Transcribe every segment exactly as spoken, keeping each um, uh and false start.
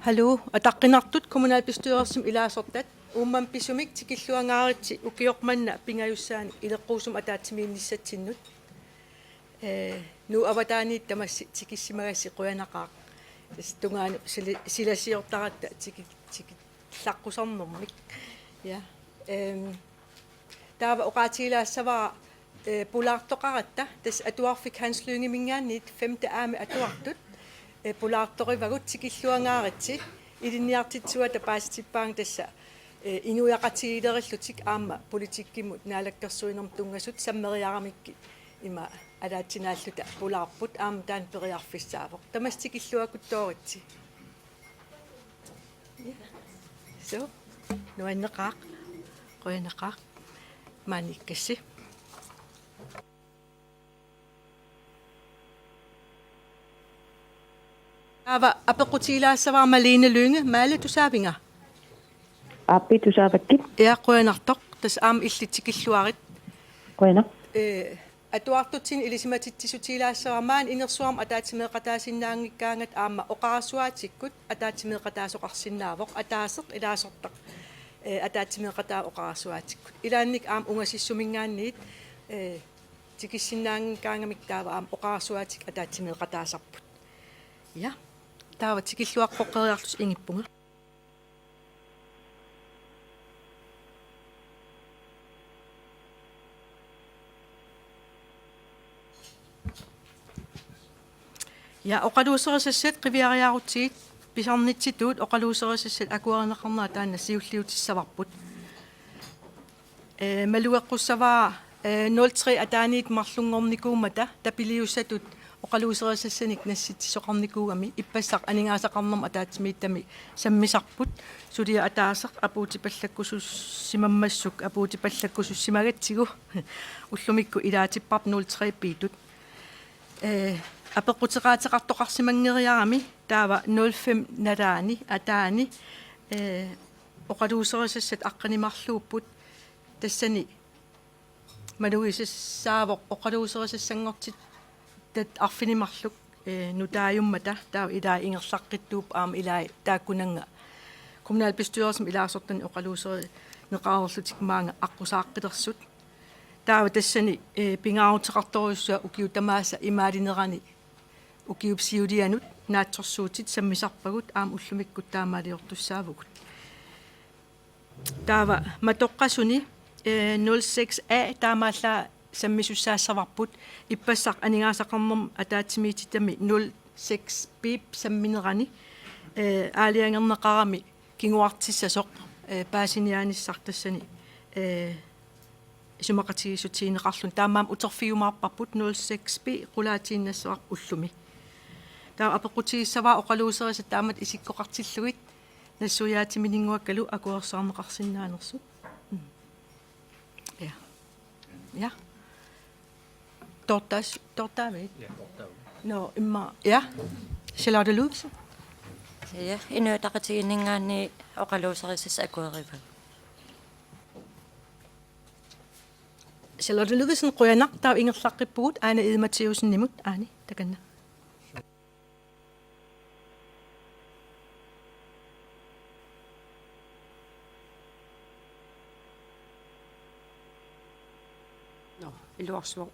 Hallo, ataqqinartut kommunalbestyrelsimi ilaasortat, uummannaq pisumik tikilluangaaritsi ukioq manna pingajussaanik ileqquusumik ataatsimiinnissatsinnut. Ee, Nuup avataaniit tamassi tikissimagassi qujanaqaaq. Tassa tungaanut sili-, silasiortaratta tiki-, tikilluaqqusarnermik. Ja. Ehm, Taava oqaatigilaassavara, eh, pulaartoqaratta, tassa atuarfik Hans Lyngeminngaanniit femte A-mi atuartut, eh, pulaartorivagut tikilluangaaritsi, ilinniartitsisuata paasitippaanga tassa, eh, inuiaqatigiilerillutik aamma politikkimut naalakkersuinermut tunngasut sammeriaramikkit ima alaatsinaalluta pulaarput aamma taanna periarfissaavoq. Tamassi tikilluakuttooritsi. So, nuanneqaaq, qujanaqaaq, maaniikkassi. Taava apeqqutigilaassavara Malene Lynge, Male tusaavinga? Aappi tusaavakkit. Ja, qujanartoq, tassa aamma illit tikilluarit. Qujanaq. Eh, Atuartutsinnut ilisimatitsissutigilaassavara maani inersuarmi ataatsimeeqataasinnaanngikkaangat aamma oqarasuaatikkut ataatsimeeqataasoqarsinnaavoq ataaseq ilaasortaq, eh, ataatsimeeqataavoq oqarasuaatikkut. Ilaannikkut aamma ungasissuminngaanniit, eh, tikissinnaanngikkaangamik taava aamma oqarasuaatikkut ataatsimeeqataasarput. Ja. Taava tikilluaqqoqqeriarlusi ingippunga. Ja, oqaluuserisassat qiviariarutsigit pisarnitsitut oqaluuserisassat akuerineqarnera taanna siulliutissavarput. Eh, malugeqqussavara, eh, nul tre ataaniit marlunngornikuummata tapiliussatut oqaluuserisassanik nassitsisoqarnikuugami ippassaq aningaasaqarnermut ataatsimiititami sammisarput, suliaq ataaseq apuutipallakkusussimammassuk apuutipallakkusussimagatsigu ullumikkut ilaatipparput nul tre B-tut. Eh, apeqquteqaateqartoqarsimanngeriarami taava nul fem nalaani ataani, eh, oqaluuserisassat aqqaneq-marluupput tassani malugisassaavoq oqaluuserisassanngortittat arfineq-marluk, eh, nutaajummata taava ilai ingerlaqqittuupput aamma ilai taakkunannga kommunalbestyrelsimi ilaasortanik oqaluuserineqareerlutik maanga aqqusaaqqilersut. Taava tassani, eh, pingaaruteqartorujussuaq ukiut tamaasa imaalinerani ukiup siulianut naatsorsuutit sammisarpagut aamma ullumikkut taamaaliortussaavugut. Taava matoqqasuni, eh, nul seks A taamaallaat sammisussaassavarput ippassaq aningaasaqarnermut ataatsimiititami nul seks B-p samminerani, eh, aalajangerneqarami kinguartissasoq, eh, paasiniaanissaq tassani, eh, isumaqatigiissutigineqarluni. Taamaammat uterfigiumaarparput nul seks B qulaatiinnassavarput ullumi. Taava apeqqutigissavara oqaluuserisat taamatut isikkoqartillugit nassuiaatimininnguakkalu akuersaarneqarsinnaanersut. Mm. Ja. Ja. Toortaas-, toortaavit? Ja, toortaavit. Nå, immaqa. Ja. Charlotte Ludvigsen. Ja, Inuit Ataqatigiinninngaanniit oqaluuserisassat akuerivagut. Charlotte Ludvigsen, qujanaq, taava ingerlaqqippugut Ane Egede Mathæussenimut, Ane, takanna. Nå, iluarsivoq.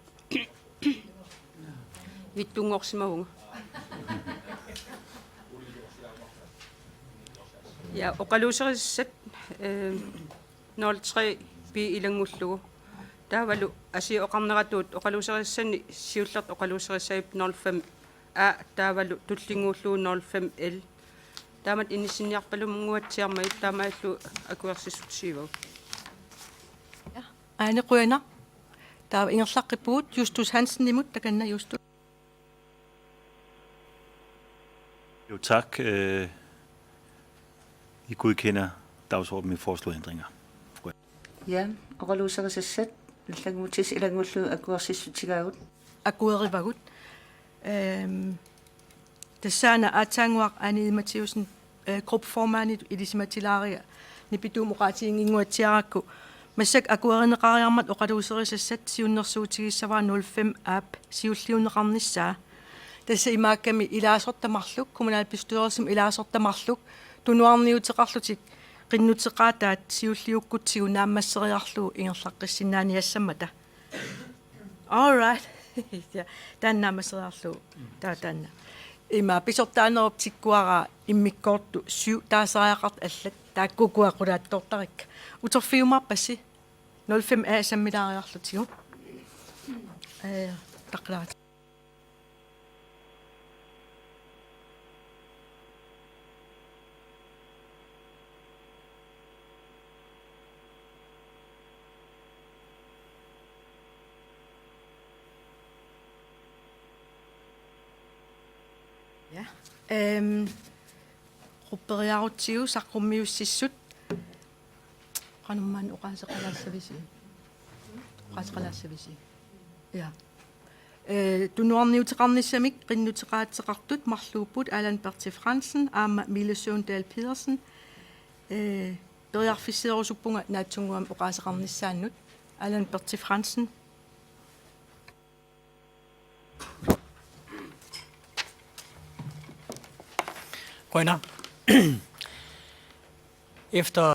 Vittunngorsimavunga. Ja, oqaluuserisassat, eh, nul tre B ilanngullugu. Taavalu asioqarneratuut oqaluuserisassannik siullertut oqaluuserisassapput nul fem A taavalu tullinnguullugu nul fem L. Taamatut inissinniarpalunnguatsiarmagit taamaallu akuersissutigivagut. Ja. Ane, qujanaq. Taava ingerlaqqippugut Justus Hansenimut, takanna Justus. Jo, tak. Øh, I godkender dagsordenen med foreslåede ændringer. Ja, oqaluuserisassat allannguutissat ilanngullugu akuersissutigaagut. Akuerivagut. Ehm, tassaana aatsaannguaq Ane Egede Mathæussen, eh, gruppeformanditut ilisimatilaariga nipituumik oqaatiginnginnguatsiarakku. Massakkut akuerineqariarmata oqaluuserisassat siunnersuutigissavara nul fem A-p siulliunneqarnissaa. Tassa imaakkami ilaasortat marluk, kommunalbestyrelsimi ilaasortat marluk, tunuarniuteqarlutik qinnuteqaataat siulliukkutsigu naammasseriarlugu ingerlaqqissinnaaniassammata. All right. Ja, taanna naammasseriarlugu. Taa taanna. Ima pisortaanerup tikkuaraa immikkoortut syv taasariaqartut allat taakku ukua qulaattoortarikka. Uterfiumaarpassi nul fem A sammilaariarlutigu. Ee, taqqilaarluta. Ja. Ehm, grupperiarutsigu saqqummiussissut. Qanormaanna oqaaseqalaassavisi? Oqaaseqalaassavisi? Ja. Ee, tunuarniuteqarnissamik qinnuteqaateqartut marluupput Allan Berthe Fransen aamma Mille Søvndal Pedersen. Ee, periarfisseerusuppunga naatsunnguamik oqaaseqarnissaannut. Allan Berthe Fransen. Qujanaq. Efter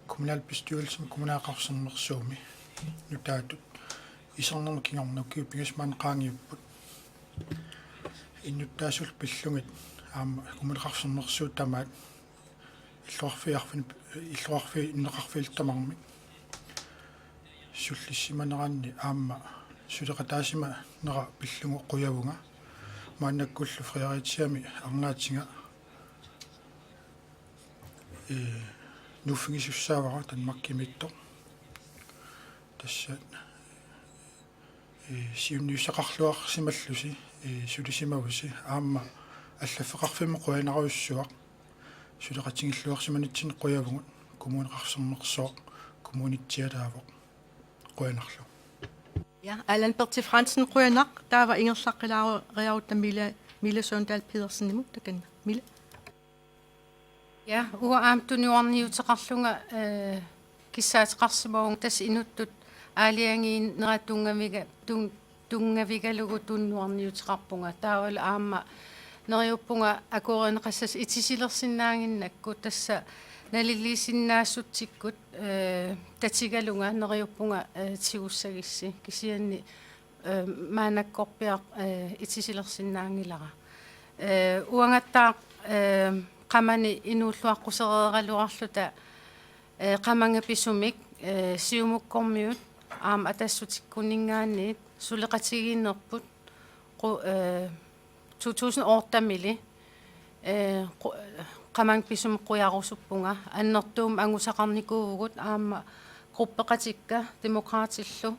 kommunalbestyrelsimi, Kommuneqarfik Sermersuumi nutaatut isernermi kingorna ukiut pingasut maani qaangiupput. Innuttaasullu pillugit aamma Kommuneqarfik Sermersuup tamaat illoqarfiit arfin-, illoqarfiit inneqarfiillu tamarmik sullissimaneranni aamma suleqataasimanera pillugu qujavunga. Maannakkullu Fredericia-mi arnaatiga, ee, nuuffigisussaavara, Danmarkimiittoq. Tassa, ee, siunniussaqarluarsimallusi, ee, sulisimavusi, aamma allaffeqarfimmi qujanarujussuaq, suleqatigilluarsimanitsinni qujavugut, Kommuneqarfik Sermersooq kommunitsialaavoq. Qujanarlu. Ja, Allan Berthe Fransen, qujanaq, taava ingerlaqqilaariarutta Mille, Mille Søvndal Pedersenimut takanna. Mille. Ja, uanga aamma tunuarniuteqarlunga, ee, kissaateqarsimavunga tassa inuttut aalajangiinera tunngaviga-, tun-, tunngavigalugu tunuarniuteqarpunga. Taavalu aamma neriuppunga akuerineqassasoq itisilersinnaaginnakku, tassa naliliisinnaassutsikku, ee, tatigalunga neriuppunga, ee, tigussagissi. Kisianni ee, maannakkorpiaq, ee, itisilersinnaanngilara. Ee, uangattaaq, ee, qamani inuulluaqqusereeraluarluta, ee, qamannga pisumik, ee, Siumukkormiut aamma Atassutikkunninngaanniit suleqatigiinnerput qu-, ee, to tusind otte-mili, ee, qu-, qamannga pisumik qujarusuppunga, annertuumik angusaqarnikuuvugut aamma gruppeqatikka Demokraatillu,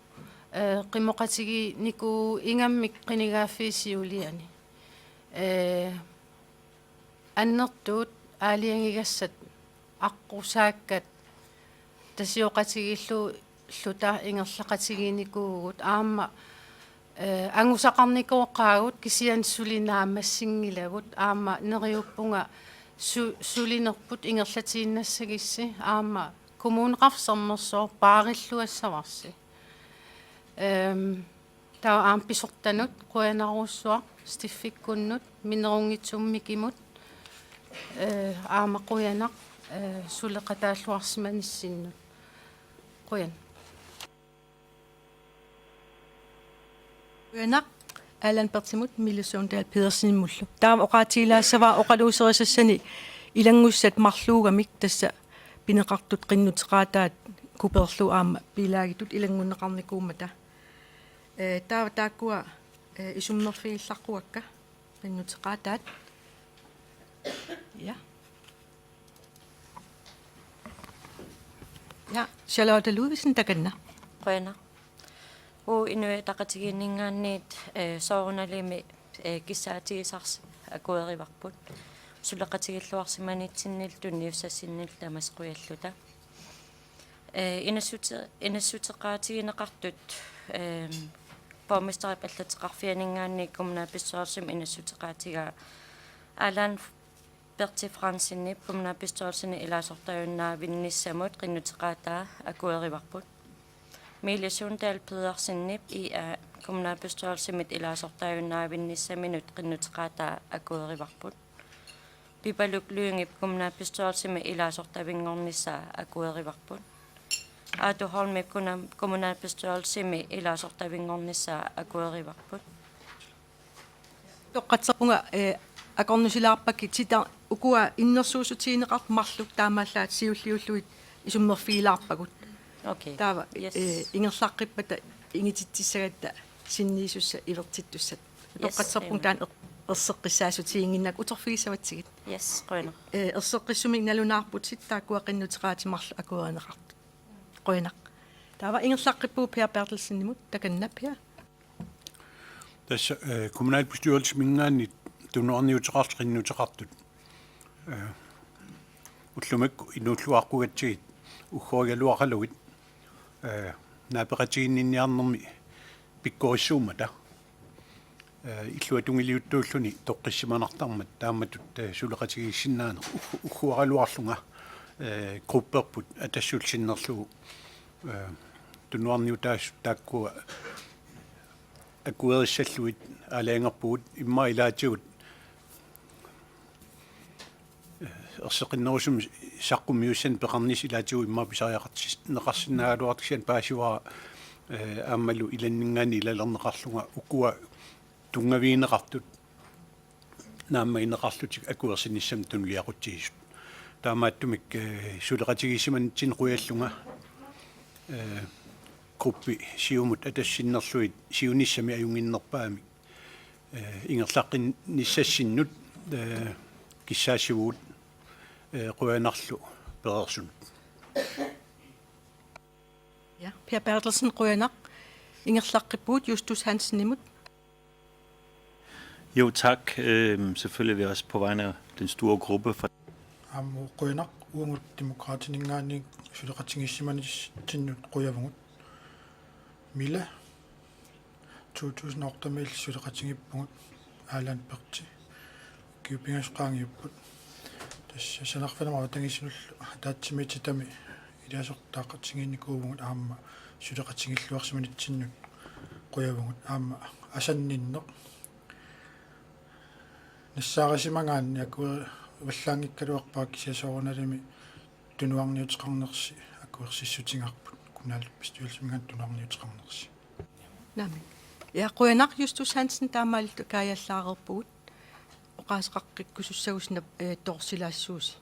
ee, qimmoqatigiinnikuuvugut ingammik qinigaaffii siuliani. Ee, annertuut aalajangigassat aqqusaakkat tasioqatigiilluta ingerlaqatigiinnikuuvugut aamma, ee, angusaqarnikooqaagut kisianni suli naammassinngilagut aamma neriuppunga su-, sulinerput ingerlatiinnassagissi aamma Kommuneqarfik Sermersooq paarilluassavarsi. Ehm, taava aamma pisortanut qujanarujussuaq, Steffikkunnut, Minnerunngitsumik Mikimut, ee, aamma qujanaq, ee, suleqataalluarsimanissinnut. Qujan. Qujanaq Allan Berthemut Mille Søvndal Pedersenimullu. Taava oqaatigilaassavara oqaluuserisassani ilanngussat marluugamik, tassa pineqartut qinnuteqaataat kuperlu aamma bilaagitut ilanngunneqarnikuummata. Ee, taava taakkua, ee, isummerfigilaqquakka qinnuteqaataat. Ja. Ja, Charlotte Ludvigsen, takanna. Qujanaq. Uagut Inuit Ataqatigiinninngaanniit, ee, soorunalimi, ee, kissaatigisarsi akuerivarput. Suleqatigilluarsimanitsinnilu tunniussassinnillu tamassi qujalluta. Ee, inassuti-, inassuteqaatigineqartut, eem, borgmesterip allateqarfianinngaanniit kommunalbestyrelsimi inassuteqaatigaa Allan Berthe Fransenip kommunalbestyrelsimi ilaasortaajunnaarnissamut qinnuteqaataa akuerivarput. Mille Sundal Pedersenip I A kommunalbestyrelsimit ilaasortaajunnaavinnissaminut qinnuteqaataa akuerivarput. Pipaluk Lyngep kommunalbestyrelsimi ilaasortavinngornissaa akuerivarput. Aatu Holmep kuna-, kommunalbestyrelsimi ilaasortavinngornissaa akuerivarput. Utoqqatserpunga, eh, akornusilaarpakkit sita ukua innersuussutigineqartut marluk taamaallaat siulliullugit isummerfigilaarpagut. Okay. Taava, yes, eh, ingerlaqqippata ingititsissagatta sinniisussat ivertittussat. Yes, utoqqatserpunga amen. Taanna er-, erseqqissaasutiginnginnakku uterfigissavatsigit. Yes, qujanaq. Eh, erseqqissumik nalunaarputit taakkua qinnuteqaatit marluk akuerineqartut. Qujanaq. Taava ingerlaqqippugut Per Berthelsenimut, takanna Per. Tassa, eh, kommunalbestyrelsiminngaanniit tunuarniuteqartut qinnuteqartut, eh, ullumikkut inuulluaqqugatsigit uggorigaluaqalugit, eh, naapeqatigiinniarnermi pikkorissuummata, eh, illuatungiliuttuulluni toqqissimanartarmat taamatut, eh, suleqatigiissinnaaneq uggu-, ugguaraluarlunga, eh, grupperput Atassup sinnerlugu, eh, tunuarniutaasut taakkua akuerissallugit aalajangerpugut, immaqa ilaatigut erseqqinnerusumik saqqummiussanik peqarnissaq ilaatigut immaqa pisariaqartinneqarsinnaagaluartoq, kisianni paasivara, eh, aammalu ilanninngaanniit ilalerneqarlunga ukua tunngavigineqartut naammagineqarlutik akuersinissamut tunuliaqutsigisut. Taamaattumik, eh, suleqatigiissimanitsinni qujallunga, eh, gruppi siumut Atassup sinnerlugit siunissami ajunnginnerpaamik, eh, ingerlaqqinnissassinnut, eh, kissaassivugut, eh, qujanarlu pereersunut. Ja, Per Berthelsen, qujanaq. Ingerlaqqippugut Justus Hansenimut. Jo, tak. Øhm, selvfølgelig vil jeg også på vegne af den store gruppe fra Aamma qujanaq, uagut Demokraatininngaanniit suleqatigiissimanitsinnut qujavugut. Mille, to tusind otte-miilli suleqatigiippugut, Allan Pertti. Ukiut pingasut qaangiupput. Tassa sanarfimma avatangiisinullu ataatsimiititami ilaasortaateqartigiinnikuuvugut aamma suleqatigiilluarsimanitsinnut qujavugut, aamma asanninneq nassaarisimagaanni akuerivallaanngikkaluarpara, kisianni soorunalimi tunuarniuteqarnersi akuersissutigaarput, kommunalbestyrelsiminngaanniit tunuarniuteqarnersi. Naamik. Ja, qujanaq Justus Hansen, taamaalilluta kaajallaareerpugut. Oqaaseqaqqikkusussagussi nap-, eh, toorsilaassuusi.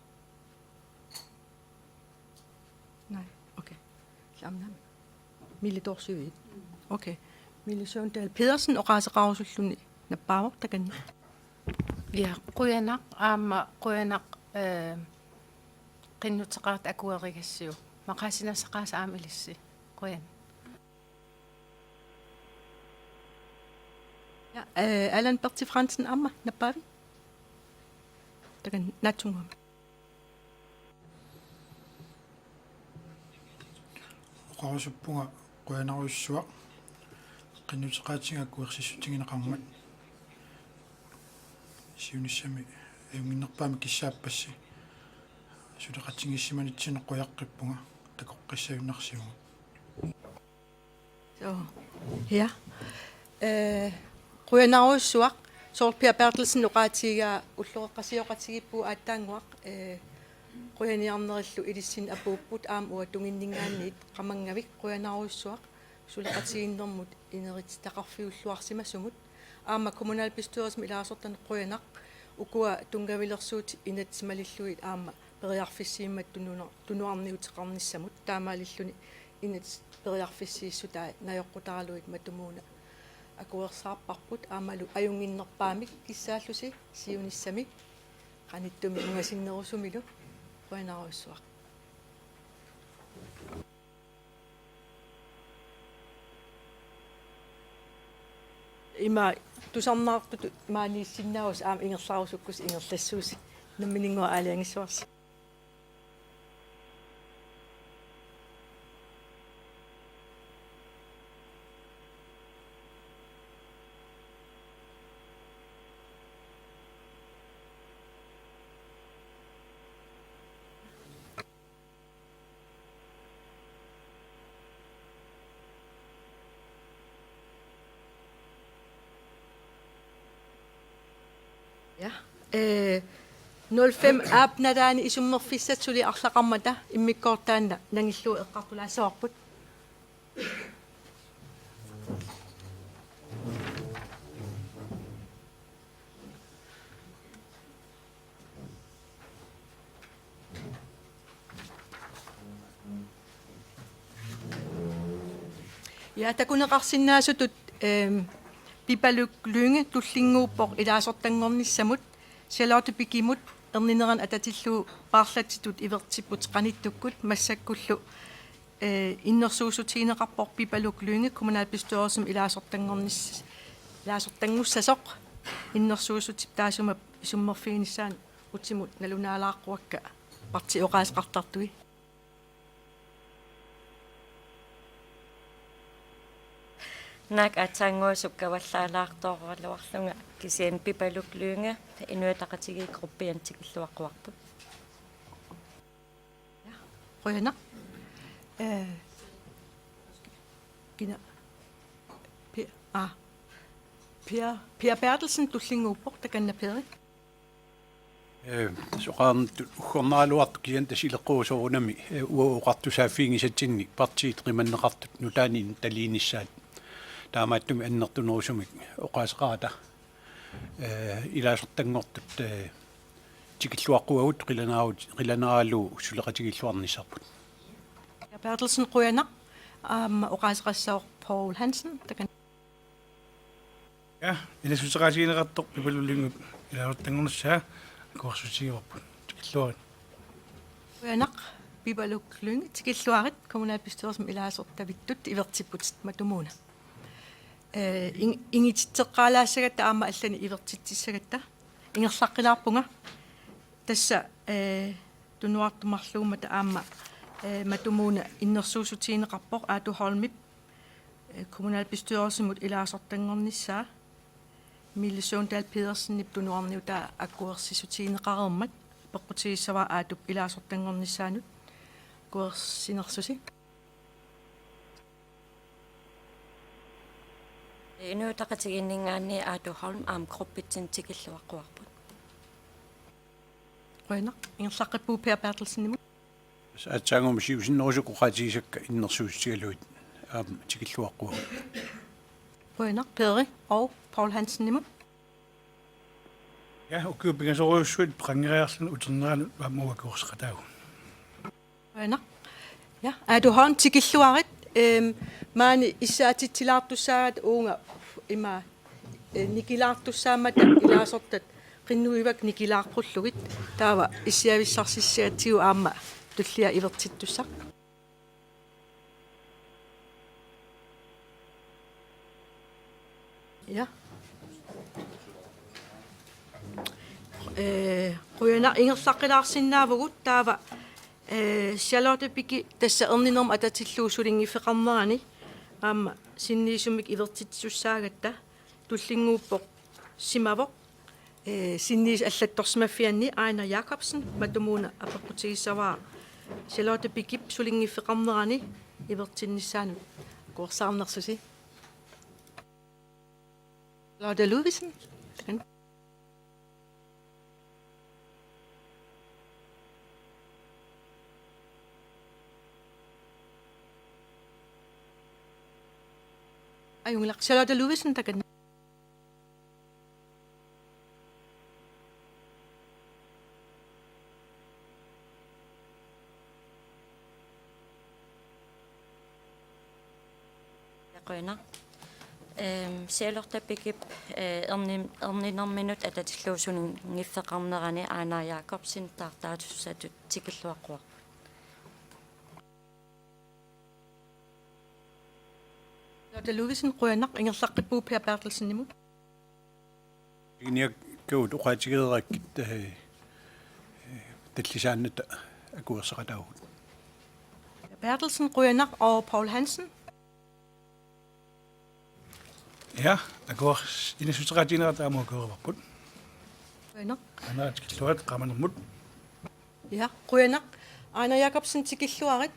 Nej, okay. Aamma naamik. Mille toorsiviit? Okay. Mille Søvndal Pedersen oqaaseqarusulluni nappaavoq, takanna. Ja, qujanaq, aamma qujanaq, eh, qinnuteqaat akuerigassiuk. Maqaasinassaqaasi aamma ilissi. Qujan. Ja, eh, Allan Pertti Fransen aamma nappaavit? Takanna, naatsunnguamik. Oqarusuppunga qujanarujussuaq qinnuteqaatiga akuersissutigineqarmat. Siunissami ajunnginnerpaamik kissaappassi. Suleqatigiissimanitsinnut qujaqqippunga, takoqqissagunarsivugut. Suu. Ja. Eh, qujanarujussuaq, soorlu Per Berthelsen oqaatigaa ulloqeqqasioqatigiippugut aatsaannguaq, eh, qujaniarnerillu ilissinnut apuupput, aamma uanga tunginninngaanniit qamanngavik, qujanarujussuaq suleqatigiinnermut inerititaqarfiulluarsimasumut. Aamma kommunalbestyrelsimi ilaasortanik qujanaq, ukua tunngavilersuutit inatsit malillugit aamma periarfissiimmat tununa-, tunuarniuteqarnissamut, taamaalilluni inatsit periarfissiissutai najoqqutaralugit matumuuna akuersaarparput, aammalu ajunnginnerpaamik kissaallusi siunissami qanittumi ungasinnerusumilu. Qujanarujussuaq. Ima tusarnaartutut maaniissinnaavasi, aamma ingerlarusukkussi ingerlassuusi. Nammininnguaq aalajangissavarsi. Eh, nul fem aap nalaani isummerfissat suli arlaqarmata immikkoortaanna nangillugu eqqartulaassavarput. Ja, takuneqarsinnaasutut, ehm, Pipaluk Lynge tullinnguuppoq ilaasortanngornissamut, Charlotte Pikkimut erninerani atatillugu paarlatsitut ivertipput qanittukkut, massakkullu, eh, innersuussutigineqarpoq Pipaluk Lynge kommunalbestyrelsimi ilaasortanngornis-, ilaasortanngussasoq, innersuussutip taassuma isummerfiginissaanut utimut nalunaalaaqqavakka partiit oqaaseqartartui. Naak aatsaannguaq sukkavallaalaartooraluarlunga, kisianni Pipaluk Lynge Inuit Ataqatigiit gruppiani tikilluaqquarput. Qujanaq. Eh, kina? Pi-, ah. Pia, Pia Berthelsen tullinnguuppoq, takanna Peri. Eh, soqarnitut uggornaraluartoq kisianni tassa ileqqorusoq soorunami, eh, uagut oqartusaaffiginngisatsinnik partiit qimanneqartut nutaanik innuttaliinissaat. Taamaattumik annertunerusumik oqaaseqarata, eh, ilaasortanngortut, eh, tikilluaqquagut qilanaarut-, qilanaaralugu suleqatigilluarnissarput. Ja, Berthelsen, qujanaq. Aamma oqaaseqassaaq Poul Hansen, takan- Ja, inassuteqaatigineqartoq Pipaluk Lynge ilaasortanngornissaa akuersissutigivarput. Tikilluarit. Qujanaq, Pipaluk Lynge, tikilluarit, kommunalbestyrelsimi ilaasortavittut ivertipputit matumuuna. Eh, ing-, ingititseqqaalaassagatta aamma allanik ivertitsissagatta. Ingerlaqqilaarpunga. Tassa, eh, tunuartumik marluummata aamma, eh, matumuuna innersuussutigineqarpoq Aatu Holmip, eh, kommunalbestyrelsimut ilaasortanngornissaa, Mille Søvndal Pedersenip tunuarniutaa akuersissutigineqareermat, apeqqutigissavara Aatup ilaasortanngornissaanut akuersinersusi. Inuit Ataqatigiinninngaanniit Aatu Holm aamma gruppitsinni tikilluaqquarput. Qujanaq, ingerlaqqippugut Per Berthelsenimut. Aatsaannguamik siusinnerusukkut oqaatigisakka innersuussutigalugit aamma tikilluaqquagut. Qujanaq, Peri, og Poul Hansenimut. Ja, ukiut pingasorujussuit peqanngeriarluni uterneranut aamma akuerseqataagut. Qujanaq. Ja, Aatu Holm, tikilluarit, ehm, maani issaatitsilaartussaagatta uunga ima, eh, nikilaartussaammata ilaasortat qinnuivakka nikilaarpullugit, taava issiavissarsissagatsigu aamma tullia ivertittussaq. Ja. Eh, qujanaq, ingerlaqqilaarsinnaavugut, taava, eh, Charlotte Pikki tassa erninermut atatillugu sulinngiffeqarnerani aamma sinniisumik ivertitsissussaagatta tullinnguuppoq, simavoq, eh, sinniisoq allattorsimaffianni, Ejnar Jakobsen, matumuuna apeqqutigissavara Charlotte Pikkip sulinngiffeqarnerani ivertinnissaanut akuersaarnersusi. Lotte Ludvigsen. Ajunngilaq, Charlotte Ludvigsen, takanna. Qujanaq. Ehm, Charlotte Pikkip, eh, erni-, erninerminut atatillugu sulinngiffeqarnerani Ejnar Jakobsen taartaatissatut tikilluaqquarput. Lotte Ludvigsen, qujanaq, ingerlaqqippugut Per Berthelsenimut. Igniakkagut oqaatigereerakkit, eh, eh, tallisaannata akuerseqataagut. Berthelsen, qujanaq, og Poul Hansen. Ja, akuers-, inassuteqaatigineqartut aamma akuerivarput. Qujanaq. Ejnar, tikilluarit qaamanermut. Ja, qujanaq. Ejnar Jakobsen, tikilluarit.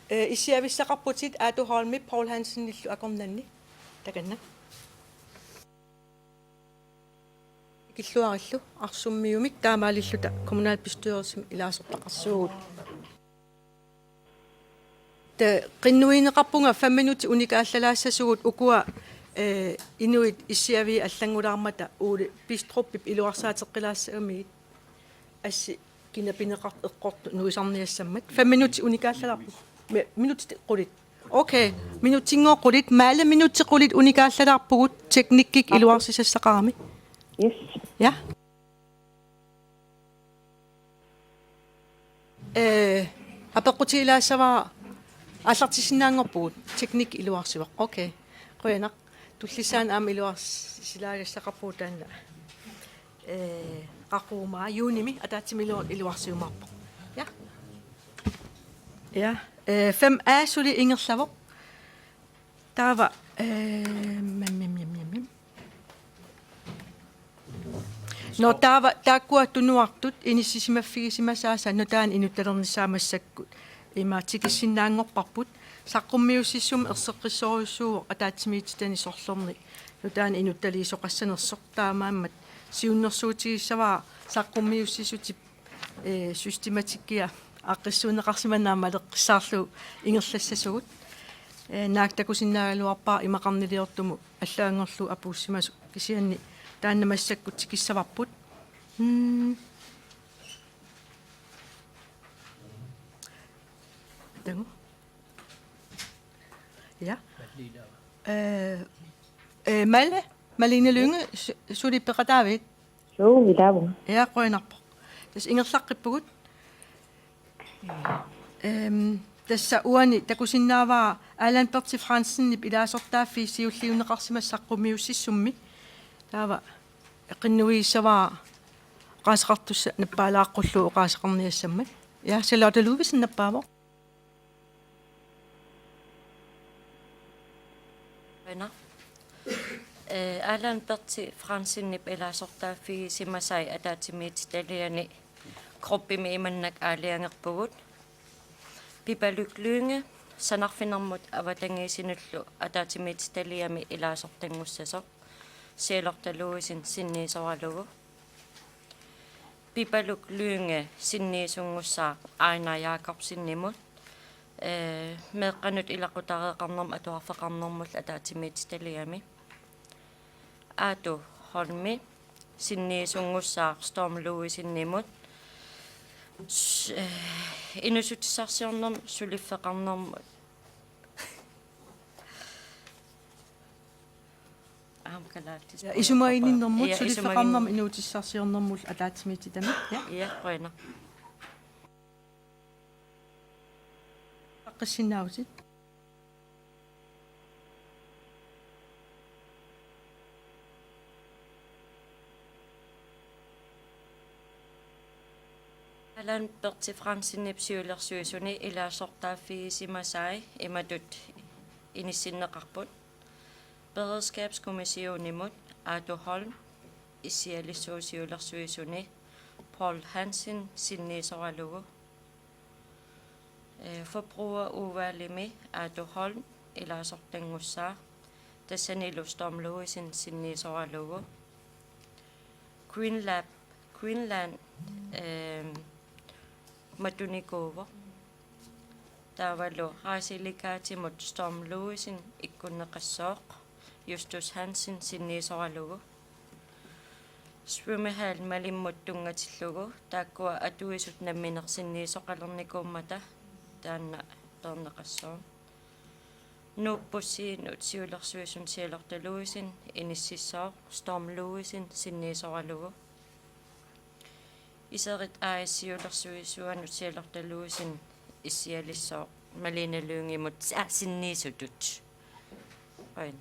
Eh, issiavissaqarputit Aatu Holmip Poul Hansenillu akornanni. Takanna. Illuarillu Arsummiumik taamaalilluta kommunalbestyrelsimi ilaasortaqarsuugut. Ta qinnuineqarpunga fem minutter unikaallalaassagut ukua, eh, inuit issiaviit allanngulaarmata Ole Bistrupip iluarsaateqqilaassagamigit. Assi kinapineqartoq eqqortoq nuisarniassammat. Fem minutter unikaallalaarpugut. Mi-, minutti qulit. Okay, minutsinngooq qulit, Maale, minutsi qulit unikaallalaarpugut, teknikkik iluarsisassaqarami. Yes. Ja. Eh, apeqqutigilaassavara aallartissinnaanngorpugut, teknik iluarsivoq. Okay. Qujanaq. Tullissaani aamma iluarsilaagassaqarpugut taanna. Eh, qaqugumaa Juunimi ataatsimilu iluarsiumaarpoq. Ja. Ja. Eh, fem A suli ingerlavoq. Taava, eh, mem, mem, mem, mem, mem. Nå, taava taakkua tunuartut inissisimaffigisimasaasa nutaanik inuttalernissaa massakkut ima tikissinnaanngorparput. Saqqummiussissummi erseqqissorujussuuvoq ataatsimiititani sorlerni nutaanik inuttaliisoqassanersoq, taamaammat siunnersuutigissavara saqqummiussissutip, eh, systematikkia aaqqissuunneqarsimaneq aamma maleqqissaarlugu ingerlassasugut. Eh, naak takusinnaagaluarpara imaqarniliortumut allaanngorlugu apuussimasut, kisianni taanna massakkut tikissavarput. Mm. Tagu. Ja. Eh, eh, Maale, Malene Lynge, su-, suli peqataavit? Suu, ilaavunga. Ja, qujanarpoq. Tassa ingerlaqqippugut. Ehm, tassa uani takusinnaavara Allan Berthe Frandsenip ilaasortaaffii siulliunneqarsimasoq saqqummiussissummi. Taava qinnuigissavara oqaaseqartussaq nappaalaaqqullugu oqaaseqarniassammat. Ja, Charlotte Ludvigsen nappaavoq. Qujanaq. Eh, Allan Berthe Frandsenip ilaasortaaffigisimasai ataatsimiititaliani gruppimi imannak aalajangerpugut. Pipaluk Lynge, sanarfinermut avatangiisinullu ataatsimiititaliami ilaasortanngussasoq, Charlotte Ludvigsen sinniisoralugu. Pipaluk Lynge sinniisunngussaaq Aina Jakobsenimut, eh, meeqqanut ilaqutariiqarnermut atuarfeqarnermullu ataatsimiititaliami. Aatu Holmi sinniisunngussaaq Storm Louisenimut, s-, eh, inuussutissarsiornermut suliffeqarnermut. Aamma kalaallisut. Ja, isumaginninnermut, ja, suliffeqarnermut isumaginnin-, inuutissarsiornermullu ataatsimiititami. Ja. Ja, qujanaq. Aqqissinnaavutit. Allan Berthe Frandsenip siulersuisuni ilaasortaaffigisimasai imatut inissinneqarput: Beredskabskommissionimut Aatu Holm, issialissuup siulersuisuni Poul Hansen sinniisoralugu. Eh, Forbrugerudvalgimi Aatu Holm ilaasortanngussaaq, tassanilu Storm Louisen sinniisoralugu. Greenlab, Greenland, eh, matunikuuvoq. Taavalu Rejselegaatimut Storm Louisen ikkunneqassooq, Justus Hansen sinniisoralugu. Svømmehal Malimmut tunngatillugu, taakkua atuisut nammineq sinniisoqalernikuummata taanna peerneqassaaq. Nuup Bussiinut siulersuisuni Charlotte Louisen inississooq, Storm Louisen sinniisoralugu. Iserit A/S siulersuisuanut Charlotte Louisen issialissooq, Malene Lyngemut, aa, sinniisutut. Qujan.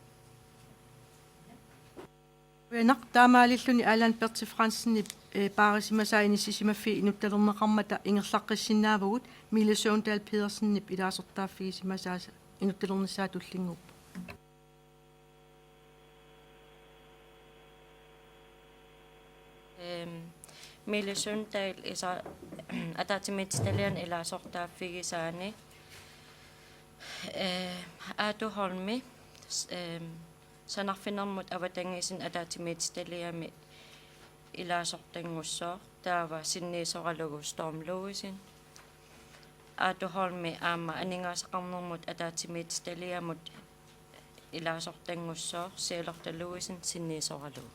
Qujanaq. Taamaalilluni Allan Berthe Frandsenip, eh, paarisimasaa inissisimaffii inuttalerneqarmata ingerlaqqissinnaavugut, Mille Søvndal Pedersenip ilaasortaaffigisimasaasa inuttalernissaa tullinnguuppoq. Ehm, Mille Søvndal isa-, ataatsimiititaliani ilaasortaaffigisaani, eh, Aatu Holmi, s-, ehm, sanarfinermut avatangiisinut ataatsimiititaliami ilaasortanngussooq, taava sinniisoralugu Storm Louisen. Aatu Holmi aamma aningaasaqarnermut ataatsimiititaliamut ilaasortanngussooq, Sialorta Louisen sinniisoralugu.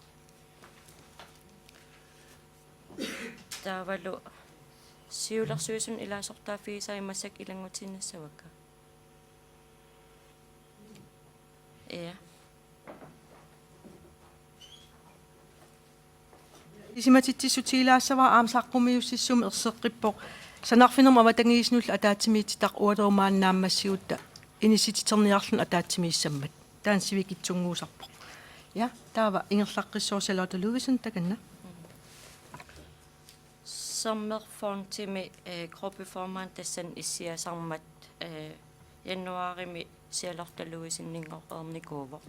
Taavalu siulersuisunut ilaasortaaffigisai massakkut ilanngutiinnissavakka. Ja. Ilisimatitsissutigilaassavat aamma saqqummiussissummik erseqqippoq: Sanarfinermut avatangiisinullu ataatsimiititaq ualuumaanna naammassigutta inissititerniarluni ataatsimiissammat. Taanna sivikitsunnguusarpoq. Ja, taava ingerlaqqissooq Sialorta Louisen, takanna. Sermerfondimi, eh, gruppeformand tassani issiasarmat, eh, januaarimi Sialorta Louiseninngornikuuvoq.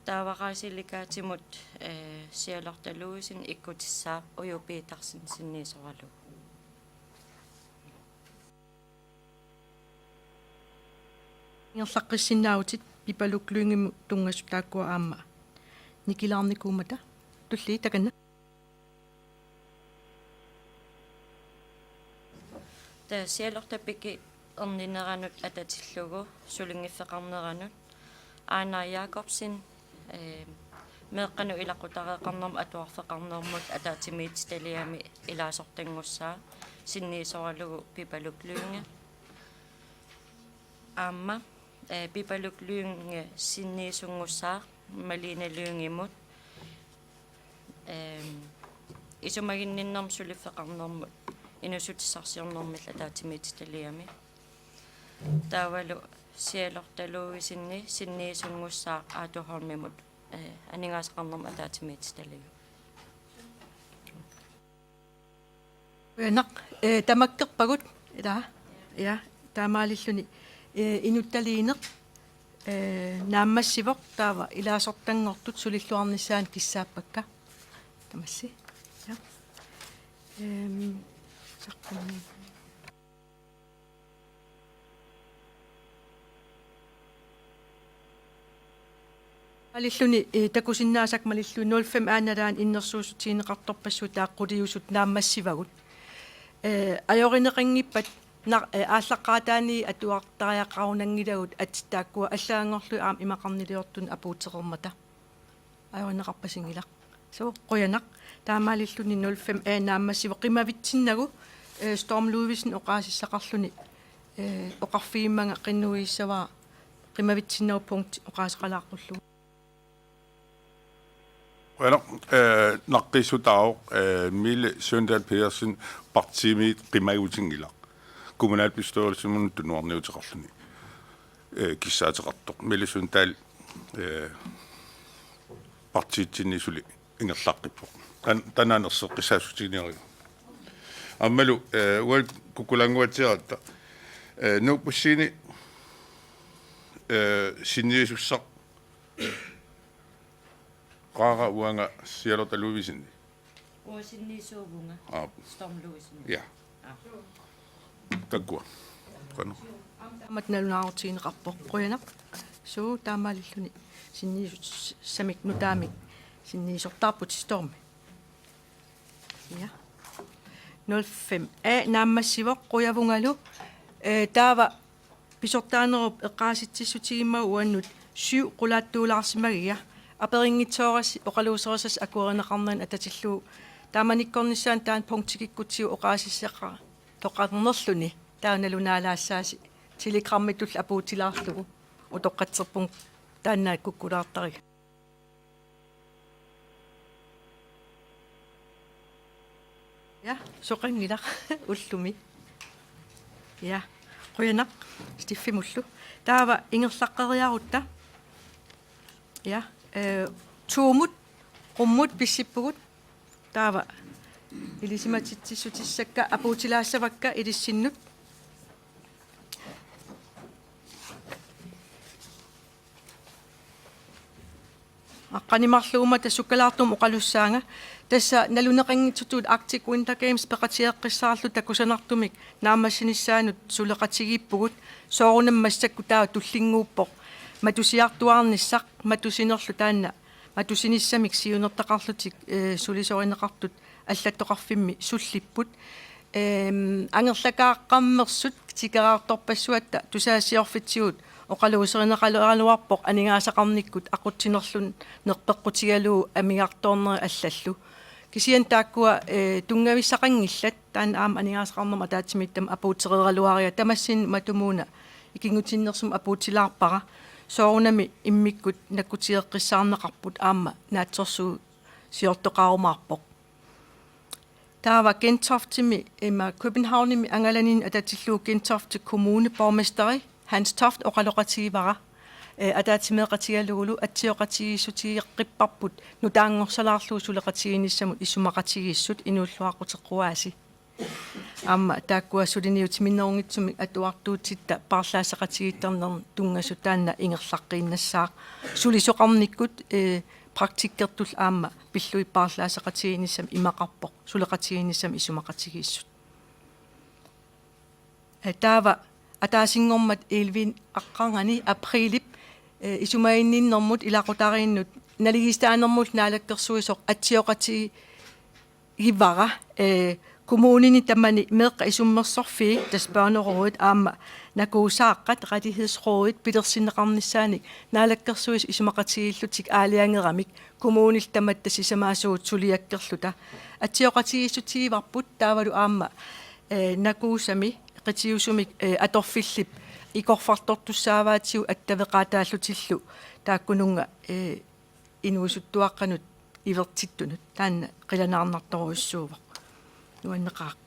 Taava Rejselegatimut, eh, Sialorta Louisen ikkutissaaq, Uju Petersen sinniisoralugu. Ingerlaqqissinnaavutit Pipaluk Lyngemut tunngasut taakkua aamma nikilaarnikuummata. Tulli, takanna. Taava Sialorta Piki ernineranut atatillugu sulinngiffeqarneranut Aana Jakobsen, eh, meeqqanut ilaqutariiqarnermut atuarfeqarnermut ataatsimiititaliami ilaasortanngussaaq, sinniisoralugu Pipaluk Lynge. Aamma, eh, Pipaluk Lynge sinniisunngussaaq Malene Lyngemut, ehm, isumaginninnermut suliffeqarnermut inuussutissarsiornermillu ataatsimiititaliami. Taavalu Sialorta Louisenip sinniisunngussaaq Aatu Holmimut, eh, aningaasaqarnermut ataatsimiititaliami. Qujanaq, eh, tamakkerpagut, ilaa? Ja, taamaalilluni, eh, inuttaliineq, eh, naammassivoq, taava ilaasortanngortut sulilluarnissaannut kissaappakka. Tamassi. Ja. Ehm, saqqummi. Malilluni, eh, takusinnaasakka malillugit nul fem A-nalaani innersuussutigineqartorpassuit taava quliusut naammassivagut. Eh, ajorineqanngippat nar-, eh, aallaqqaataaniit atuartariaqarunanngilagut, atit taakkua allaanngorlugit aamma imaqarniliortunut apuutereermata. Ajorineqarpasinngilaq. Suu, qujanaq. Taamaalilluni nul fem A naammassivoq, qimavitsinnagu, eh, Storm Louisen oqaasissaqarluni, eh, oqarfigimmanga qinnuigissavara qimavitsinnagu punkti oqaaseqalaaqqullugu. Qujanaq, eh, naqqiissutaavoq, eh, Mille Søndahl Pedersen partiimiit qimagutinngilaq. Kommunalbestyrelsimut tunuarniuteqarluni, eh, kissaateqartoq. Mille Søndahl, eh, partiitsinni suli ingerlaqqippoq. Tan-, taanna erseqqissaassutigineriga. Aammalu, eh, uagut kukkulaannguatsiaratta, eh, Nuuk Bussini, eh, sinniisussaq qaara uanga Sialorta Louiseni. Uanga sinniisuuvunga. Aap. Storm Louiseni. Ja. Aap. Taakkua. Qanoq. Aamma nalunaarutigineqarpoq. Qujanaq. Suu, taamaalilluni sinniisussamik nutaamik sinniisortaarput Stormi. Ja. Nul fem A naammassivoq, qujavungalu. Eh, taava pisortaanerup eqqaasitsissutigimmagu uannut syv qulaattuulaarsimagiga. Aperinngitsoorassi oqaluuserisassat akuerineqarnerani atatillugu. Taamanikkornissaanut taanna punkti kikkutsigu oqaasissaqartoqarnerluni. Taava nalunaalaassaasi telegrammitullu apuutilaarlugu. Utoqqatserpunga taanna kukkulaartariga. Ja, soqanngilaq ullumi. Ja, qujanaq Stephimullu. Taava ingerlaqqeriarutta. Ja, eh, to-mut, qummut pissippugut. Taava ilisimatitsissutissakka apuutilaassavakka ilissinnut. Aqqaneq-marluummata sukkalaartumik oqalussaanga. Tassa naluneqanngitsutut Arctic Winter Games peqatigeqqissaarluta kusanartumik naammassinissaanut suleqatigiippugut, soorunami massakkut taava tullinnguuppoq matusiartuaarnissaq, matusinerlu taanna matusinissamik siunertaqarlutik, eh, sulisorineqartut allattoqarfimmi sullipput. Ehm, angerlakaaqqammersut tikeraartorpassuatta tusagassiorfitsigut oqaluuserineqaleraluarpoq aningaasaqarnikkut aqutsinerlunnerpeqqutigalugu amigartoornerit allallu. Kisianni taakkua, eh, tunngavissaqanngillat, taanna aamma aningaasaqarnermut ataatsimiititami apuutereeraluariga, tamassinnut matumuuna ikinngutinnersumik apuutilaarpara. Soorunami immikkut nakkutigeqqissaarneqarput aamma naatsorsuusiortoqarumaarpoq. Taava Gentoftimi, ima Københavnimi angalaninni atatillugu Gentofte Kommune borgmesteri Hans Toft oqaloqatigivara, eh, ataatsimeeqatigalugulu atsioqatigiissutigeqqipparput nutaanngorsalaarlugu suleqatigiinnissamut isumaqatigiissut, inuulluaqquteqquaasi. Aamma taakkua suliniutiminnerunngitsumik atuartuutitta paarlaassaqatigiittarnermut tunngasut taanna ingerlaqqiinnassaaq. Sulisoqarnikkut, eh, praktikkertullu aamma pillugit paarlaassaqatigiinnissamut imaqarpoq suleqatigiinnissamut isumaqatigiissut. Eh, taava ataasinngormat elleve aqqarngani aprilip, eh, isumaginninnermut ilaqutariinnut naligiissitaanermullu naalakkersuisoq atsioqatigivara, eh, kommunini tamani Meeqqat Isummersorfiit, tassa Børnerådet, aamma Nakuusaaqqat, Rettighedsrådet, pilersinneqarnissaanik naalakkersuisut isumaqatigiillutik aalajangeramik kommunillu tamatta sisamaasugut suliakkerluta. Atsioqatigiissutigivarput taavalu aamma, eh, Nakuusami qitiusumik, eh, atorfillip ikorfartortussaavaatigut attaveqaataallutillu taakkununnga, eh, inuusuttuaqqanut ivertittunut. Taanna qilanaarnartorujussuuvoq. Nuanneqaaq.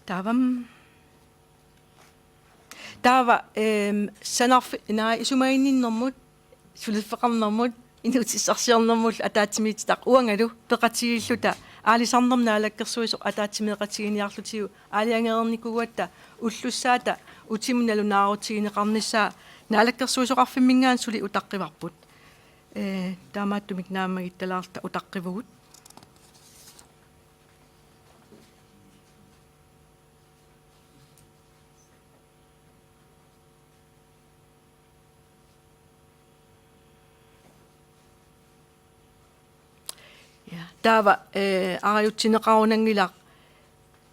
Taavam. Taava, ehm, sanarfi-, naa, isumaginninnermut, suliffeqarnermut, inuussutissarsiornermullu ataatsimiititaq uangalu peqatigiilluta aalisarnermut naalakkersuisoq ataatsimeeqatiginiarlutigu aalajangereernikuugatta ullussaata utimut nalunaarutigineqarnissaa naalakkersuisoqarfimminngaanniit suli utaqqivarput. Eh, taamaattumik naammagittalaarluta utaqqivugut. Ja, taava, eh, arajutsineqarunanngilaq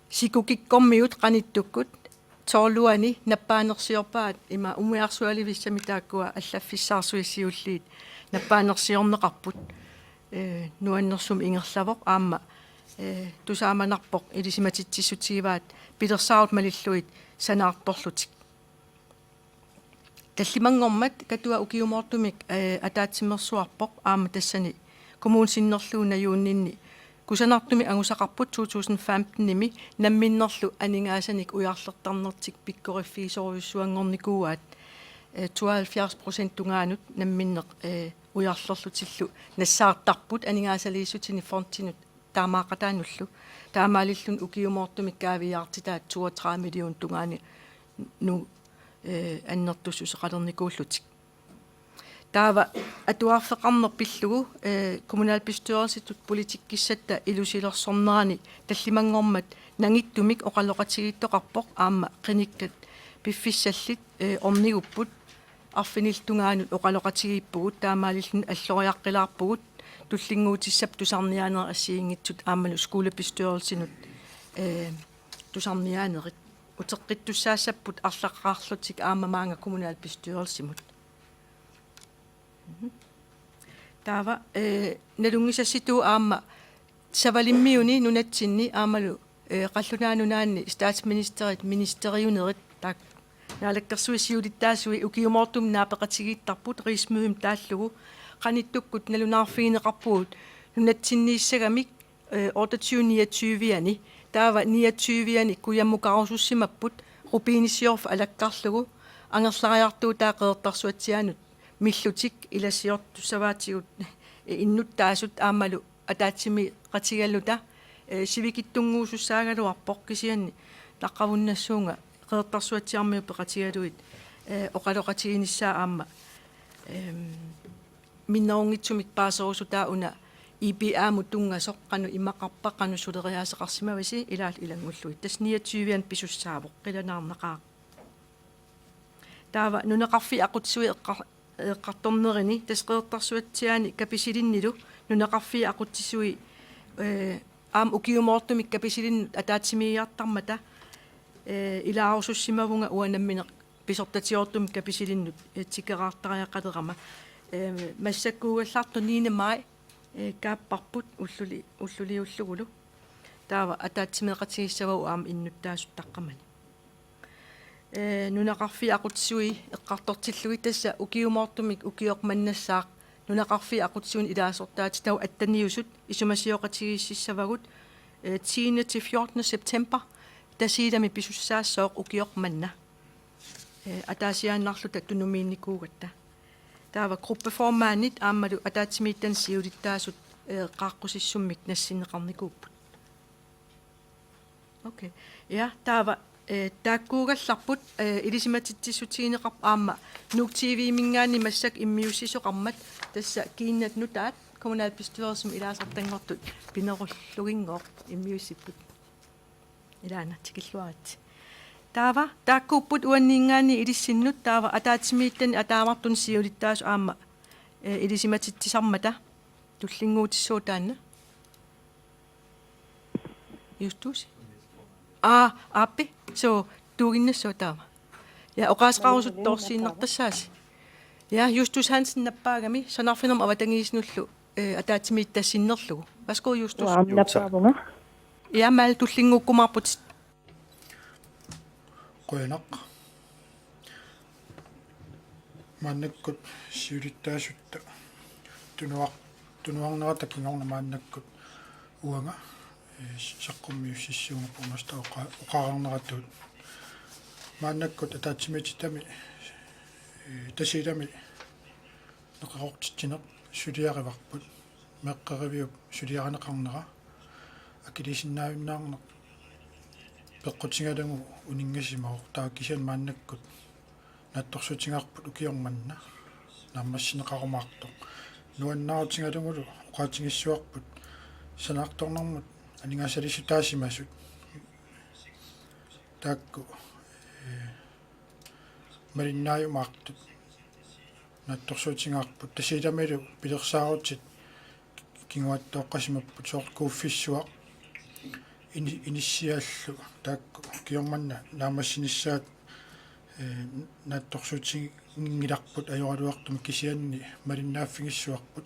sikukikkormiut qanittukkut tolv-uani nappaanersiorpaat, ima umiarsualivissami taakkua allaffissaarsuit siulliit nappaanersiorneqarput. Eh, nuannersumik ingerlavoq aamma, eh, tusaamanarpoq ilisimatitsissutigivaat pilersaarutit malillugit sanaartorlutik. Tallimanngormat Katua ukiumoortumik, eh, ataatsimeersuarpoq aamma tassani kommuni sinnerlugu najuunninni kusanartumik angusaqarput to tusind femten-imi namminnerlu aningaasanik ujarlertarnertik pikkoriffigisorujussuanngornikuuaat, eh, tooghalvfjerds procent tungaanut namminneq, eh, ujarlerlutillu nassaartarput aningaasaliissutinik fondinut taamaaqataanullu. Taamaalilluni ukiumoortumik kaaviiaartitaat toogtredive million tungaani nu-, eh, annertussuseqalernikuullutik. Taava atuarfeqarneq pillugu, eh, kommunalbestyrelsitut politikkissatta ilusilersornerani tallimanngormat nangittumik oqaloqatigiittoqarpoq aamma qinikkat piffissallit, eh, ornigupput arfinillit tungaanut oqaloqatigiippugut taamaalilluni alloriaqqilaarpugut tullinnguutissap tusarniaanerit assigiinngitsut aammalu skolebestyrelsinut, eh, tusarniaanerit uteqqittussaassapput arlaqarlutik aamma maanga kommunalbestyrelsimut. Mhm. Taava, eh, nalunngisassituut aamma Savalimmiuni nunatsinni aammalu, eh, qallunaat nunaanni statsministerit ministeriunerit taakku naalakkersuisut siulittaasuat ukiumoortumik naapeqatigiittarput rigsmødemi taallugu qanittukkut nalunaarfigineqarpugut nunatsinniissagamik, eh, otteogtyve niogtyve-ani. Taava niogtyve-ani kujammukarusussimapput rubinisiorfik alakkarlugu angerlariartuutaa Qeqertarsuatsiaanut millutik ilassiortussavaatigut innuttaasut aammalu ataatsimeeqatigaluta, eh, sivikitsunnguusussaagaluarpoq kisianni naqqavunnassuunga Qeqertarsuatsiaarmiut peqatigalugit, eh, oqaloqatiginissaa aamma, ehm, minnerunngitsumik paaserusutaa una I B A-mut tunngasoq qanoq imaqarpa, qanoq suleriaaseqarsimavisi ilaallu ilanngullugit. Tassa niogtyve-ani pisussaavoq, qilanaarnaqaaq. Taava nunaqarfiit aqutsisui eqqa-, eqqartornerini tassa Qeqertarsuatsiaani Kapisilinnilu nunaqarfiit aqutsisui, eh, aamma ukiumoortumik Kapisilinni ataatsimiigiartarmata, eh, ilaarusussimavunga uanga nammineq pisortatigoortumik Kapisilinnut, eh, tikeraartariaqalerama. Eh, massakkuugallartoq niende maj, eh, kaapparput ulluli-, ulluliullugulu. Taava ataatsimeeqatigissavavut aamma innuttaasut taqqamani. Eh, nunaqarfiit aqutsisui eqqartortillugit tassa ukiumoortumik ukioq mannassaaq nunaqarfiit aqutsisuinik ilaasortaatitavut atteniusut isumasioqatigiississavagut, eh, tiende til fjortende september Tasiilami pisussaassaaq ukioq manna. Eh, ataasiaannarluta tunumiinnikuugatta. Taava gruppeformandit aammalu ataatsimiititani siulittaasut, eh, qaaqqusissummik nassinneqarnikuupput. Okay. Ja, taava, eh, taakkuugallarput, eh, ilisimatitsissutigineqarpoq aamma Nuuk T V-minngaanniit massakkut immiussisoqarmat, tassa Kiinnat Nutaat kommunalbestyrelsimi ilaasortanngortut pinerulluginngooq immiussipput. Ilaana tikilluaritsi. Taava taakkuupput uanninngaanniit ilissinnut, taava ataatsimiititani ataavartuni siulittaasut aamma, eh, ilisimatitsisarmata tullinnguutissooq taanna. Justus? Aa, aappi. Suu, tuuginnassooq taava. Ja, oqaaseqarusuttorsiinnartassaasi. Ja, Justus Hansen nappaagami, Sanarfinermut Avatangiisinullu, eh, ataatsimiititaq sinnerlugu. Værsgo, Justus. Uanga aamma nappaavunga. Ja, Maal, tullinnguukkumaarputit. Qujanaq. Maannakkut siulittaasutta tunuar-, tunuarnerata kingorna maannakkut uanga, eh, saqqummiussissuunga borgmester oqa-, oqarneratuut. Maannakkut ataatsimiititami, eh, Tasiilami neqeroortitsineq suliarivarput. Meeqqeriviup suliarineqarnera akiliisinnaajunnaarneq peqqutigalugu uninngasimavoq, taava kisianni maannakkut naatsorsuutigaarput ukioq manna naammassineqarumaartoq. Nuannaarutigalugulu oqaatigissavarput sanaartornermut aningaasaliissutaasimasut. Taakku, eh, malinnaajumaartut naatsorsuutigaarput, Tasiilamilu pilersaarutit kinguaattooqqasimapput, soorlu kuuffissuaq, ini-, inissiallu taakku ukioq manna naammassinissaat, eh, naatsorsuutiginngilarput ajoraluartumik, kisianni malinnaaffigissavarput.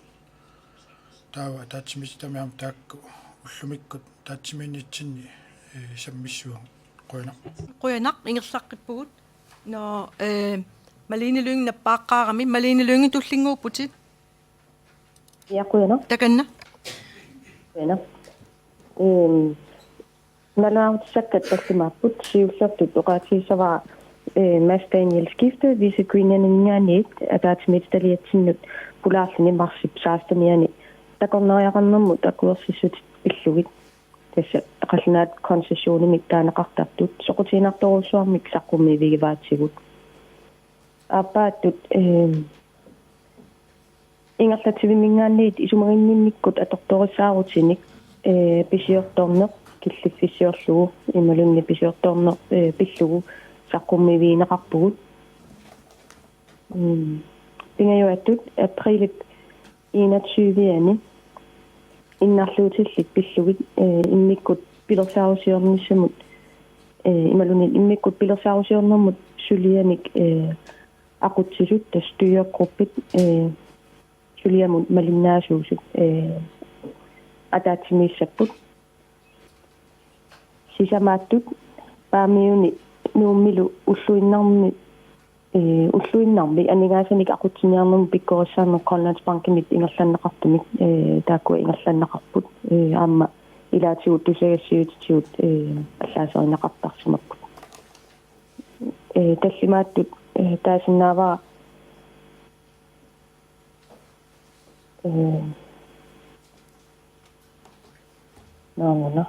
Taava ataatsimiititami aamma taakku ullumikkut ataatsimiinnitsinni, eh, sammissuagut. Qujanaq. Qujanaq, ingerlaqqippugut. Nå, eh, Malene Lynge nappaaqqaarami. Malene Lynge, tullinnguupputit. Ja, qujanaq. Takanna. Qujanaq. Ehm, nalunaarutissakkat tallimaapput, siullertut oqaatigissavara, eh, Mads Daniel Skifte, Visit Greenlandiminngaanniit ataatsimiititaliatsinnut, pulaarluni marsip sekstenianni takornariaqarnermut akuersissutit pillugit. Tassa qallunaat koncessionimik taaneqartartut soqutiginartorujussuarmik saqqummiivigivaatigut. Aappaattut, ehm, ingerlatsivimminngaanniit isumaginninnikkut atortorissaarutinik, eh, pisiortorneq killiffissiorlugu imaluunniit pisiortorneq, eh, pillugu saqqummiivigineqarpugut. Mm. Pingajuattut aprilip enogtyve-ani innarluutillit pillugit, eh, immikkut pilersaarusiornissamut, eh, imaluunniit immikkut pilersaarusiornermut sulianik, eh, aqutsisut, tassa styregruppit, eh, suliamut malinnaasuusut, eh, ataatsimiissapput. Sisamaattut Paamiuni Nuummilu ulluinnarni, eh, ulluinnarni aningaasanik aqutsiniarnermut pikkorissaaneq Grønlandsbankimit ingerlanneqartumik, eh, taakkua ingerlanneqarput, eh, aamma ilaatigut tusagassiuutitigut, eh, allaaserineqartarsimapput. Eh, tallimaattut, eh, taasinnaavara, eh, naamuna.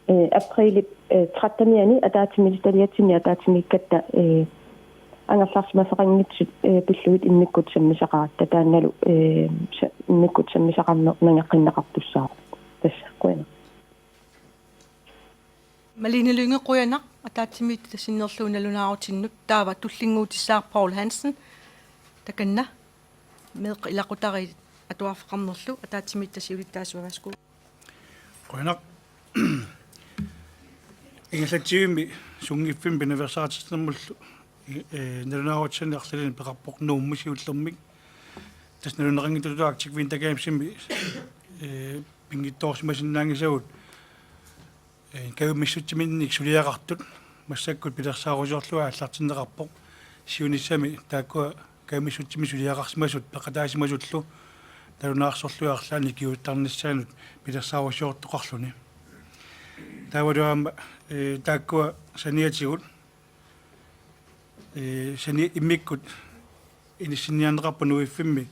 Eh, aprilip, eh, trettenianni ataatsimiititaliatsinni ataatsimiikkatta, eh, angerlarsimasaqanngitsut, eh, pillugit immikkut sammisaqaratta, taannalu, eh, sa-, immikkut sammisaqarneq nangeqqinneqartussaavoq. Tassa, qujanaq. Malene Lynge, qujanaq, ataatsimiititaq sinnerlugu nalunaarutinnut. Taava tullinnguutissaaq Poul Hansen, Takanna meeqqat ilaqutariit atuarfeqarnerlu ataatsimiititaliap siulittaasuata, værsgo. Qujanaq. Ingerlatsivimmi sunngiffimmi pinaveersaartitsinermullu, eh, nalunaarutissanik arlalinnik peqarpoq Nuummi siullermik. Tassa naluneqanngitsutut Arctic Winter Gamesimi, eh, pinngitsoorsimasinnaanngisagut, eh, kajumissutsiminnik suliaqartut massakkut pilersaarusiorlugit aallartinneqarpoq. Siunissami taakkua kajumissutsimik suliaqarsimasut peqataasimasullu nalunaarsorlugit arlaannik ikiuuttarnissaannut pilersaarusiortoqarluni. Taavalu aamma, eh, taakkua saniatigut, eh, sani immikkut inissinniarneqarput Nuuiffimmi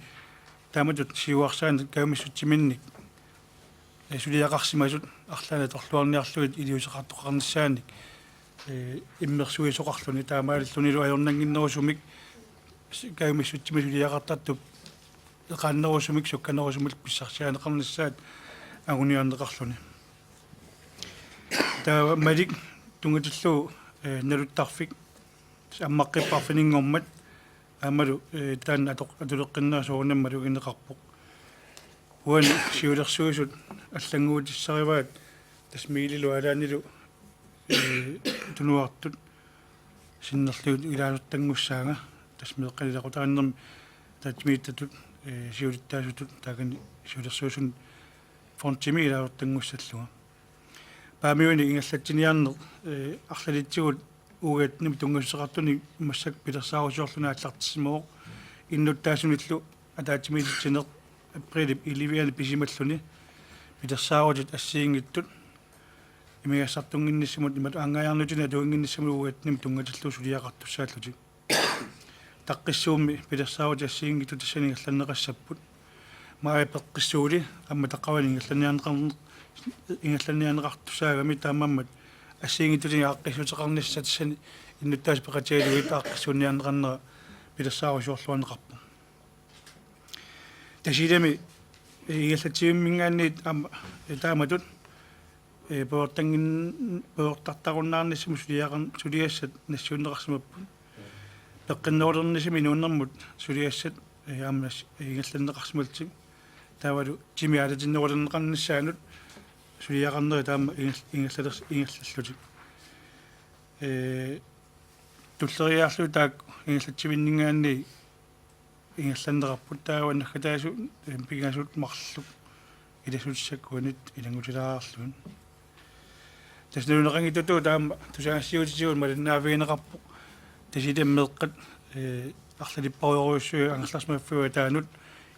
taamatut siuarsaaneq kajumissutsiminnik, eh, suliaqarsimasut arlaannik atorluarniarlugit iliuuseqartoqarnissaannik, eh, immersuisoqarluni, taamaalillunilu ajornannginnerusumik, kajumissutsimik suliaqartartut eqaannerusumik sukkanerusumillu pissarsiarineqarnissaat anguniarneqarluni. Taava Malik tunngatillugu, eh, naluttarfik ammaqqipparfininngormat aammalu, eh, taanna atoq-, atuleqqinnera soorunami malugineqarpoq. Uani siulersuisut allannguutissarivaat tassa Miililu Aalaanilu, eh, tunuartut sinnerlugit ilaasortanngussaanga, tassa meeqqanut ilaqutariinnermi ataatsimiititaliap, eh, siulittaasutut taakani siulersuisuni fondimi ilaasortanngussallunga. Paamiunik ingerlatsiniarneq, eh, arlalitsigut uagut attenimi tunngassuteqartunik massakkut pilersaarusiorluni aallartissimavoq. Innuttaasunillu ataatsimiititsineq aprilip elleve-ani pisimalluni pilersaarutit assigiinngitsut imigassartunnginnissamut imatut aanngajaarnutinik atuinnginnissamut uagut attenimi tunngatillugu suliaqartussaallutik. Taqqissuummi pilersaarutit assigiinngitsut tassani ingerlanneqassapput. Maajip peqqissuuli aamma taqqavani ingerlanniarneqarneq, ingerlanniarneqartussaagami, taamaammat assigiinngitsutigut aaqqissuussuteqarnissaq tassani innuttaasut peqatigalugit aaqqissuunniarneqarnera pilersaarusiorluarneqarpoq. Tasiilami ingerlatsivimminngaanniit aamma, eh, taamatut, eh, pujortanngin-, pujortartarunnaarnissamut suliaqar-, suliassat nassiunneqarsimapput. Peqqinnerulernissamut inuunermut suliassat, eh, aamma nas-, eh, ingerlanneqarsimallutik. Taavalu timi aalatinnerulerneqarnissaanut suliaqarnerit aamma inger-, ingerlalers-, ingerlallutik. Eh, tulleriiaarlugit taakku ingerlatsivinninngaanniit ingerlanneqarput, taava naggataasut, eh, pingasut marluk ilassutissakka uanit ilanngutilaarlugit. Tassa naluneqanngitsutut taama tusagassiuutitigut malinnaaffigineqarpoq. Tasiilami meeqqat, eh, arlalipparujorujussuit angerlarsimaffiup ataanut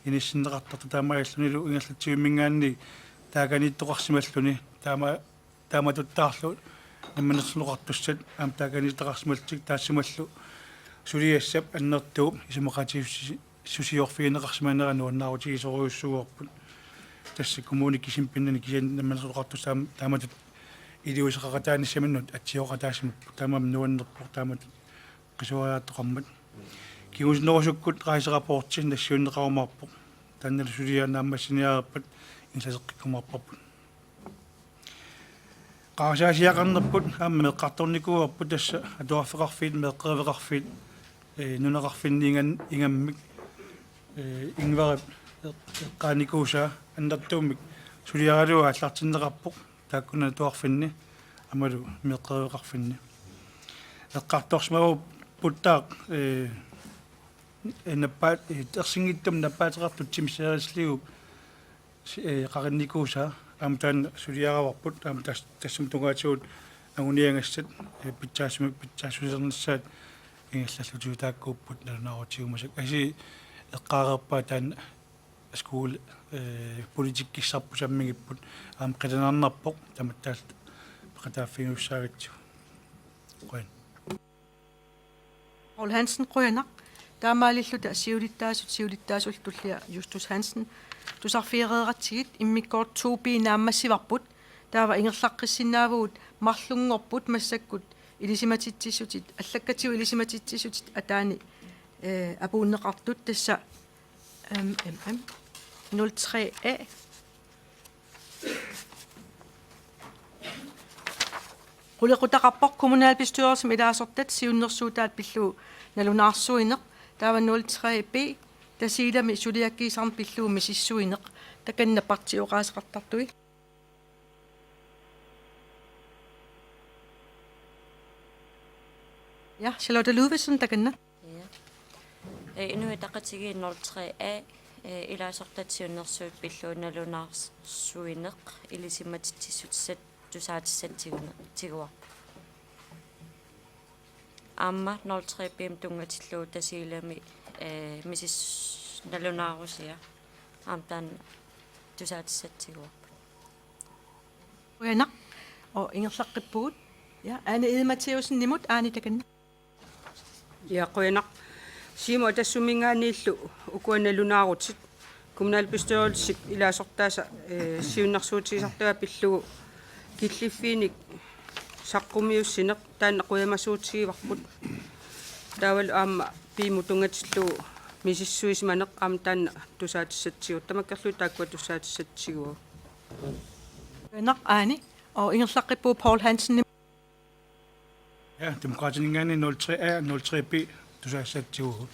inissinneqartartut, taamaalillunilu ingerlatsivimminngaanniit taakaniittoqarsimalluni. Taama taamatuttaarlu Namminersorneqartussat aamma taakaniittoqarsimallutik, taassumalu suliassap annertuup isumaqatigiissusi-, -susiorfigineqarsimanera nuannaarutigisorujussuuarput. Tassa kommunit kisimi pinnani kisianni Namminersorneqartussat aamma taamatut iliuuseqaqataanissaminnut atsioqataasimapput, taamaammat nuannerpoq taamatut qisuariartoqarmat. Kingusinnerusukkut rejserapporti nassiunneqarumaarpoq. Taannalu suliaat naammassiniareerpat ingerlateqqikkumaarparput. Qarasaasiaqarnerput aamma eqqartornikuuarput, tassa atuarfeqarfiit, meeqqeriveqarfiit, eh, nunaqarfinni ingan-, ingammik, eh, Ingvarip eq-, eqqaanikuusaa annertuumik suliaralugu aallartinneqarpoq taakkunani atuarfinni aammalu meeqqeriveqarfinni. Eqqartorsimavoq puttaaq, eh, nappaat-, eh, ersinngitsumik nappaateqartut timmisseerisliup si-, eh, qarinnikuusaa aamma taanna suliaravarput, aamma tas-, tassami tungaatigut anguniagassat, eh, pitsaasumik pitsaassusernissaat ingerlallutik taakkuupput nalunaarutigiumasakka. Asi eqqaareerpaa taanna skole, eh, politikkissarput sammigipput, aamma qilanaarnarpoq tamatta peqataaffigiussaavitsigu. Qujan. Paul Hansen, qujanaq. Taamaalilluta siulittaasut siulittaasullu tullia Justus Hansen. Tusarfigereeratsigit, immikkoortut to B naammassivarput. Taava ingerlaqqissinnaavugut marlunngorput massakkut ilisimatitsissutit, allakkatigut ilisimatitsissutit ataani, eh, apuunneqartut, tassa M M M nul tre A. Qulequtaqarpoq kommunalbestyrelsimi ilaasortat siunnersuutaat pillugu nalunaarsuineq, Taava nul tre B, Tasiilami suliakkiisarneq pillugu misissuineq, takanna partiit oqaaseqartartui. Ja, Charlotte Ludvigsen, takanna. Ja. Eh, Inuit Ataqatigiit nul tre A, eh, ilaasortat siunnersuut pillugu nalunaarsuineq ilisimatitsissutissat tusaatissatsigune-, tiguarput. Aamma nul tre B-mut tunngatillugu Tasiilami, eh, misis-, nalunaarusia. Aamma taanna tusaatissatsigurput. Qujanaq. Og ingerlaqqippugut. Ja, Ane Egede Mathæussenimut, Ane, takanna. Ja, qujanaq. Siumut Atassumminngaanniillu ukua nalunaarutit kommunalbestyrelsip ilaasortaasa, eh, siunnersuutigisartagaa pillugu killiffiinik saqqummiussineq taanna qujamasuutigivarput. Taavalu aamma B-mut tunngatillugu misissuisimaneq aamma taanna tusaatissatsigutta. Tamakkerlugu taakkua tusaatissatsigutta. Qujanaq, Ane. Og ingerlaqqippugut Poul Hansen. Ja, Demokraatininngaanniit nul tre A, nul tre B tusaatissatsigutta.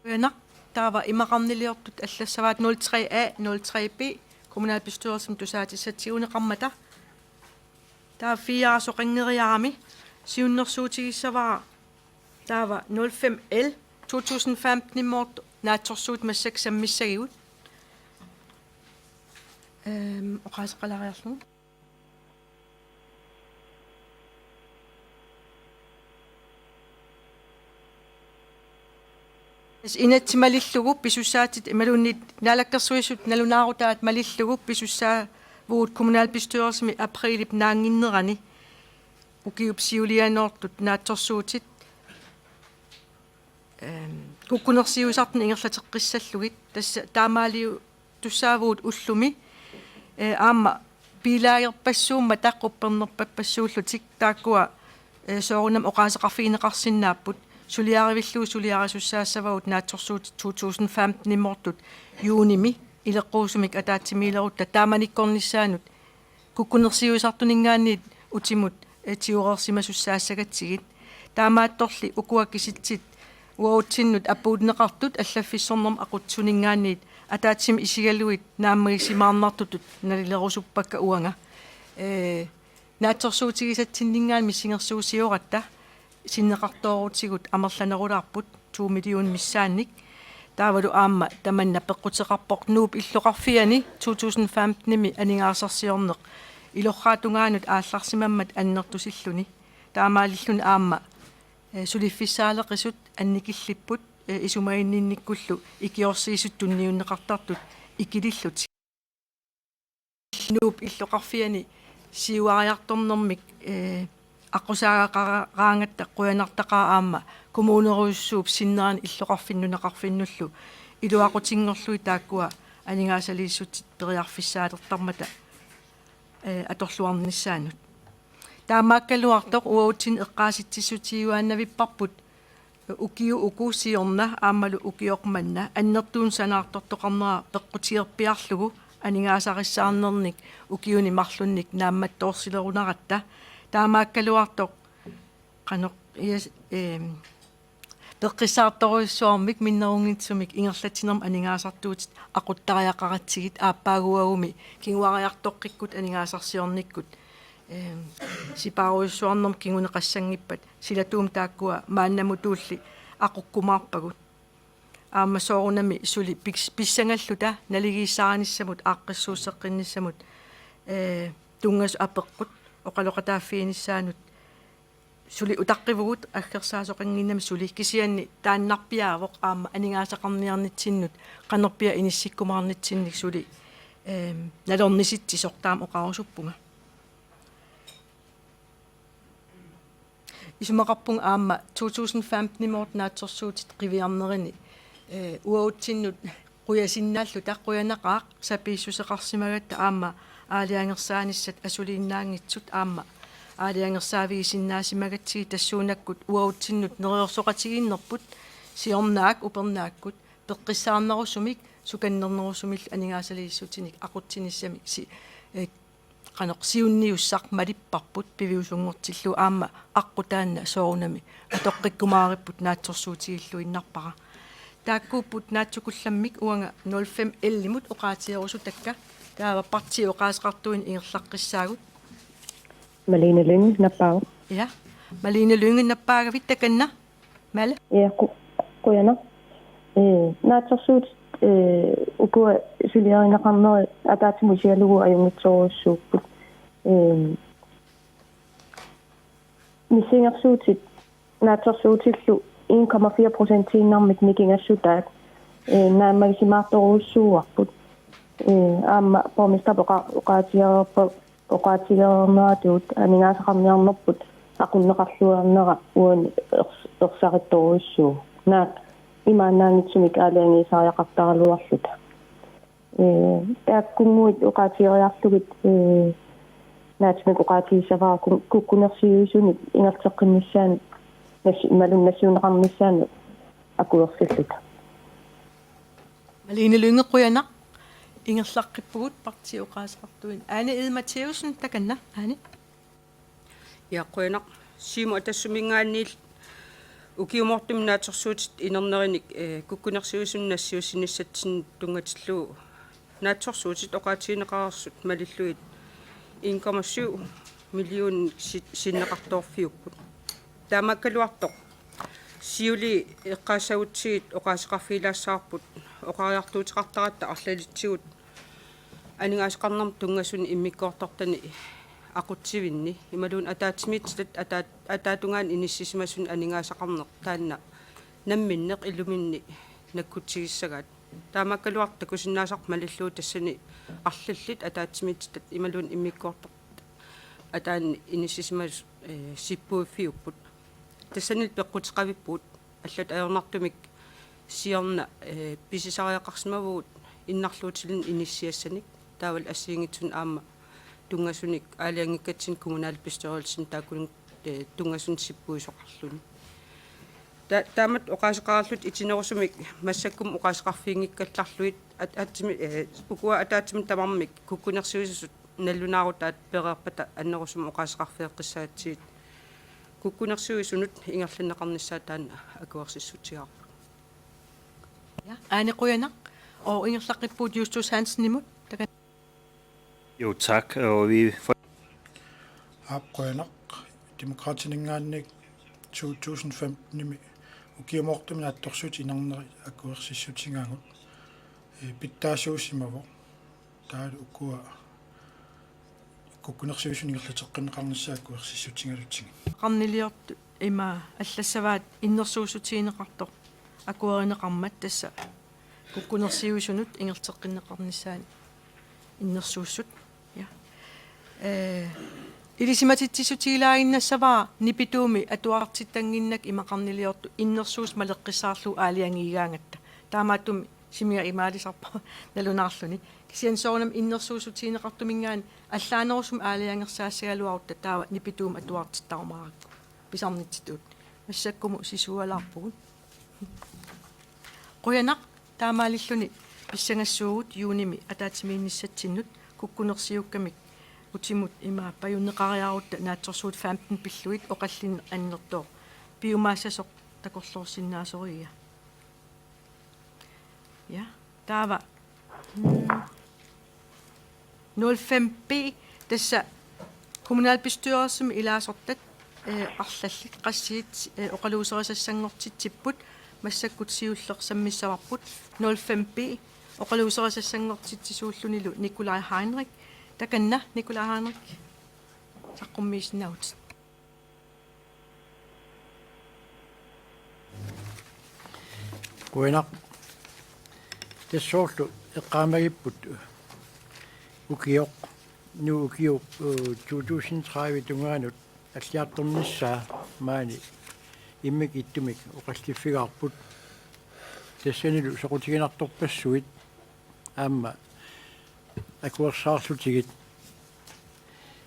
Qujanaq, taava imaqarniliortut allassavaat nul tre A, nul tre B, kommunalbestyrelsimi tusaatissatiguneqarmata. Taava fire soqanngeriarami siunnersuutigissavara taava nul fem L to tusind femten-imoortoq naatsorsuutit massakkut sammissagigut. Ehm, oqaaseqalaariarlugu. Tassa inatsit malillugu pisussaatit imaluunniit naalakkersuisut nalunaarutaat malillugu pisussaavugut kommunalbestyrelsimi aprilip naannginnerani ukiup siulianoortut naatsorsuutit, ehm, kukkunersiuisartunik ingerlateqqissallugit. Tassa taamaaliu- tussaavugut ullumi, eh, aamma bilagerpassuummata quppernerpappassuullutik taakkua, eh, soorunami oqaaseqarfigineqarsinnaapput, suliarivillugu suliarisussaassavagut naatsorsuutit to tusind femten-imoortut juunimi ileqquusumik ataatsimiilerutta taamanikkornissaanut kukkunersiuisartuninngaanniit utimut, eh, tigoreersimasussaassagatsigit. Taamaattorli ukua kisitsit uagutsinnut apuunneqartut allaffissornermut aqutsisuninngaanniit ataatsimut isigalugit naammagisimaarnartutut nalilerusuppakka uanga. Eh, naatsorsuutigisatsinninngaanniit missingersuusioratta sinneqartoorutigut amerlanerulaarput to million missaannik. Taavalu aamma tamanna peqquteqarpoq Nuup illoqarfiani to tusind femten-imi aningaasarsiorneq ilorraap tungaanut aallarsimammat annertusilluni. Taamaalilluni aamma, eh, suliffissaaleqisut annikillipput, eh, isumaginninnikkullu ikiorsiisut tunniunneqartartut ikilillutik. Nuup illoqarfiani siuariartornermik, eh, aqqusaagaqaraangatta qujanartaqaaq aamma kommunerujussuup sinnerani illoqarfinnut nunaqarfinnullu iluaqutinngorlugit taakkua aningaasaliissutit periarfissaalertarmata, eh, atorluarnissaannut. Taamaakkaluartoq uagutsinnut eqqaasitsissutigiuaannavipparput ukiut uku siorna aammalu ukioq manna annertuumik sanaartortoqarnera peqqutigerpiarlugu aningaasarissaarnernik ukiuni marlunnik naammattoorsileruneratta. Taamaakkaluartoq qanoq, ias-, eem, peqqissaartorujussuarmik minnerunngitsumik ingerlatsinermut aningaasartuutit aquttariaqaratsigit aappaaguagumi kinguariartoqqikkut aningaasarsiornikkut, eem, sipaarujussuarnermut kinguneqassanngippat silatuumik taakkua maannamutuulli aqukkumaarpagut. Aamma soorunami suli pis-, pissangalluta naligiissarinissamut aaqqissuusseqqinnissamut, ee, tunngasut apeqqut oqaloqataaffiginissaannut suli utaqqivugut aggersaasoqannginnami suli, kisianni taannarpiaavoq aamma aningaasaqarniarnitsinnut qanorpiaq inissikkumaarnitsinnik suli, eem, nalornisitsisoq taama oqarusuppunga. Isumaqarpunga aamma to tusind femten-imoortoq naatsorsuutit qiviarnerini, ee, uagutsinnut qujasinnaalluta qujanaqaaq sapiissuseqarsimagatta aamma aalajangersaanissat asuliinnaanngitsut aamma aalajangersaavigisinnaasimagatsigu tassuunakkut uagutsinnut neriorsoqatigiinnerput siornaak upernaakkut peqqissaarnerusumik sukannernerusumillu aningaasaliissutinik aqutsinissamik si-, ee, Qanoq siunniussaq malipparput piviusunngortillugu aamma aqqut taanna soorunami atoqqikkumaaripput naatsorsuutigilluinnarpara. Taakkuupput naatsukullammik uanga nul fem L-imut oqaatigerusutakka, taava partiit oqaaseqartuinnaq ingerlaqqissaagut. Malene Lynge nappaavoq. Ja, Malene Lynge nappaagavit takanna. Male? Ja, ku-, qujanaq. Ee, naatsorsuutit, ee, ukua suliarineqarnerat ataatsimut isigalugu ajunngitsorujussuupput. Ee, missingersuutit naatsorsuutillu en komma fire procentiinnarmik nikingassutaat, ee, naammagisimaartorujussuuarput. Ee, aamma borgmesterip oqa-, oqaatigereerpa-, oqaatigereerneratuut aningaasaqarniarnerput aqunneqarluarnera uani ers-, ersarittorujussuuvoq. Naak imaannaanngitsumik aalajangiisariaqartaraluarluta. Ee, taakkunnguit oqaatigeriarlugit, ee, naatsumik oqaatigissavara ku-, kukkunersiuisunut ingerlateqqinnissaanut nas-, imaluunniit nassiunneqarnissaanut akuersilluta. Malene Lynge, qujanaq. Ingerlaqqippugut partiit oqaaseqartuinnaq. Ane Egede Mathæussen, takanna, Ane. Ja, qujanaq. Siumut Atassuminngaanniit ukiumoortumik naatsorsuutit inernerinik, eh, kukkunersiuisunut nassiussinissatsinnut tunngatillugu naatsorsuutit oqaatigineqareersut malillugit en komma syv million si-, sinneqartoorfiupput. Taamaakkaluartoq siuliini eqqaassagutsigit oqaaseqarfigilaassavarput oqariartuuteqartaratta arlalitsigut aningaasaqarnermut tunngasunik immikkoortortani aqutsivinni imaluunniit ataatsimiititani ataa-, ataatungaani inissisimasunik aningaasaqarneq taanna namminneq iluminni nakkutigissagaat. Taamaakkaluartoq takusinnaasarput malillugu tassani arlallit ataatsimiititani imaluunniit immikkoortortani ataani inissisimasut, eh, sippuiffiupput. Tassanilu peqquteqavippugut allatut ajornartumik siorna, eh, pisisariaqarsimavugut innarluutilinnut inissiassanik, taavalu assigiinngitsunik aamma tunngasunik aalajangikkatsinnik kommunalbestyrelsimi taakkununnga, eh, tunngasunik sippuisoqarluni. Ta-, taamatut oqaaseqareerluta itinerusumik massakkut oqaaseqarfiginngikkallarlugit at-, ataatsimi-, eh, ukua ataatsimut tamarmik kukkunersiuisut nalunaarutaat pereerpata annerusumik oqaaseqarfigeqqissagatsigit kukkunersiuisunut ingerlanneqarnissaa taanna akuersissutigaarput. Ja, Ane, qujanaq. Og ingerlaqqippugut Justus Hansenimut. Takanna. Jo, tak. Og vi for- Aap, qujanaq. Demokraatininngaanniit to tusind femtenimi ukiumoortumik naatsorsuutit inerneri akuersissutigaagut. Ee, pitsaasuusimavoq. Taavalu ukua kukkunersiuisunut ingerlateqqinneqarnissaa akuersissutigalugit. Qarniliortut ima allassavaat innersuussutigineqartoq akuerineqarmat, tassa kukkunersiuisunut ingerlateqqinneqarnissaanut innersuussut. Ja. Ee, ilisimatitsissutigilaaginnassavara nipituumik atuartitannginnakku ima qarniliortut innersuussut maleqqissaarlugu aalajangiigaangatta. Taamaattumik simiga imaalisarpara nalunaarluni. Kisianni soorunami innersuussutigineqartuminngaanniit allaanerusumik aalajangersaassagaluarutta taava nipituumik atuartittarumaarakku pisarnitsitut. Massakkumut sisualaarpugut. Qujanaq, taamaalilluni pissangassuugut juunimi ataatsimiinnissatsinnut kukkunersiukkamik utimut ima pajunneqariarutta naatsorsuutit femten pillugit oqallinneq annertooq piumaassasoq takorloorsinnaasoriga. Ja, taava. Mm. Nul fem B, tassa kommunalbestyrelsimi ilaasortat, eh, arlallit qassiit, eh, oqaluuserisassanngortitsipput, massakkut siulleq sammissavarput. Nul fem B oqaluuserisassanngortitsisuullunilu Nikolaj Heinrich. Takanna, Nikolaj Heinrich. Saqqummiissinnaavutit. Qujanaq. Tassa soorlu eqqaamagipput ukioq, Nuuk ukioq, eh, to tusind tredive tungaanut alliartornissaa maani immikkut ittumik oqalliffigaarput. Tassanilu soqutiginartorpassuit aamma akuersaarlutigit.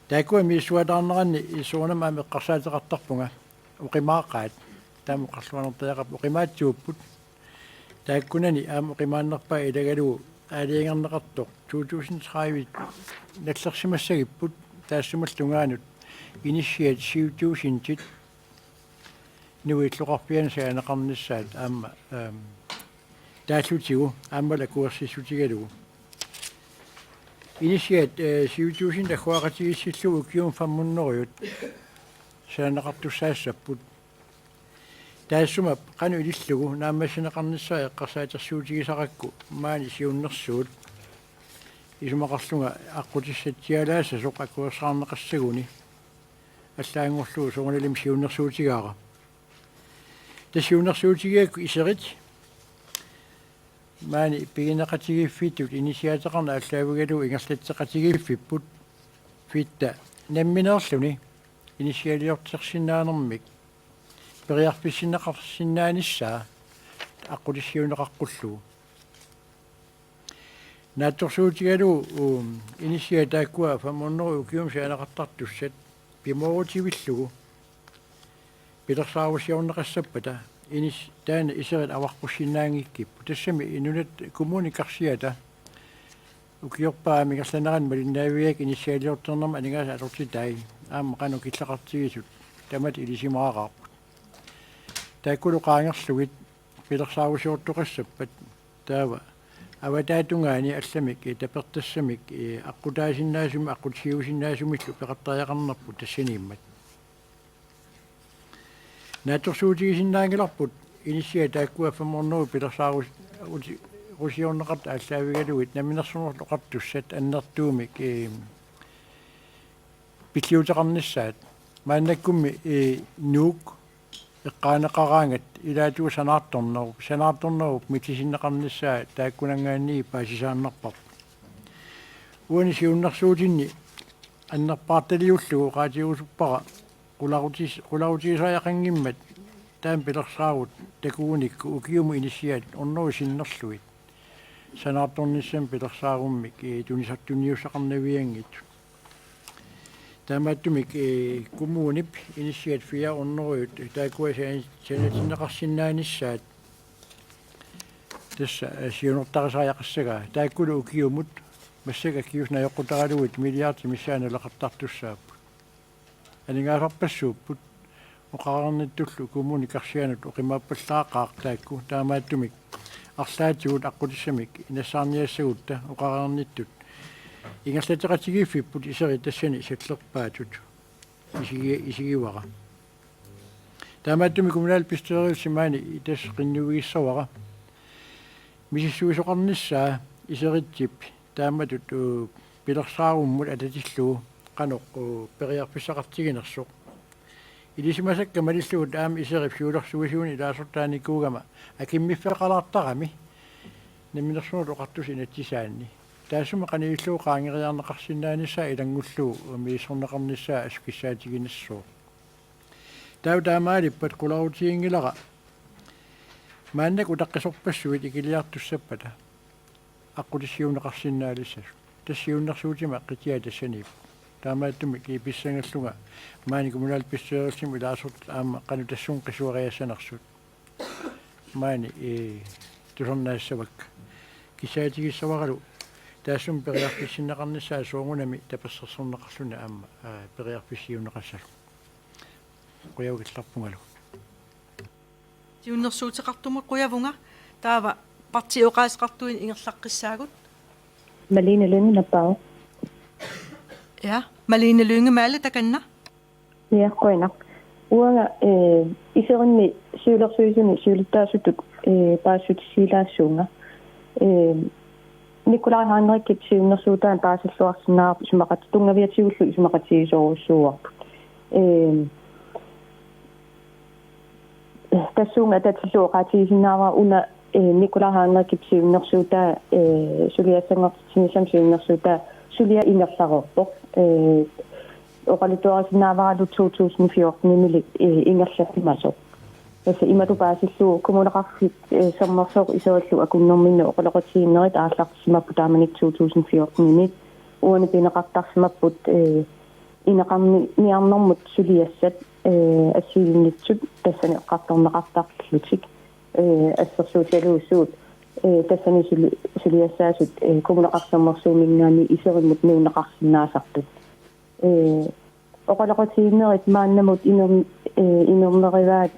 Taakkua misissuataarneranni soorunami aamma eqqarsaateqartarpunga oqimaaqaat. Taama oqarluarnertariaqarpoq, oqimaatsuupput. Taakkunani aamma oqimaannerpaat ilagalugu aalajangerneqartoq to tusind tredive nallersimassagipput, taassumalu tungaanut inissiat syv tusindit nuilloqarfianut sananeqarnissaat aamma, ehm, taallutigu aammalu akuersissutigalugu. Inissiat, eh, syv tusind agguaqatigiissillugu ukiumut fem hundrede sananeqartussaassapput. Taassuma qanoq ilillugu naammassineqarnissaa eqqarsaatersuutigisarakku maani siunnersuut, isumaqarlunga aqqutissatsialaassasoq akuersaarneqassaguni allaanngorlugu soorunalimi siunnersuutigaara. Tassa siunnersuutigigakku iserit maani pigineqatigiiffittut inissiaateqarneq aallaavigalugu ingerlatseqatigiiffipput, fitta nammineerluni inissialiortersinnaanermik periarfissinneqarsinnaanissaa aqqutissiuunneqaqqullugu. Naatsorsuutigalugu, um, inissiat taakkua fem hundrede ukiumut sananeqartartussat pimoorutivillugu pilersaarusiorneqassappata inis-, taanna iserit avaqqussinnaanngikkipput. Tassami nunat kommunit karsiata ukiorpaammik ingerlanerani malinnaavigaakka inissialiorternermut aningaasat atortitai aamma qanoq killeqartigisut tamatta ilisimaarparput. Taakkulu qaangerlugit pilersaarusiortoqassappat taava avataatungaani allamik, eh, tapertassamik, eh, aqqutaasinnaasumik aqqutissiuusinnaasumillu peqartariaqarnerput tassaniimmat. Naatsorsuutigisinnaanngilarput inissiat taakkua fem hundrede pilersaarus-, uti-, rusiorneqartut aallaavigalugit Namminersornermut Oqartussat annertuumik, eh, pilliuteqarnissaat. Maannakkummi, eh, Nuuk eqqaaneqaraangat ilaatigut sanaartornerup, sanaartornerup mitisinneqarnissaa taakkunanngaanniit paasisaannarparput. Uani siunnersuutinni annerpaartaliullugu oqaatigerusuppara qularutis-, qularutigisariaqanngimmat taama pilersaarut takugunikku ukiumut inissiat ornerup sinnerlugit sanaartornissamik pilersaarummik, eh, tunisartuniussaqarnavianngitsut. Taamaattumik, eh, kommunip inissiat fire hundrede taakkua san-, sanatinneqarsinnaanissaat tassa, eh, siunertarisariaqassagaa. Taakkulu ukiumut massakkut akiuusut najoqqutaralugit milliardit missaat naleqartartussaapput. Aningaasarpassuupput oqareernittullu kommunit karsianut oqimaappallaaqaaq taakku, taamaattumik arlaatigut aqqutissamik nassaarniassagutta oqareernittut ingerlatseqatigiiffipput iserit tassani sallerpaatut isigi-, isigivara. Taamaattumik kommunalbestyrelsi maani tassa qinnuigissavara misissuisoqarnissaa iseritsip taamatut, uu, pilersaarummut atatillugu qanoq, uu, periarfissaqartiginersoq. Ilisimasakka malillugit aamma iserip siulersuisunik ilaasortaanikuugama akimmiffeqalaartarami Namminersornermut Oqartussat inatsisaanni. Taassuma qanoq ilillugu qaangereerneqarsinnaanissaa ilanngullugu misissorneqarnissaa assut kissaatiginissasoq. Taava taamaalippat qularutiginngilara maannakkut utaqqisorpassuit ikiliartussappata aqqutissiuunneqarsinnaalissasoq. Tassa siunnersuutima qitiaa tassaniippoq. Taamaattumik pissanngallunga maani kommunalbestyrelsimi ilaasortat aamma qanoq tassunga qisuariassanersut maani, eh, tusarnaassavakka. Kissaatigissavaralu taassuma periarfissinneqarnissaa soorunami tapersersorneqarluni aamma, aa, periarfissiuunneqassasoq. Qujaukillarpungalu. Siunnersuuteqartumut qujavunga, taava partiit oqaaseqartuinit ingerlaqqissaagut. Malene Lynge, Napaavoq. Ja, Malene Lynge, Maale, takanna. Ja, qujanaq. Uanga, eh, iserinni siulersuisuni siulittaasutut, eh, paasissutissiilaassuunga. Eh, Nikolaj Henrichip siunnersuutaanut paasilluarsinnaavarput isumaqat-, tunngaviatigullu isumaqatigisorujussuuarput. Eh, tassuuna atatillugu oqaatigisinnaavara una, eh, Nikolaj Henrichip siunnersuutaa, eh, suliassanngortitsinissamut siunnersuutaa suliaq ingerlareerpoq. Eh, oqaluttuarisinnaavaralu to tusind fjorten-imili, eh, ingerlassimasoq. Tassa imatut paasillugu Kommuneqarfik, eh, Sermersooq iserillu akunnerminni oqaloqatigiinnerit aallartissimapput taamanikkut to tusind fjorten-imi. Uani pineqartarsimapput, eh, ineqarniarnermut suliassat, eh, assigiinngitsut tassani eqqartorneqartarlutik, eh, assersuutigalugu suut ee, tassani suli-, suliassaasut, ee, Kommuneqarfik Sermersuuminngaanniit iserimmut nuunneqarsinnaasartut. Ee, oqaloqatigiinnerit maannamut iner-, ee, inernerugaat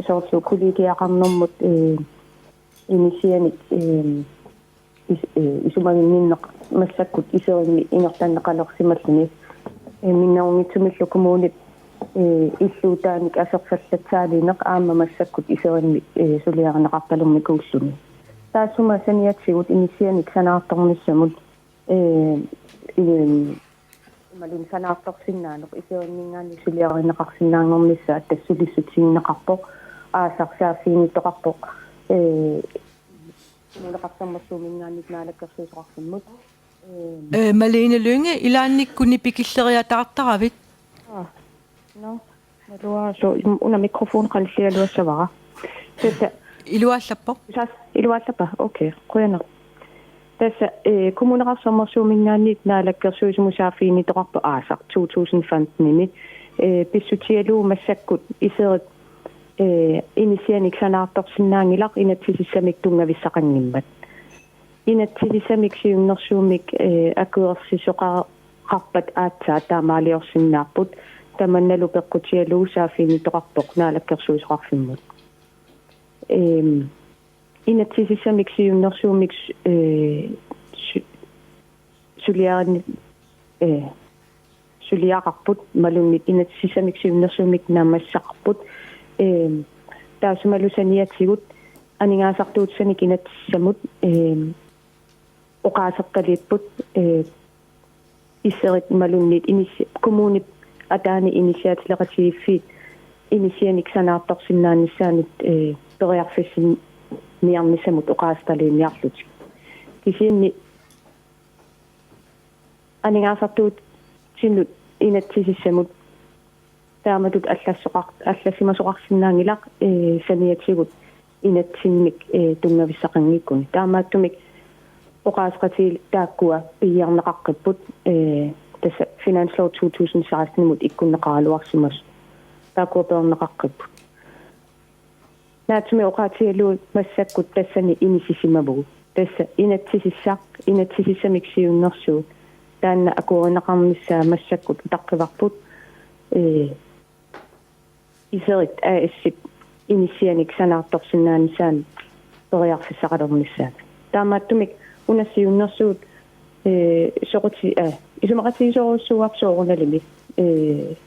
soorlu kollegiaqarnermut, ee, inissianik, ee, is-, ee, isumaginnginneq massakkut iserimmi ingerlanneqalersimalluni. Ee, minnerunngitsumillu kommunip, ee, illuutaanik aserfallatsaaliineq aamma massakkut iserimmi, ee, suliarineqartalernikuulluni. Taassuma saniatigut inissianik sanaartornissamut, ee, ee, imaluunniit sanaartorsinnaaneq iserinngaanniit suliarineqarsinnaanngornissaa tassa sulissutigineqarpoq, aasaq saaffiginnittoqarpoq, ee, Kommuneqarfik Sermersuuminngaanniit Naalakkersuisoqarfimmut. Ee, Ee, Malene Lynge, ilaannikkut nipikilleriataartaravit? Aa, nå, naluara suu, im-, una mikrofoni qanilligaluassavara. Tassa Iluallappoq. Sas, iluallappa. Okay, qujanaq. Tassa, ee, Kommuneqarfik Sermersuuminngaanniit Naalakkersuisumut saaffiginnittoqarpoq aasaq to tusind femten-imi. Ee, pissutigalugu massakkut iserit, ee, inissianik sanaartorsinnaanngilaq inatsisissamik tunngavissaqanngimmat. Inatsisissamik siunnersuummik, ee, akuersisoqarpat aatsaat taamaaliorsinnaapput, tamannalu peqqutigalugu saaffiginnittoqarpoq Naalakkersuisoqarfimmut. Eem, inatsisissamik siunnersuummik s-, ee, su-, suliarinni-, ee, suliaqarput, imaluunniit inatsisissamik siunnersuummik naammassaqarput, eem, taassumalu saniatigut aningaasartuutissanik inatsisissamut, eem, oqaasertaliipput, ee, iserit imaluunniit inissi-, kommunip ataani inissiaatileqatigiiffiit inissianik sanaartorsinnaanissaanut, ee, periarfissinniarnissamut oqaasertaliiniarlutik. Kisianni aningaasartuutitsinnut inatsisissamut taamatut allassoqar-, allassimasoqarsinnaanngilaq, ee, saniatigut inatsimmi, ee, tunngavissaqanngikkuni. Taamaattumik oqaaseqatigiit taakkua piiarneqaqqipput, ee, tassa finanslov to tusind seksten-imut ikkunneqaraluarsimasut. Taakkua peerneqaqqipput. Naatsumik oqaatigalugu massakkut tassani inissisimavugut. Tassa inatsisissaq, inatsisissamik siunnersuut. Taanna akuerineqarnissaa massakkut utaqqivarput, ee, iserit A S-ip inissianik sanaartorsinnaanissaanut periarfissaqalernissaanut. Taamaattumik una siunnersuut, ee, soquti-, ee, isumaqatigisorujussuuarput soorunalimi, ee,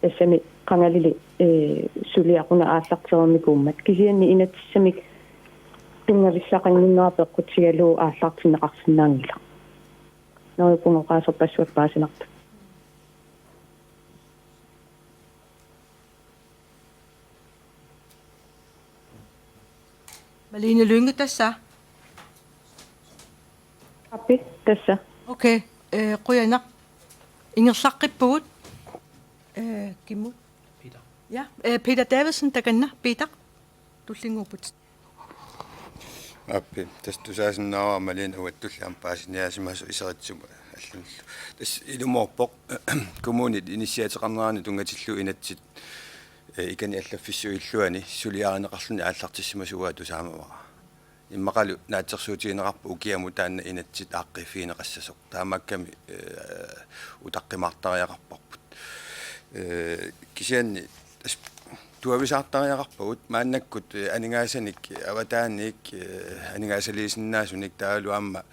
tassami qangalili, ee, suliaq una aallartereernikuummat. Kisianni inatsisissamik tunngavissaqannginnera peqqutigalugu aallartinneqarsinnaanngilaq. Neriuppunga oqaaserpassuit paasinartut. Malene Lynge tassa. Aappi, tassa. Okay, ee, qujanaq. Ingerlaqqippugut. Ee, kimmut? Peter. Ja, ee, Peter Davidsen takanna, Peter. Tullinnguupput. Aappi, tassa tusaasinnaavara Malene uattulli aamma paasiniaasimasoq iseritsumut allanullu. Tassa ilumoorpoq kommunit inissiaateqarneranut tunngatillugu inatsit, ee, ikani allaffissuit illuanni suliarineqarluni aallartissimasuuaa tusaamavara. Immaqalu naatsorsuutigineqarpoq ukiamut taanna inatsit aaqqiiffigineqassasoq. Taamaakkami, ee, utaqqimaartariaqarparput. Ee, kisianni tassa tuavisaartariaqarpagut maannakkut, ee, aningaasanik avataaniit, ee, aningaasaliisinnaasunik taavalu aamma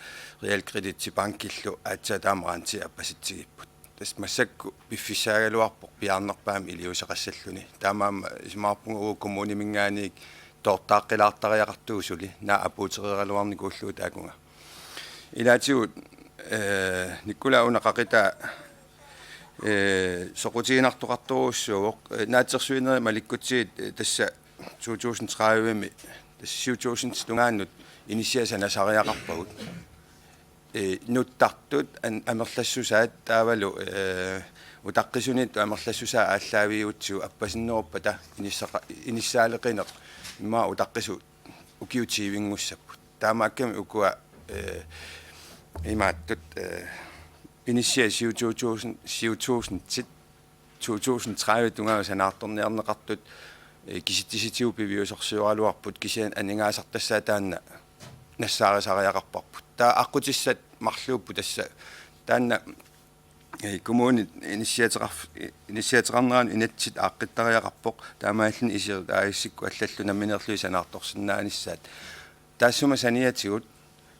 realkreditsi bankillu aatsaat taama garanti appasitsigipput. Tassa massakkut piffissaagaluarpoq piaarnerpaamik iliuuseqassalluni. Taamaammat isumaqarpunga uagut kommuniminngaanniit toortaaqqilaartariaqartugut suli, naak apuutereeraluarnikuullugu taakunga. Ilaatigut, ee, Nikolai una qaqitaa, ee, soqutiginartoqartorujussuuvoq, ee, naatsorsuinerit malikkutsigit, ee, tassa to tusind tredive-mi, tassa syv tusind tungaanut inissiat sanasariaqarpagut. Ee, nuttartut an-, amerlassusaat taavalu, ee, utaqqisuniittut amerlassusaat aallaaviugutsigu appasinneruppata inissaqa-, inissaaleqineq immaqa utaqqisut ukiut tyve-nngussapput. Taamaakkami ukua, ee, imaattut, ee, inissiat syv tusind, syv tusindit to tusind tredive tungaanut sanaartorniarneqartut, ee, kisitsisitigut piviusorsioraluarput kisianni aningaasartassaat taanna nassaarisariaqarparput. Taava aqqutissat marluupput tassa. Taanna, eh, kommunit inissiateqarf-, inissiateqarneranut inatsit aaqqittariaqarpoq, taamaalilluni iserit A/S-ikkut allallu nammineerlugit sanaartorsinnaanissaat. Taassuma saniatigut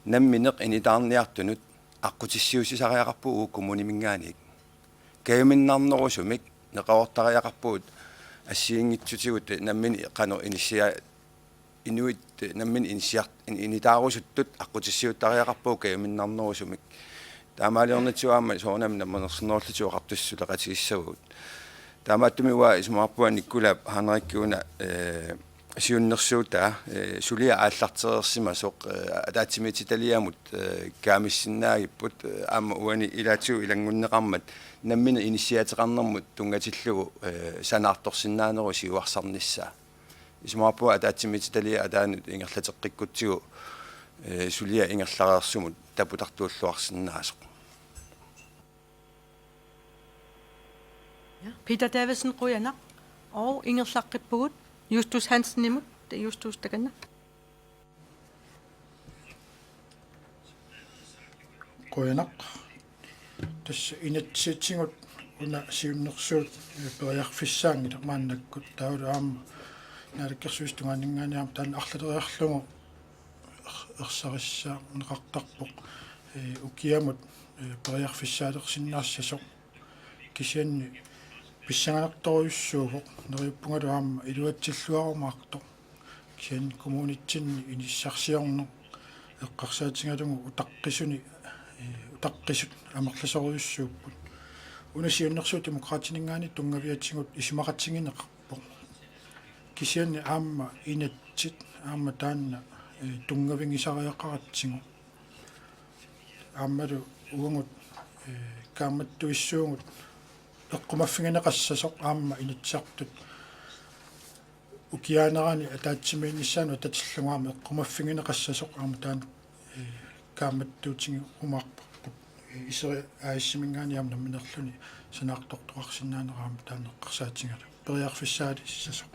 nammineq initaarniartunut aqqutissiuussisariaqarpugut uagut kommuniminngaanniit. Kajuminnarnerusumik neqeroortariaqarpugut assigiinngitsutigut nammineq qanoq inissia-, inuit nammineq inissiar-, in-, initaarusuttut aqqutissiuuttariaqarpugut kajuminnarnerusumik. Taamaaliornitsuaamma soorunami namminersornerullutik oqartussat suleqatigissavagut. Taamaattumik uanga isumaqarpunga Nikolaj Henriksen una, eh, siunnersuutaa, eh, suliaq aallartereersimasoq, eh, ataatsimiititaliamut, eh, kaamissinnaagipput, eh, aamma uani ilaatigut ilanngunneqarmat nammineq inissiateqarnermut tunngatillugu, eh, sanaartorsinnaanerup siuarsarnissaa. Isumaqarpunga ataatsimiititaliap ataanut ingerlateqqikkutsigu, eh, suliaq ingerlareersumut taputartuulluarsinnaasoq. Ja, Peter Davidsen, qujanaq. Og ingerlaqqippugut Justus Hansenimut, Justus, takanna. Qujanaq. Tassa inatsisitigut una siunnersuut, eh, periarfissaanngilaq maannakkut, taavalu aamma Naalakkersuisut tungaanninngaanniit aamma taanna arlaleriarlugu er-, ersarissaarneqartarpoq, eh, ukiamut, eh, periarfissaalersinnaassasoq. Kisianni pissanganartorujussuuvoq, neriuppungalu aamma iluatsilluarumaartoq. Kisianni kommunitsinni inissarsiorneq eqqarsaatigalugu utaqqisuni, eh, utaqqisut amerlasoorujussuupput. Una siunnersuut Demokraatininngaanniit tunngaviatigut isumaqatigineqarpoq. Kisianni aamma inatsit aamma taanna, eh, tunngavigisariaqaratsigu. Aammalu uagut, eh, kaammattuissuugut eqqumaffigineqassasoq aamma Inatsisartut ukiaanerani ataatsimiinnissaanut atatillugu aamma eqqumaffigineqassasoq aamma taanna, eh, kaammattuutigiumaarparput. Eh, iserit A/S-iminngaanniit aamma nammineerluni sanaartortoqarsinnaanera aamma taanna eqqarsaatigalugu. Periarfissaalissasoq.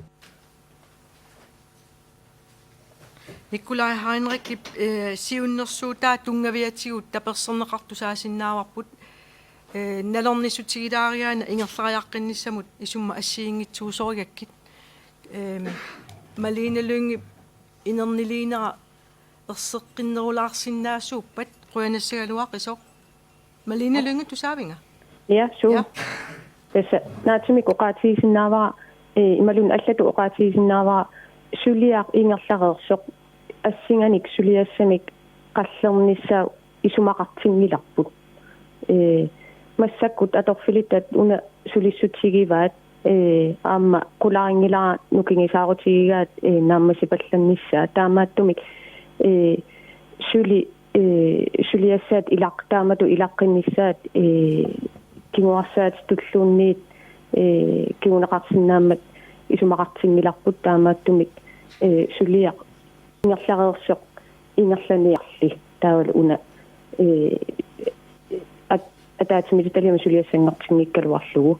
Nikolaj Henriksenip, eh, siunnersuutaa tunngaviatigut taperserneqartusaasinnaavarput, eh, nalornissutigilaariaana ingerlariaqqinnissamut isummat assigiinngitsuusorigakkit. Ehm, Malene Lynge inerniliinera erseqqinnerulaarsinnaasuuppat, qujanassagaluaqisoq. Malene Lynge, tusaavinga? Ja, suu. Ja. Tassa naatsumik oqaatigisinnaavara, eh, imaluunniit allatut oqaatigisinnaavara suliaq ingerlareersoq assinganik suliassamik qallernissaa isumaqartinngilarput. Eh, massakkut atorfilittat una sulissutigivaat, eh, aamma qularinngilara nukingisaarutigigaat, eh, naammassipallannissaa. Taamaattumik, eh, suli, eh, suliassaat ilaq-, taamatut ilaqqinnissaat, eh, kinguarsaatitulluunniit, eh, kinguneqarsinnaammat isumaqartinngilarput, taamaattumik, eh, suliaq ingerlareersoq ingerlaniarli taavalu una, eh, at-, ataatsimiititaliami suliassanngortinngikkaluarlugu.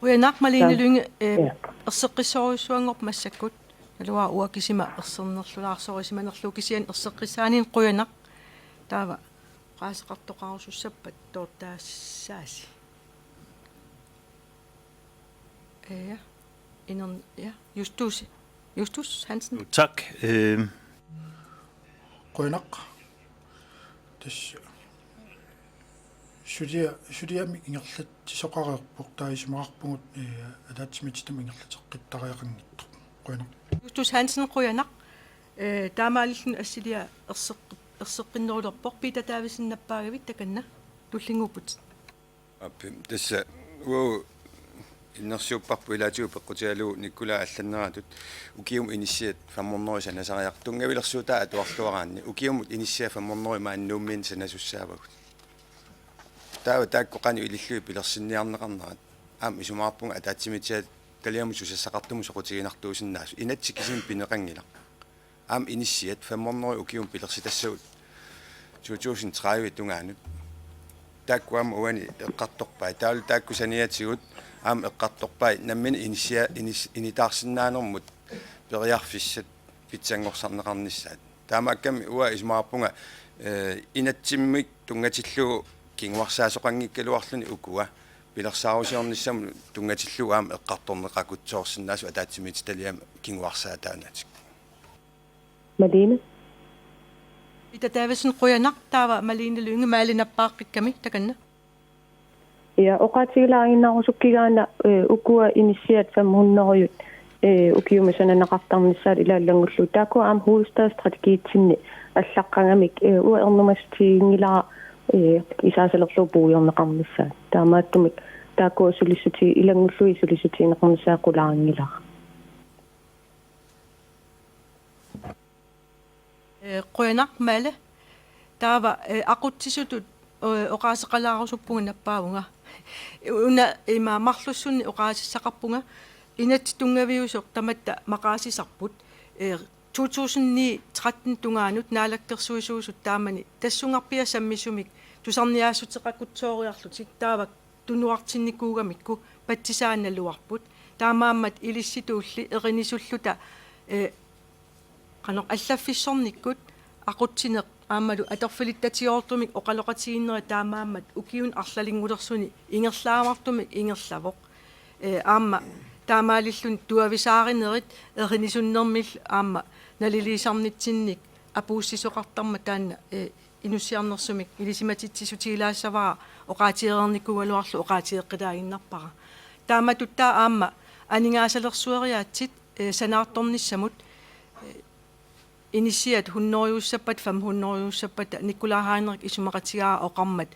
Qujanaq, Malene Lynge, eh, ja, erseqqissorujussuanngorpat massakkut. Naluara uanga kisima ersernerlulaarsorisimanerlugu, kisianni erseqqissaaninnga qujanaq. Taava oqaaseqartoqarusussappat toortaassaasi. Ja. Inern-, ja. Justus. Justus Hansen. Tak. Øh, Qujanaq. Tassa sulia-, suliamik ingerlatsisoqareerpoq, taava isumaqarpugut, eh, ataatsimiititami ingerlateqqittariaqanngitsoq. Qujanaq. Justus Hansen, qujanaq. Eh, taamaalilluni assiliaq erseq-, erseqqinnerulerpoq, Peter Davidsen nappaagavit, takanna tullinnguupput. Aap, tassa uagut innersuupparput ilaatigut peqqutigalugu Nikolaj allanneratut ukiumut inissiat fem hundrede sanasariaq-, tunngavilersuutaa atuarluaraanni ukiumut inissiat fem hundrede maani Nuummiinni sanasussaavagut. Taava taakku qanoq ilillugit pilersinniarneqarnerat aamma isumaqarpunga ataatsimiititaliamut susassaqartumut soqutiginartuusinnaasoq. Inatsit kisimik pineqanngilaq. Aamma inissiat fem hundrede ukiumut pilersitassavut to tusind tredive tungaanut. Taakku aamma uani eqqartorpai. Taavalu taakku saniatigut aamma eqqartorpai nammineq inissia-, inis-, initaarsinnaanermut periarfissat pitsanngorsarneqarnissaat. Taamaakkami uanga isumaqarpunga, eh, inatsimmik tunngatillugu kinguarsaasoqanngikkaluarluni ukua pilersaarusiornissamut tunngatillugu aamma eqqartorneqarutsoorsinnaasut ataatsimiititaliami kinguarsaataanatik. Malene. Ida Davidsen, qujanaq. Taava Malene Lynge, Maali, nappaaqqikkamik takanna. Ja, oqaatigilaaginnarusukkigaanni, eh, ukua inissiat fem hundrede, eh, ukiumut sananeqartarnissaat ilaallanngullugu. Taakku aamma hovedstadsstrategiitsinni allaqqagamik, eh, uanga ernumassutiginngilara, eh, isaasalerlugu puigorneqarnissaat. Taamaattumik taakku sulissuti-, ilanngullugit sulissutigineqarnissaat qulaarinngilara. Eh, qujanaq, Maali. Taava, eh, aqutsisutut, eh, oqaaseqalaarusuppunga nappaavunga. Una ima marlussunni oqaasissaqarpunga, inatsit tunngaviusoq tamatta maqaasisarput. Eh, to tusind ni tretten tungaanut naalakkersuisuusut taamani tassungarpiaq sammisumik tusarniaassuteqarutsooriarlutik taava tunuartinnikuugamikku patsisaannaluarput. Taamaammat ilissituulli erinisulluta, eh, qanoq allaffissornikkut aqutsineq aammalu atorfilittatigoortumik oqaloqatigiinnerit taamaammat ukiuni arlalinngulersuni ingerlaavartumik ingerlavoq. Eh, aamma taamaalilluni tuavisaarinerit erinisunnermillu aamma naliliisarnitsinnik apuussisoqartarmat taanna, eh, inussiarnersumik ilisimatitsissutigilaassavarput oqaatigereernikuugaluarlugu oqaatigeqqilaaginnarpara. Taamatut taava aamma aningaasalersueriaatsit, eh, sanaartornissamut, eh, inissiat hundredeussappata, fem hundredeussappata Nikolaj Heinrich isumaqatigaara oqarmat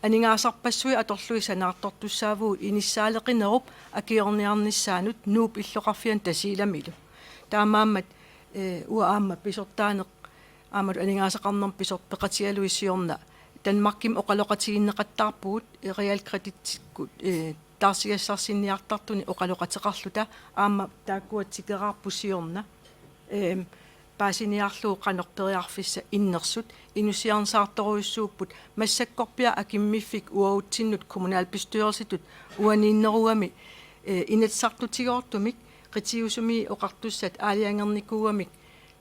aningaasarpassuit atorlugit sanaartortussaavugut inissaaleqinerup akiorniarnissaanut Nuup illoqarfiani Tasiilamilu. Taamaammat, eh, uanga aamma pisortaaneq aammalu aningaasaqarnermut pisor-, peqatigalugit siorna Danmarkimi oqaloqatigineqattaarpugut, eh, realkreditsikkut, eh, taarsigassarsinniartartuni oqaloqateqarluta aamma taakkua tikeraarput siorna. Ehm, paasiniarlugu qanoq periarfissaq innersut inussiarnisaartorujussuupput massakkorpiaq akimmiffik uagutsinnut kommunalbestyrelsitut uaniinnerugami, eh, inatsisartutigoortumik qitiusumi oqartussat aalajangernikuugamik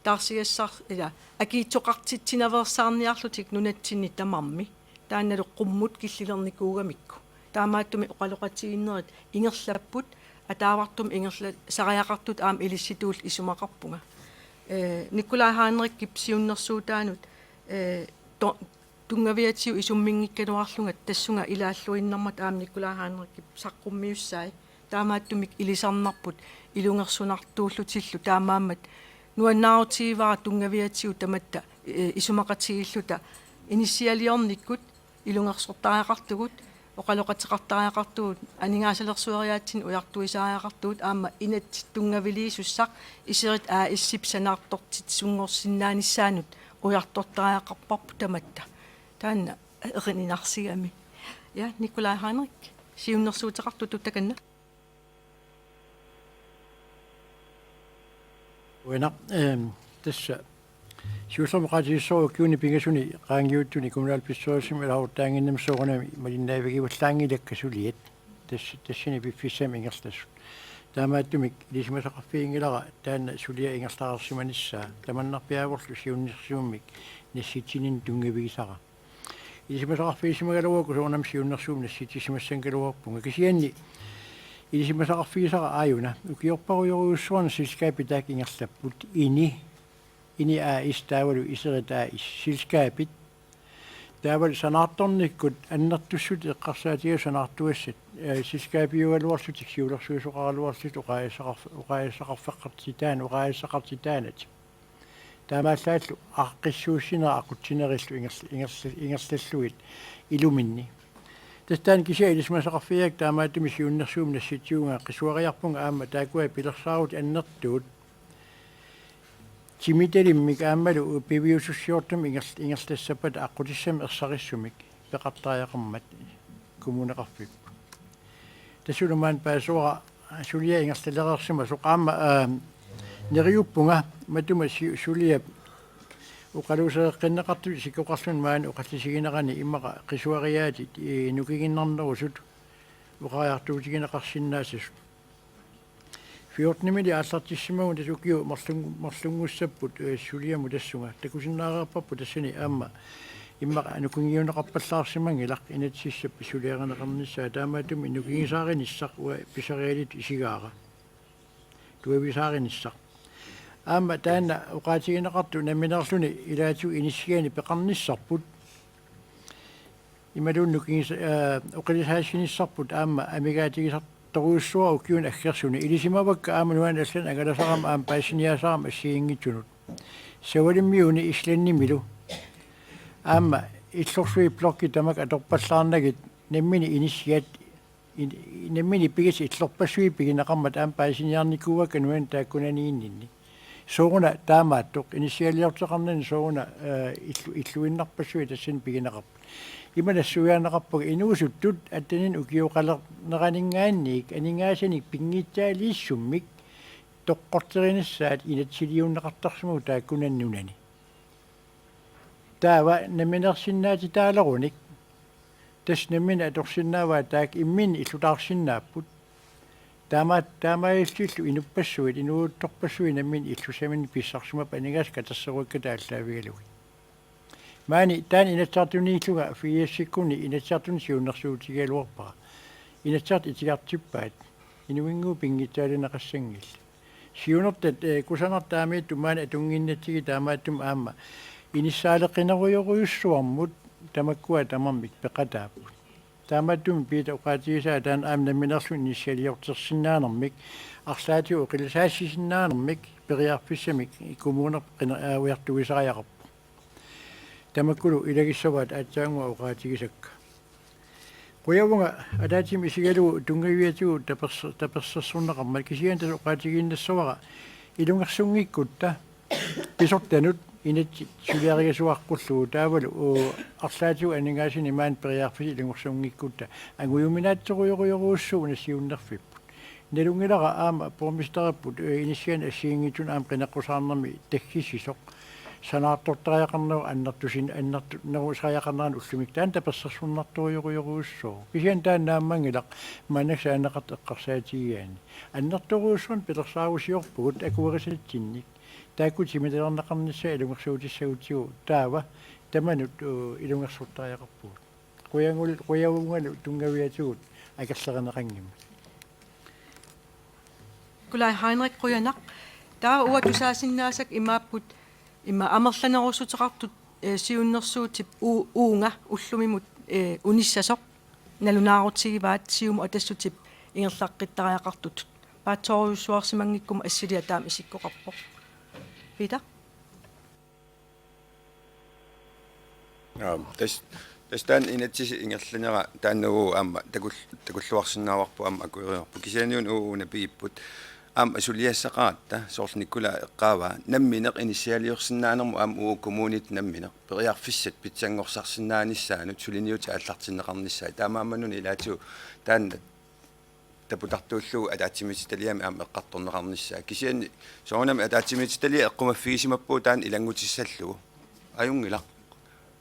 taarsigassar-, ila, akiitsoqartitsinaveersaarniarlutik nunatsinni tamarmi. Taannalu qummut killilernikuugamikku. Taamaattumik oqaloqatigiinnerit ingerlapput, ataavartumik ingerlasariaqartut aamma ilissituulli isumaqarpunga. Eh, Nikolaj Heinrichip siunnersuutaanut, eh, to-, tunngaviatigut isumminngikkaluarlunga tassunga ilaalluinnarmat aamma Nikolaj Heinrichip saqqummiussai. Taamaattumik ilisarnarput ilungersunartuullutillu taamaammat nuannaarutigivara tunngaviatigut tamatta, eh, isumaqatigiilluta inissialiornikkut ilungersortariaqartugut, oqaloqateqartariaqartugut, aningaasalersueriaatsinnut ujartuisariaqartugut aamma inatsit tunngaviliisussaq Iserit A/S-ip sanaartortitsisunngorsinnaanissaanut ujartortariaqarparput tamatta. Taanna erininarsigami. Ja, Nikolaj Heinrich, siunnersuuteqartutut takanna. Uinaq, ehm, tassa siullermik oqaatigissorooq ukiuni pingasuni qaangiuttuni kommunalbestyrelsimi ilaasortaannginnami soorunami malinnaavigivallaanngilakka suliat. Tassa, tassani piffissami ingerlasut. Taamaattumik ilisimasaqarfiginngilara taanna suliaq ingerlareersimanissaa, tamannarpiaavorlu siunnersuummik nassitsininnut tunngavigisara. Ilisimasaqarfigisimagaluarukku soorunami siunnersuummik nassitsisimassagaluarpunga. Kisianni ilisimasaqarfigisara aajuna ukiorparujorujussuarni selskabit taakku ingerlapput, INI, INI A/S taavalu Iserit A/S selskabit. Taavalu sanaartornikkut annertussutut eqqarsaatigalugu sanaartugassat, eh, selskabiugaluarlutik siulersuisoqaraluarlutik oqaasissaqarf-, oqaasissaqarfeqartitaanat, oqaasissaqartitaanat. Taamaallaallu aaqqissuussinera aqutsinerillu ingerl-, ingerl-, ingerlallugit iluminni. Tassa taanna kisiat ilisimasaqarfigaakka, taamaattumik siunnersuummik nassitsivunga, qisuariarpunga aamma taakkua pilersaarutit annertuut timitalimmik aammalu piviusussiortumik ingerl-, ingerlassappata aqqutissamik ersarissumik peqartariaqarmat kommuneqarfipput. Tassuuna maani paasivara suliaq ingerlalereersimasoq aamma, aa, neriuppunga matuma si-, suliap oqaluusereqqinneqartut isikkoqarluni maani oqallisiginerani immaqa qisuariaatit, ii, nukinginnarnerusut oqariartuutigineqarsinnaassasut. fjortenimili aallartissimagunik tassa ukiut marlun-, marlunngussapput, eh, suliamut tassunga. Takusinnaareerparput tassani aamma immaqa nukingiunneqarpallaarsimanngilaq inatsisissap suliarineqarnissaa, taamaattumik nukingisaarinissaq uanga pisarialittut isigaara. Tuavisaarinissaa. Aamma taanna oqaatigineqartoq nammineerluni ilaatigut inissianik peqarnissarput. Imaluunniit nukingis-, aa, oqilisaasinissarput aamma amigaatigisartorujussuuara ukiuni aggersuni. Ilisimavakka aamma nuanneq allanut angalasarama aamma paasiniaasarama assigiinngitsunut. Savalimmiuni Islandimilu. Aamma illorsuit blokkit tamakku atorpallaarnagit nammineq inissiat in-, nammineq pigisat illorpassuit pigineqarmata aamma paasiniarnikuuakka nuanneq taakkunaniinninni. Sooruna taamaattoq, inissialiorteqarnani sooruna, eh, illu-, illuinnarpassuit tassani pigineqarput. Ima nassuiaanneqarpunga inuusuttut atteninik ukioqalerneraninngaanniit aningaasanik pinngitsaaliissummik toqqorterinissaat inatsisiliunneqartarsimapput taakkunani nunani. Taava namminersinnaatitaaleruni. Tassa nammineq atorsinnaavaat taakku imminnut illutaarsinnaapput. Taama-, taamaalillutillu inuppassuit, inuuttorpassuit nammineq illussaminnik pissarsimapput aningaasat katerseruikkatta aallaavigalugit. Maani taanna Inatsisartuniillunga firsikkunni Inatsisartuni siunnersuutigigaluarpara. Inatsisartut itigartippaat. Inunnguup pinngitsaalineqassanngillat. Siunertat, eh, kusanartaamiittut maani atunnginnatsigit taamaattumik aamma inissaaleqinerujorujussuarmut tamakkua tamarmik peqataapput. Taamaattumik Piita oqaatigisaa taanna aamma nammineerluni inissialiortersinnaanermik, arlaatigut oqilisaasisinnaanermik, periarfissamik kommunerput qiner-, aa, ujartuisariaqarpoq. Tamakkulu ilagissavaat aatsaannguaq oqaatigisakka. Qujavunga ataatsimik isigalugu tunngaviatigut taperse-, tapersersorneqarmat kisianni tassa oqaatigiinnassavara ilungersunngikkutta pisortanut inatsit suliarigasuaqqullugu taavalu, uu, arlaatigut aningaasanik maani periarfissat ilungersunngikkutta angujuminaatsorujorujorujussuuvoq una siunnerfipput. Nalunngilara aamma borgmesteriput, eh, inissianik assigiinngitsunik aamma qineqqusaarnermi taggissisoq. Sanaartortariaqarneq annertusin-, annertunerusariaqarnerani ullumikkut taanna tapersersornartorujorujorujussuuvoq. Kisianni taanna naammanngilaq maannakkut saaneqartut eqqarsaatigigaanni. Annertoorujussuarnik pilersaarusiorpugut akuerisatsinnik. Taakku timitalerneqarnissaat ilungersuutissagutsigu taava tamanut, uu, ilungersortariaqarpugut. Qujangul-, qujavungalu tunngaviatigut akerlerineqanngimmat. Nikolaj Heinrich, qujanaq. Taava uanga tusaasinnaasakka imaapput, ima amerlanerussuteqartut, eh, siunnersuutip uu-, uunga ullumimut, eh, unissasoq nalunaarutigivaat siumut atassutip ingerlaqqittariaqartutut. Paatsoorujussuarsimanngikkumut assiliaq taama isikkoqarpoq. Piita? Aap, tas-, tassa taanna inatsisit ingerlanera taanna uagut aamma takul-, takulluarsinnaavarput aamma akuerivarput. Kisianni una uagut una pigipput. Aamma suliassaqaratta soorlu Nikolaj eqqaavaa. Nammineq inissialiorsinnaanermut aamma uagut kommunit nammineq. Periarfissat pitsanngorsarsinnaanissaannut suliniutit aallartinneqarnissaat. Taamaammat una ilaatigut taanna taputartuullugu ataatsimiititaliami aamma eqqartorneqarnissaa. Kisianni soorunami ataatsimiititaliaq eqqumaffigisimappugut taanna ilanngutissallugu. Ajunngilaq.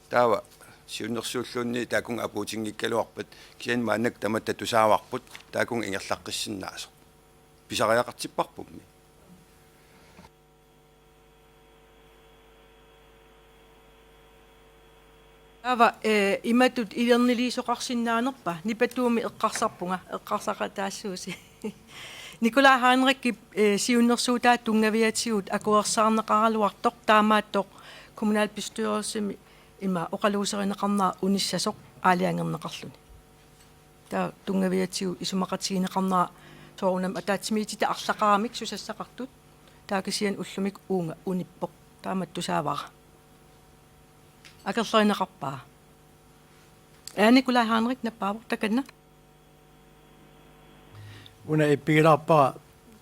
Taava siunnersuulluunniit taakkununnga apuutinngikkaluarpat kisianni maannakkut tamatta tusaavarput taakkununnga ingerlaqqissinnaasoq. Pisariaqartipparpummi. Taava, eh, imatut ilerniliisoqarsinnaanerpa, nipatuumik eqqarsarpunga, eqqarsaqataassuusi. Nikolaj Heinrichip, eh, siunnersuutaa tunngaviatigut akuersaarneqaraluartoq taamaattoq kommunalbestyrelsimi ima oqaluuserineqarnera unissasoq aalajangerneqarluni. Taava tunngaviatigut isumaqatigineqarnera soorunami ataatsimiititaq arlaqaramik susassaqartut. Taava kisianni ullumikkut uunga unippoq. Taamatut tusaavara. Akerlerineqarpa? Aa, Nikolaj Heinrich nappaavoq, takanna. Una ippigilaarpara,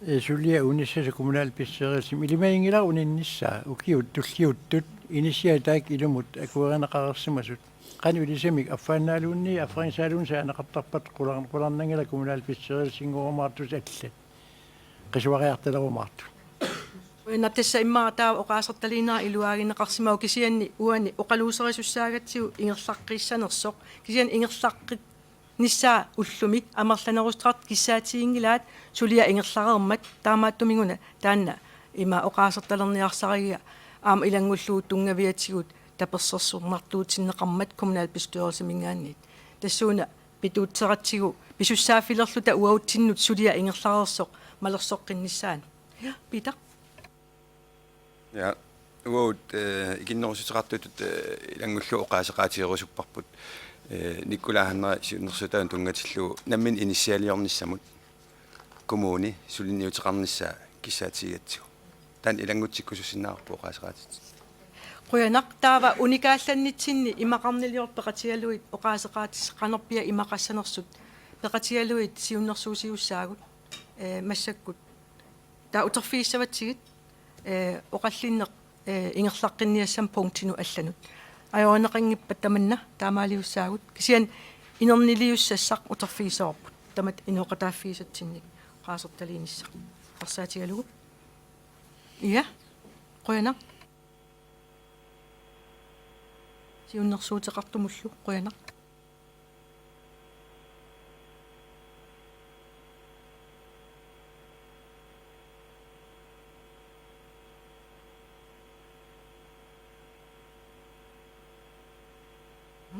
eh, suliaq unissasoq kommunalbestyrelsimi. Ilimaginngilara uninnissaa ukiut tulliuttut inissiat taakku ilumut akuerineqareersimasut. Qanoq ilisimik affaannaaluunniit affarinngissaaluunniit saaneqartarpat qular-, qularnanngilaq kommunalbestyrelsinngorumaartut allat. Qisuariartalerumaartut. Una tassa immaqa taava oqaasertaliinnera iluarineqarsimavoq kisianni uani oqaluuserisussaagatsigu ingerlaqqissanersoq. Kisianni ingerlaqqit-, Nissaa ullumi amerlanerussuteqartut kissaatiginngilaat suliaq ingerlareermat, taamaattumik una taanna ima oqaasertalerniarsarigiga aamma ilanngullugu tunngaviatigut tapersersornartuutinneqarmat kommunalbestyrelsiminngaanniit. Tassuuna pituutseratsigu pisussaaffilerluta uagutsinnut suliaq ingerlareersoq malersoqqinnissaanut. Ja, Peter. Ja, uagut, eh, ikinnerussuteqartutut, eh, ilanngullugu oqaaseqaatigerusupparput. Eh, Nikolaj Hanna siunnersuutaanut tunngatillugu nammineq inissialiornissamut kommuni suliniuteqarnissaa kissaatigigatsigu. Taanna ilanngutsikkusussinnaavarput oqaaseqaatit. Qujanaq, taava unikaallanitsinni imaqarniliortut peqatigalugit oqaaseqaatissat qanorpiaq imaqassanersut peqatigalugit siunnersuusiussaagut, eh, massakkut. Taava uterfigissavatsigit, eh, oqallinneq, eh, ingerlaqqinniassammat punktinut allanut. Ajorineqanngippat tamanna taamaaliussaagut. Kisianni inerniliussassaq uterfigissavarput. Tamatta inooqataaffigisatsinnik oqaasertaliinissaq. Eqqarsaatigalugu. Ja. Qujanaq. Siunnersuuteqartumullu qujanaq.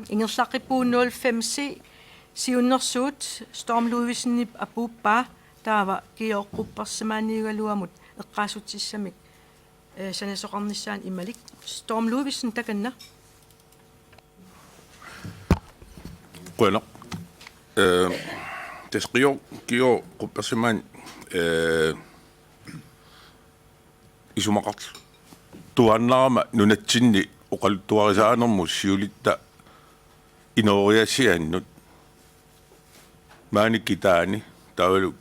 Ingerlaqqippugut nul fem C siunnersuut Storm Ludvigsenip apuuppaa, taava Georg Quppersimaaniugaluamut eqqaassutissamik, eh, sanasoqarnissaanut imalik. Storm Ludvigsen, takanna. Qujanaq. Eh, tassa Georg, Georg Quppersimaani, eh, isumaqartuaannarama nunatsinni oqaluttuarisaanermut siulitta inooriaasiannut maani Kitaani taavalu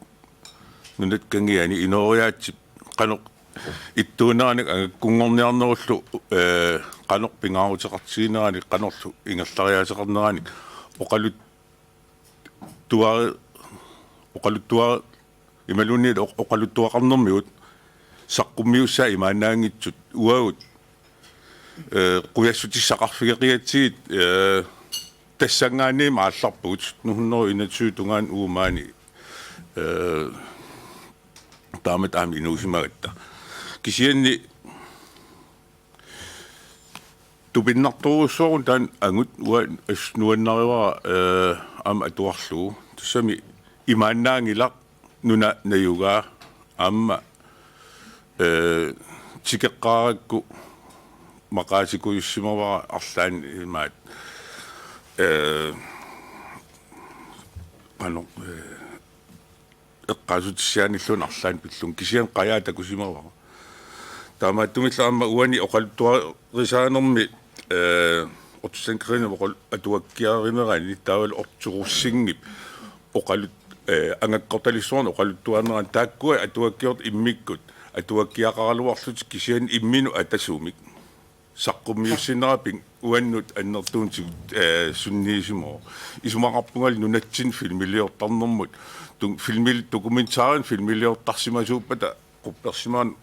Nunatta Kangiani inooriaatsip qanoq ittuuneranik angakkunngorniarnerullu, eh, qanoq pingaaruteqartigineranik qanorlu ingerlariaaseqarneranik oqalut- tuari-, oqaluttua-, imaluunniit oq-, oqaluttuaqarnermigut saqqummiussaat imaannaanngitsut uagut, eh, qujassutissaqarfigeqigatsigit, eh, tassanngaanniit aallarpugut nitten hundrede enogtyve tungaanut uagut maani, eh, taamatut aamma inuusimagatta. Kisianni tupinnartorujussuarmik taanna angut uanga assut nuannarivara, eh, aamma atuarlugu. Tassami imaannaanngilaq nuna najugaa aamma, eh, tikeqqaarakku maqaatikujussimavara arlaannik imaat, eh, qanoq, eh, eqqaassutissiaanilluunniit arlaannik pillunga kisianni qajaa takusimavara. Taamaattumillu aamma uani oqaluttuarisaanermi, eh, Otto Sandgreenip oqal-, atuakkiarinerani taavalu Otto Rosingip oqalut-, eh, angakkortalissuarnik oqaluttuarinerani taakkua atuakkiortut immikkut atuakkiaqaraluarlutik kisianni imminut atasumik saqqummiussinnerapit uannut annertuunitigut, eh, sunniisimavoq. Isumaqarpungalu nunatsinni filmiliortarnermut, tu-, filmil-, dokumentarinik filmiliortarsimasuuppata Quppersimaani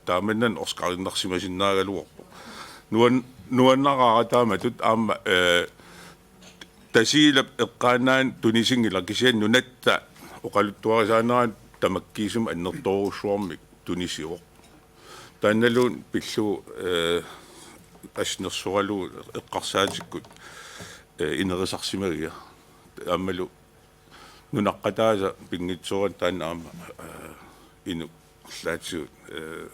taamannak Oscarinnarsimasinnaagaluarpoq. Nuan-, nuannaraara taamatut aamma, eh, Tasiilap eqqaannaani tunisinngilaq kisianni nunatta oqaluttuarisaanerani tamakkiisumik annertoorujussuarmik tunisivoq. Taannaluunniit pillugu, eh, assut nersoralugu eqqarsaatikkut, eh, inerisarsimagiga. Aammalu nunaqqataasa pinngitsoorani taanna aamma, eh, inuk arlaatigut, eh,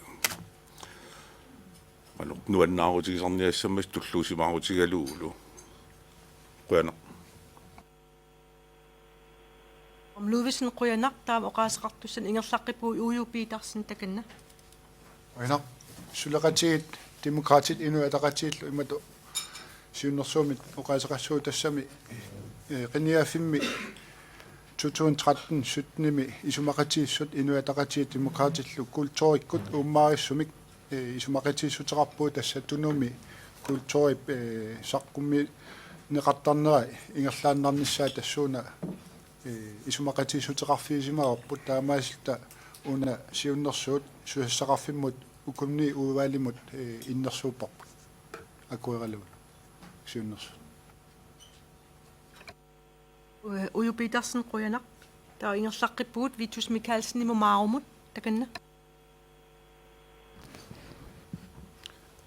qanoq nuannaarutigisarniassammassuk tulluusimaarutigalugulu. Qujanaq. Storm Ludvigsen, qujanaq, taava oqaaseqartussanut ingerlaqqippugut Uju Petersen, takanna. Qujanaq. Suleqatigiit Demokraatit Inuit Ataqatigiillu imatut siunnersuummik oqaaseqassuugut tassami, eh, qinigaaffimmi to tusind tretten syttenimi isumaqatigiissut Inuit Ataqatigiit Demokraatillu kulturikkut uummaarissumik, eh, isumaqatigiissuteqarpugut, tassa Tunumi kulturip, eh, saqqummiunneqartarnera ingerlaannarnissaa tassuuna, eh, isumaqatigiissuteqarfigisimavarput, taamaasilluta una siunnersuut susassaqarfimmut ukunni udvalgimut, eh, innersuupparput. Akueralugu siunnersuut. Uju Petersen, qujanaq. Taava ingerlaqqippugut Vittus Mikaelsenimut Maarumut, takanna.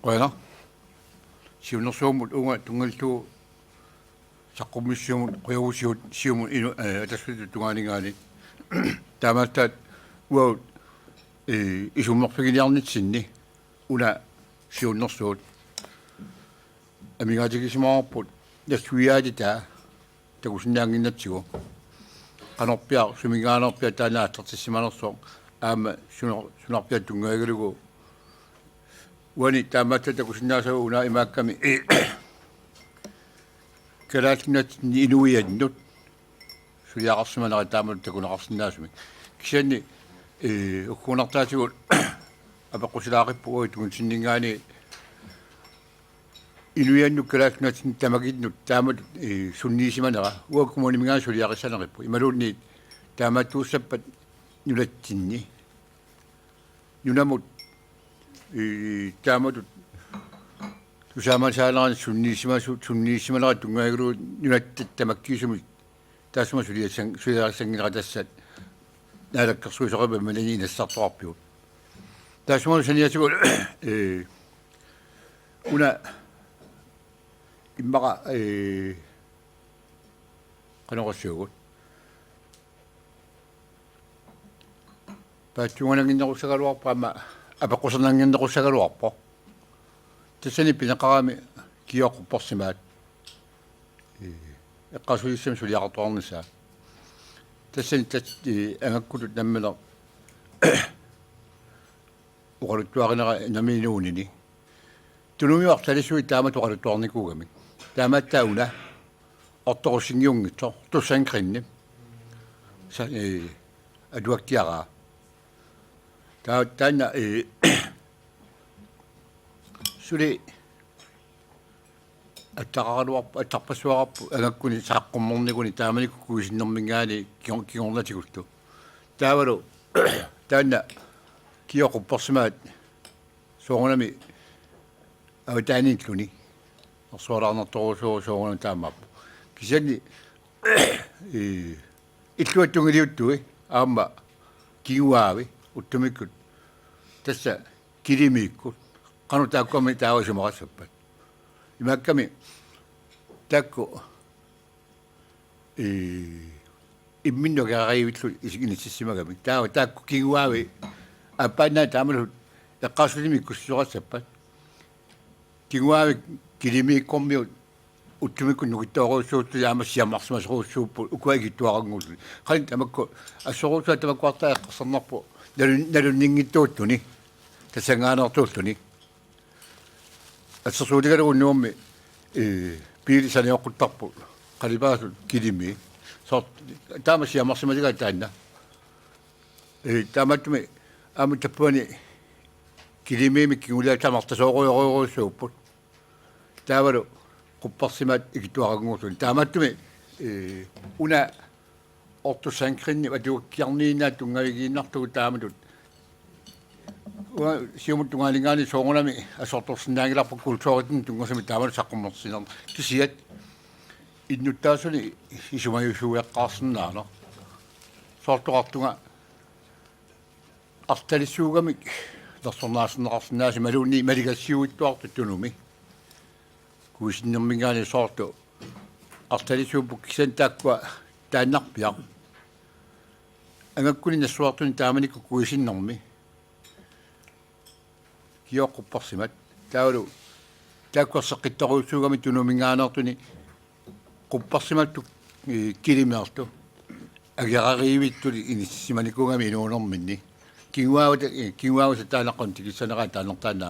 Qujanaq. Siunnersuummut uunga tunngallugu saqqummiussiamut qujavusigut Siumut inu-, eh, Atassutip tungaaninngaanniit. Taamaallaat uagut, eh, isummerfiginiarnitsinni una siunnersuut amigaatigisimavarput nassuiaatitaa takusinnaannginnatsigu. Qanorpiaq, suminngaanneerpiaq taanna aallartissimanersoq aamma sunar-, sunarpiaq tunngavigalugu. Uani taamaallaat takusinnaasagut una imaakkami, eh, Kalaallit Nunatsinni inuiannut suliaqarsimanera taamatut takuneqarsinnaasumik. Kisianni, eh, ugguunartaatigut apeqqusilaaqippugut uagut tungutsinninngaanniit inuiannut Kalaallit Nunatsinni tamakinnut taamatut, eh, sunniisimanera. Uagut kommuniminngaanniit suliarissanerippugut. Imaluunniit taamaattuussappat nunatsinni. Nunamut, eh, taamatut tusaamasaaneranik sunniisimasu-, sunniisimanera tunngavigalugu nunatta tamakkiisumik taassuma suliassang-, suliassanngilara tassa naalakkersuisoqarpat imaluunniit inassisartoqarpiuk. Taassuma saniatigut, eh, una immaqa, eh, qanoq oqassuunga. Paatsuunganannginnerussagaluarpoq aamma apeqqusernannginnerussagaluarpoq. Tassani pineqarami kioqquppersimaat. Ee, eqqaasulissamik suliaqartoqarnissaa. Tassani tat-, ee, angakkutut nammineq oqaluttuarinera nammineq inuunini. Tunumi artalisui taamatut oqaluttuarnikuugamik. Taamaattaaq una ortorussinngiunngitsoq, Otto Sandgreenip. Sa-, ee, atuakkiaraa. Taa-, taanna, ee, suli attaqqaaraluarp-, attarpassuaqarpoq angakkuni saqqummernikuni taamanikkut kuisinnerminngaanniit kigor-, kigornatigullu. Taavalu taanna kioqquppersimaat soorunami avataaniilluni. Ersualaarnartorujussuuvoq soorunami taamaappoq. Kisianni, ee, illuatungiliuttui aamma kinguaavi ullumikkut tassa kilimiikkut. Qanoq taakkuami taava isumaqassappat. Imaakkami taakku, ee, imminnut ageriivillu is-, inississimagamik. Taava taakku kinguaavi aappaannaat taamalu eqqaasulimmik ikkussisoqassappat. Kinguaavi kilimiikkormiut ullumikkut nukittoorujussuupput aamma siammarsimasorujussuupput ukua ikittuarannguulluni. Qanoq tamakku assorujussuaq tamakkuartaa eqqarsarnarpoq nalun-, nalunninngitsuulluni. Tassanngaanneertuulluni. Assersuutigalugu Nuummi, ee, biili sanajoqquttarput. Qalipaasut kilimii. Soorlu taama siammarsimatigaa taanna. Ee, taamaattumik aamma tappuani kilimiimik kinguliat tamartasoorujorujussuupput. Taavalu quppersimaat ikittuarannguulluni. Taamaattumik, ee, una Otto Sandgreenip atuakkiarniinnaat tunngavigiinnartugut taamatut. Uanga Siumup tungaaninngaanniit soorunami assortorsinnaanngilarput kulturitsinni tunngasumik taamatut saqqummersinnarneq. Kisiat innuttaasuni isumajusueqqaarsinnaaneq. Soorlu oqartunga artalissuugamik nersornaaserneqarsinnaasut imaluunniit maligassiuittuartut Tunumi. Kuisinnerminngaanniit soorlu artalisuupput kisianni taakkua taannarpiaq. Angakkuni nassuartuni taamanikkut kuisinnermi. Kioqquppersimat. Taavalu taakku erseqqittorujussuugamik Tunuminngaanneertuni quppersimatut, ee, kilimiittoq. Ageriivittuli inissimanikuugamik inuunerminni. Kinguaavata, ee, kinguaavata taanna qanoq tikissaneraa taanna taanna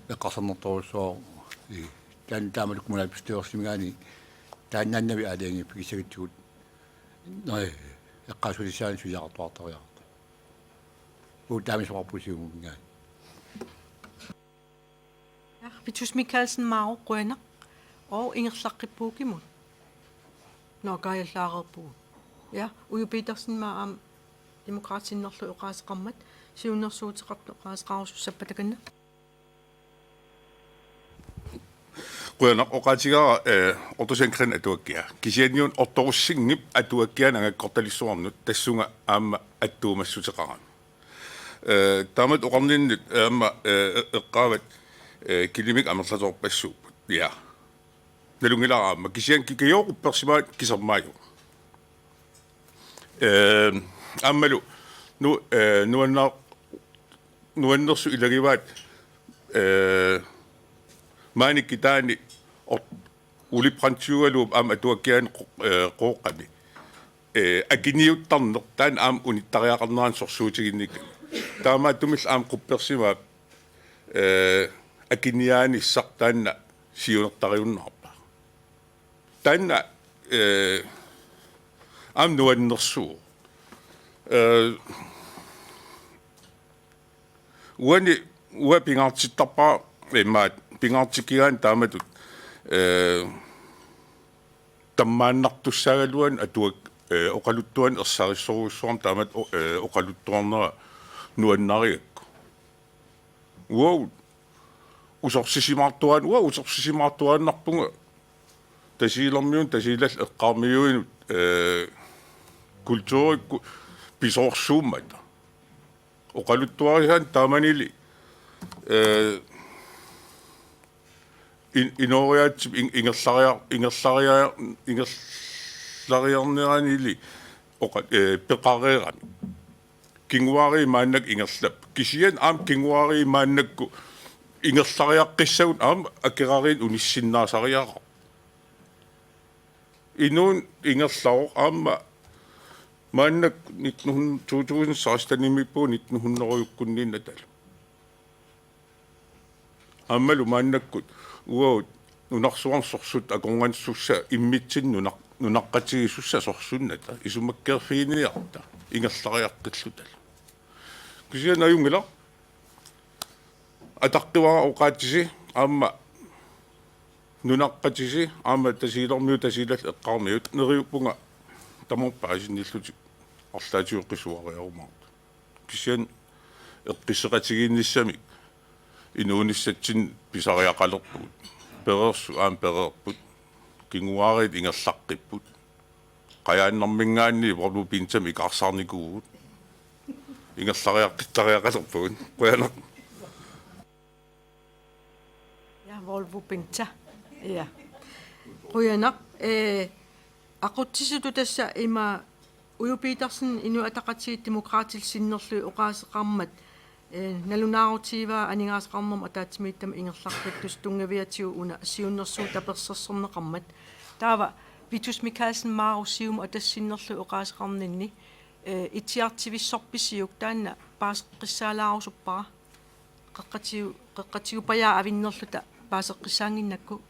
eqqarsarnartorujussuuvoq, ee, taanna taamatut kommunalbestyrelsiminngaanniit taannaannavik aalajangiiffigissagatsigu. Naa, eqqaasulissaanik suliaqartoqartariaqartoq. Uagut taama isumaqarpugut Siumuminngaanniit. Ja, Vittus Mikaelsen Maaruk, qujanaq. Oo, ingerlaqqippugut, kimu? Nå, kaajallareerpugut. Ja, Uju Petersen, maa aamma Demokraatinnerlu oqaaseqarmat, siunnersuuteqartoq oqaaseqarusussappat, takanna. Qujanaq oqaatigaara, eh, Otto Sandgreen atuakkiaa. Kisianniuna Otto Rosingip atuakkiaani angakkortalissuarnut tassunga aamma attuumassuteqarami. Eh, taamatut oqarninnit aamma, eh, eqqaavat, eh, kilimik amerlasoorpassuupput. Ja. Nalunngilara aamma. Kisianni kikajooq quppersimaat kisermaajuvoq. Eh, aammalu nu-, eh, nuanna-, nuannersut ilagivaat, eh, maani kitaani or-, Ole Brandtiugaluup aamma atuakkiaani qo-, eh, Qooqqani. Eh, akiniuttarneq taanna aamma unittariaqarnerani sorsuutiginnikkami. Taamaattumillu aamma quppersimaap, eh, akiniaanissaq taanna siunertariunnaarpaa. Taanna, eh, aamma nuannersuuvoq. Eh, uani, uanga pingaartittarpara, imaat, pingaartikkigaanni taamatut, eh, tammaannartussaagaluarluni atuak-, eh, oqaluttuanik ersarissorujussuarmik taamatut o-, eh, oqaluttuarnera nuannarigakku. Uagut usorsisimaartuaan-, uanga usorsisimaartuaannarpunga Tasiilermiunut, Tasiilallu Eqqaarmiuinut, eh, kulturikkut pisoorsuummata. Oqaluttuarisaanni taamanili, eh, in-, inooriaatsip in-, ingerlaria-, ingerlaria-, ingerlariarneranili oqa-, eh, peqareerami. Kinguaariit maannakkut ingerlapput. Kisianni aamma kinguaariit maannakkut ingerlariaqqissagut aamma akerariit unissinnaasariaqarput. Inuuneq ingerlavoq aamma maannakkut nitten hundrede, to tusind sekstenimiippugut nitten hundredeukkunniinnatalu. Aammalu maannakkut uagut nunarsuarmi sorsut akornannissusia immitsinnut nunaq-, nunaqqatigiissusia sorsunnata isumakkeerfiginiarta ingerlariaqqillutalu. Kisianni ajunngilaq, ataqqivara oqaatsisi aamma nunaqqatisi aamma Tasiilermiut Tasiilallu Eqqaarmiut, neriuppunga tamarmik paasinnillutik arlaatigut qisuariarumaartut. Kisianni eqqisseqatigiinnissamik inuunissatsinnik pisariaqalerpugut. Pereersut aamma pereerput. Kinguaariit ingerlaqqipput. Qajaannarminngaanniit Volvo Pentamik ikaarsaarnikuuvugut. Ingerlariaqqittariaqalerpugut. Qujanaq. Ja, Volvo Penta. Ja. Qujanaq. Eh, aqutsisutut tassa ima Uju Petersen Inuit Ataqatigiit Demokraatillu sinnerlugit oqaaseqarmat, eh, nalunaarutigivaa aningaasaqarnermut ataatsimiittamut ingerlaqqittussaq tunngaviatigut una siunnersuut tapersersorneqarmat. Taava Vitus Michaelsen Maarus Siumut Atassup sinnerlugit oqaaseqarninni, eh, itigartivissorpisiuk taanna paaseqqissaalaarusuppara? Qeqqatigu-, qeqqatigupajaaq avinnerluta paaseqqissaannginnakku.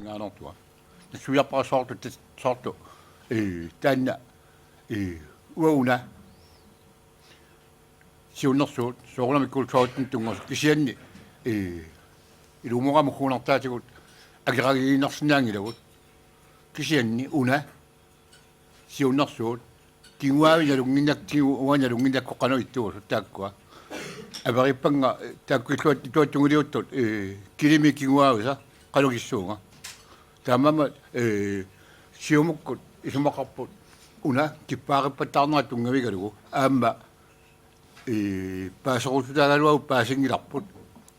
Ingaannertua. Nassuiarpara soorlu tat-, soorlu, eh, taanna, eh, uagut una siunnersuut soorunami kulturittunut tunngasut kisianni, eh, ilumoorama huunartaatigut akeragiinnarsinnaanngilagut. Kisianni una siunnersuut kinguaavik nalunnginnak-, kinguaavik nalunnginnakku qanoq ittuusut taakkua. Aperippannga, eh, taakku illuat-, illuatungiuttut, eh, kilimi kinguaavisa qanoq issuunga. Taamaammat, eh, Siumukkut isumaqarput una kippaarippattaarnera tunngavigalugu aamma, eh, paaserussutaagaluagut paasinngilarput.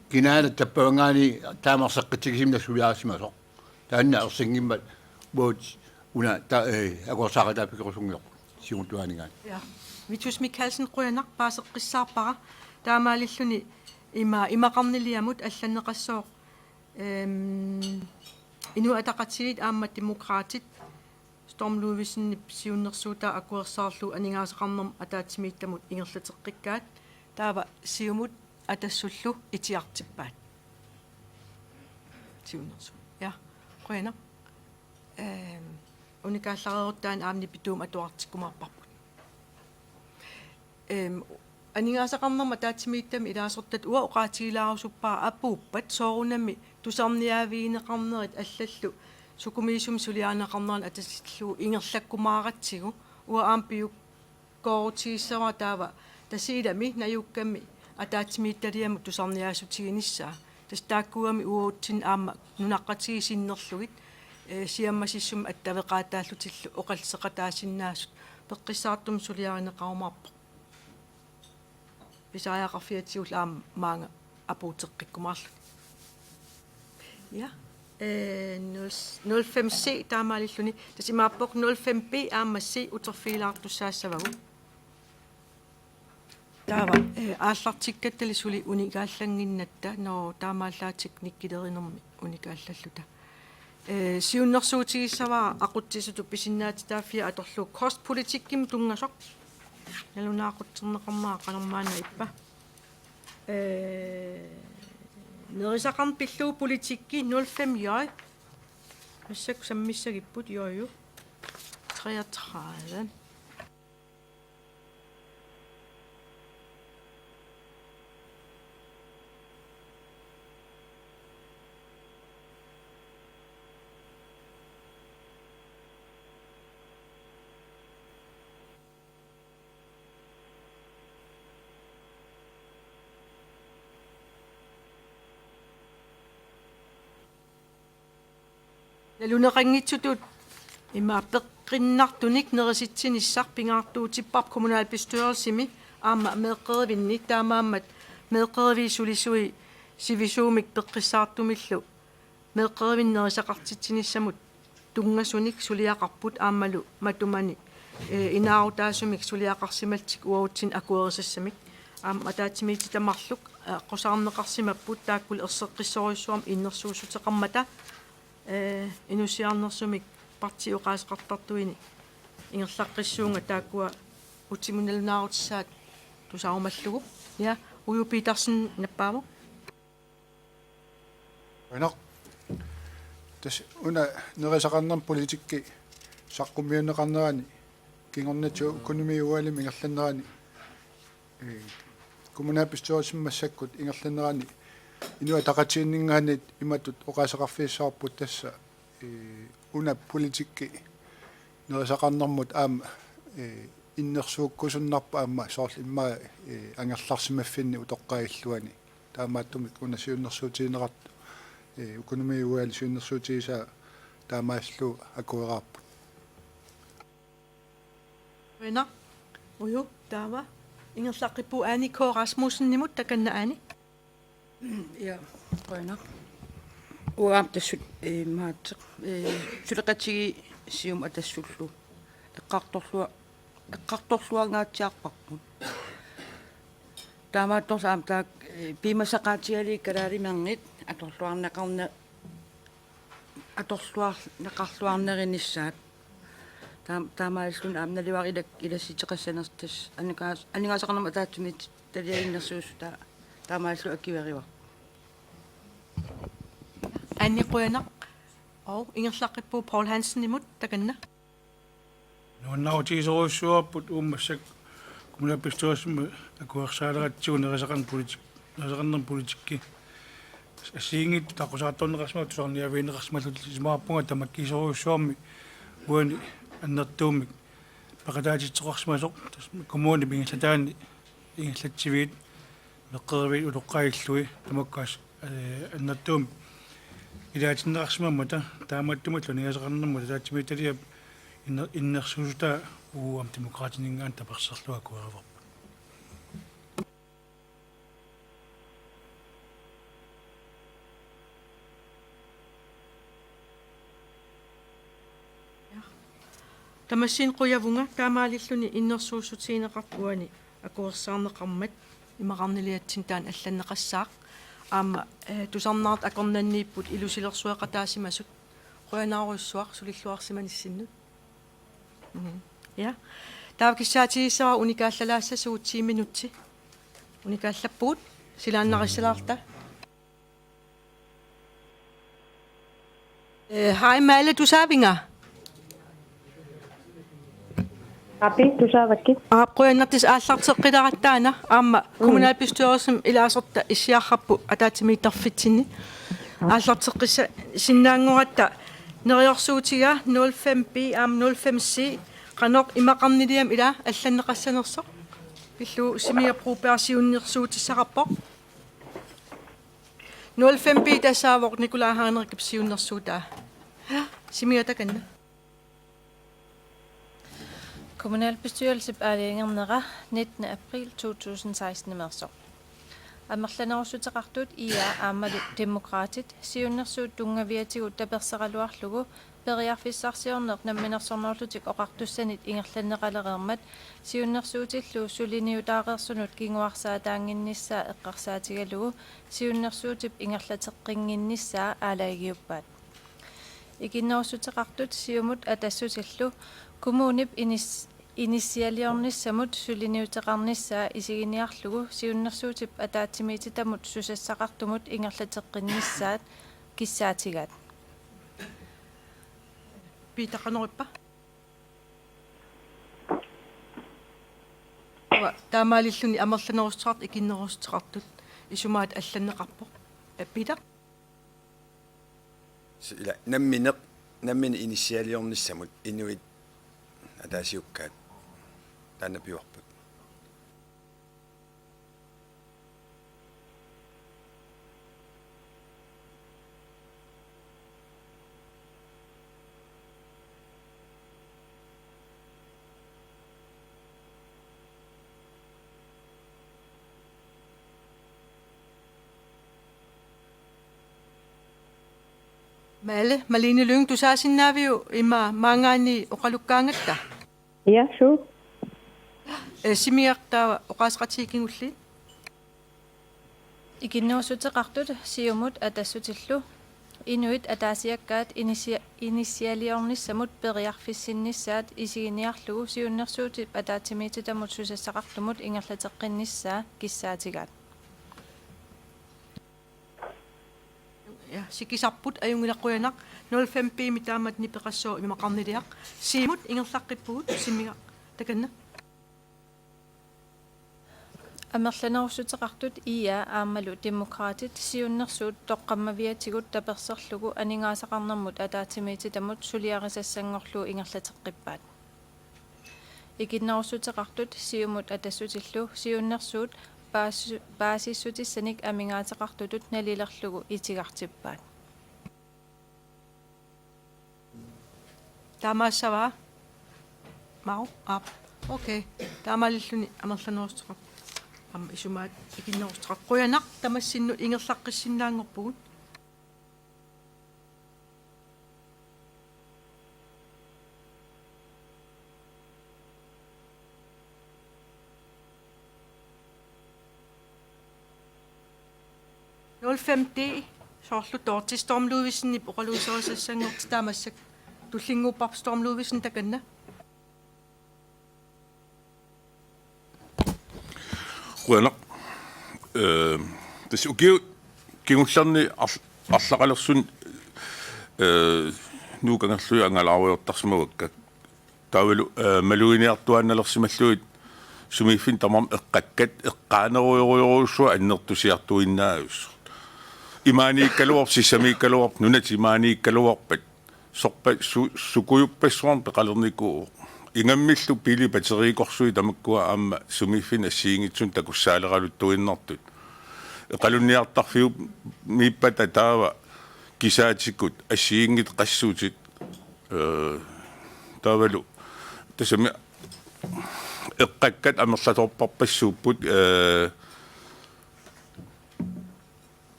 Kinaana tappavanngaanniit taama erseqqitsigisimasut nassuiaarsimasoq. Taanna ersinngimmat uagut una ta-, eh, akuersaaqataaffigerusunngilarput siunnersuutigaanni. Ja. Vitus Michaelsen, qujanaq, paaseqqissaarpara. Taamaalilluni ima-, imaqarniliamut allanneqassooq, ehm, Inuit Ataqatigiit aamma Demokraatit Storm Ludvigsenip siunnersuutaa akuersaarlugu aningaasaqarnermut ataatsimiittamut ingerlateqqikkaat. Taava Siumut Atassullu itigartippaat. Siunnersuut. Ja, qujanaq. Ehm, unikaallareerutta taanna aamma nipituumik atuartikkumaarparput. Ehm, Aningaasaqarnermut ataatsimiititami ilaasortat uanga oqaatigilaarusuppara apuuppat soorunami tusarniaavigineqarnerit allallu sukumiisumik suliarineqarneranut atatillugu ingerlakkumaaratsigu uanga aamma piukkoorutigissavarput taava Tasiilami najukkami ataatsimiititaliamut tusarniaassutiginissaa. Tassa taakkuugamik uatsinnut aamma nunaqqatigiit sinnerlugit, eh, siammasissumik attaveqaataallutillu oqalliseqataasinnaasut peqqissaartumik suliarineqarumaarpoq. Pisariaqarfigatsigu aamma maanga apuuteqqikkumaarluni. Ja. Eh, nul, nul fem C taamaalilluni. Tassa imaappoq nul fem B aamma C uterfigilaartussaassavagut. Taava, eh, aallartikkattali suli unikaallannginnatta, nå, taamaallaat teknikkilerinermi unikaallalluta. Eh, siunnersuutigissavara aqutsisutut pisinnaatitaaffia atorlugu kostpolitikkimut tunngasoq. Nalunaaqutserneqarnera qanormaanna ippa. Eh, nerisaqarneq pillugu politikki nul fem J. Massakkut sammissagipput J. Treogtredive. Naluneqanngitsutut ima peqqinnartunik nerisitsinissaq pingaartuutipparput kommunalbestyrelsimi aamma meeqqerivinni, taamaammat meeqqeriviit sulisui sivisuumik peqqissaartumillu meeqqerivinni nerisaqartitsinissamut tunngasunik suliaqarput aammalu matumani, eh, inaarutaasumik suliaqarsimallutik uatsinnut akuerisassamik. Aamma ataatsimiititami marluk, eh, aqqusaarneqarsimapput taakkulu erseqqissorujussuarmik innersuussuteqarmata, eh, inussiarnersumik partiit oqaaseqartartuini ingerlaqqissuunga taakkua utimut nalunaarutissaat tusarumallugu. Ja, Uju Petersen nappaavoq. Qujanaq. Tassa una nerisaqarnermut politikki saqqummiunneqarnerani kingornatigut økonomiudvalgimi ingerlanerani, eh, kommunalbestyrelsimi massakkut ingerlanerani Inuit Ataqatigiinninngaanniit imatut oqaaseqarfigissavarput tassa, eh, una politikki nerisaqarnermut aamma, eh, innersuukkusunnarpoq aamma soorlu immaqa, eh, angerlarsimaffinni utoqqaat illuanni. Taamaattumik una siunnersuutigineqartoq, eh, økonomiudvalgip siunnersuutigisaa taamaalillugu akueraarput. Qujanaq, Uju, taava ingerlaqqippugut Aani K. Rasmussenimut, takanna Aani. Ja, qujanaq. Uanga aamma tassa, eh, maatseq, eh, suleqatigiit Siumut Atassullu eqqartorlua-, eqqartorluangaatsiarparput. Taamaattorli aamma taakku, eh, piumasaqaatigalugit kalaaliminerngit atorluarneqarne-, atorluarneqarluarnerinissaat. Taam-, taamaalilluni aamma naluara ilak-, ilassiteqassanersoq tassa aningaas-, aningaasaqarnermut ataatsimiititaliap innersuussutaa taamaalillugu akuerivarput. Aani, qujanaq. Og ingerlaqqippugut Poul Hansenimut, takanna. Nuannaarutigisorujussuuarput uuma massakkut kommunalbestyrelsimi akuersaaleratsigit nerisaqarnermut politik-, nerisaqarnermut politikki. Assigiinngitsut aqqusaartorneqarsimapput tusarniaavigineqarsimallutik, isumaqarpunga tamakkiisorujussuarmik uani annertuumik peqataatitsisoqarsimasoq, tassa kommunip ingerlataani ingerlatsiviit, meeqqeriviit utoqqaat illui tamakku as-, eh, annertuumik ilaatinneqarsimammata, taamaattumillu aningaasaqarnermut ataatsimiititaliap inner-, innersuussutaa uagut aamma Demokraatininngaanniit tapersersorlugu akuerivarput. Tamassinnut qujavunga, taamaalilluni innersuussutigineqartut uani akuersaarneqarmat imaqarniliatsinni taanna allanneqassaaq. Aamma, eh, tusarnaartut akornanniipput ilusilersueqataasimasut. Qujanarujussuaq sulilluarsimanissinnut. Mhm. Ja. Taava kissaatigissavara unikaallalaassasoq ti minutsi. Unikaallappugut, silaannarissalaarta. Eh, hej med alle, du sagde, Vinger. Api, tusaavakkit. Aap, qujanartusi aallarteqqilaratta taanna, aamma kommunalbestyrelsimi ilaasortat issiarrarput ataatsimiittarfitsinni. Aallarteqqissinnaanngoratta neriorsuutiga nul fem B aamma nul fem C qanoq imaqarniliami ila allanneqassanersoq. Pillugu Simiap Broberg siunnersuutissaqarpoq. Nul fem B tassaavoq Nikolaj Heinrichip siunnersuutaa. Simiga takanna. Kommunalbestyrelsip aalajangernera nittende april to tusind seksten-imeersoq. Amerlanerussuteqartut I A aammalu Demokraatit siunnersuut tunngaviatigut taperseraluarlugu periarfissarsiorneq namminersornerullutik oqartussanit ingerlanneqalereermat siunnersuutillu suliniutaareersunut kinguarsaataannginnissaa eqqarsaatigalugu siunnersuutip ingerlateqqinnginnissaa aalajangiuppaat. Ikinnerussuteqartut Siumut Atassutillu kommunip inis-, inissialiornissamut suliniuteqarnissaa isiginiarlugu siunnersuutip ataatsimiititamut susassaqartumut ingerlateqqinnissaat kissaatigaat. Piitaqanorippa? Uanga taamaalilluni amerlanerussuteqartut ikinnerussuteqartut isumaat allanneqarpoq. Eh, Piitaq? Si-, ila, nammineq, nammineq inissialiornissamut inuit ataasiakkaat taanna pivarput. Male, Malene Lynge, tusaasinnaaviuk ima maanngaanniit oqalukkaangatta? Ja, suu. Eh, Simiaq taava oqaaseqatigiit kingulliit. Ikinnerussuteqartut Siumut Atassutillu inuit ataasiakkaat inissia-, inissialiornissamut periarfissinnissaat isiginiarlugu siunnersuutip ataatsimiititamut susassaqartumut ingerlateqqinnissaa kissaatigaat. Ja, sikisarput, ajunngilaq, qujanaq. Nul fem B-mi taamatut nipeqassooq imaqarniliaq. Siumut ingerlaqqippugut, Simiga takanna. Amerlanerussuteqartut I A aammalu Demokraatit siunnersuut toqqammaviatigut taperserlugu aningaasaqarnermut ataatsimiititamut suliarisassanngorlugu ingerlateqqippaat. Ikinnerussuteqartut Siumut Atassutillu siunnersuut paas-, paasissutissanik amigaateqartutut nalilerlugu itigartippaat. Taamaassavaa? Mau, aap. Okay. Taamaalilluni amerlanerussuteqartut aamma isumaat ikinnerussuteqartut. Qujanaq, tamassinnut ingerlaqqissinnaanngorpugut. Nul fem D, soorlu Dorthe Storm Ludvigsenip oqaluuserisassanngortitaamassak, tullinnguupparput Storm Ludvigsen takanna. Qujanaq. Ee, tassa ukiut kingullerni ar-, arlaqalersuni, ee, Nuuk Kangerlujit angalaarujoortarsimavakka. Taavalu, ee, maluginiartuaannalersimallugit sumiiffinni tamarmi eqqakkat eqqaanerujorujorujussuaq annertusiartuinnaavissut. Imaaniikkaluarpat, sissamiikkaluarpat, nunatta imaaniikkaluarpat. Sorpa-, su-, sukujuppassuarnik peqalernikuuvoq. Ingammillu biili batteriikorsui tamakkua aamma sumiiffinni assigiinngitsunik takussaaleraluttuinnartut. Eqalunniartarfiup-, miippata taava kisaatikkut assigiinngitsut qassutit, ee, taavalu tassami eqqakkat amerlasoorparpassuupput, ee,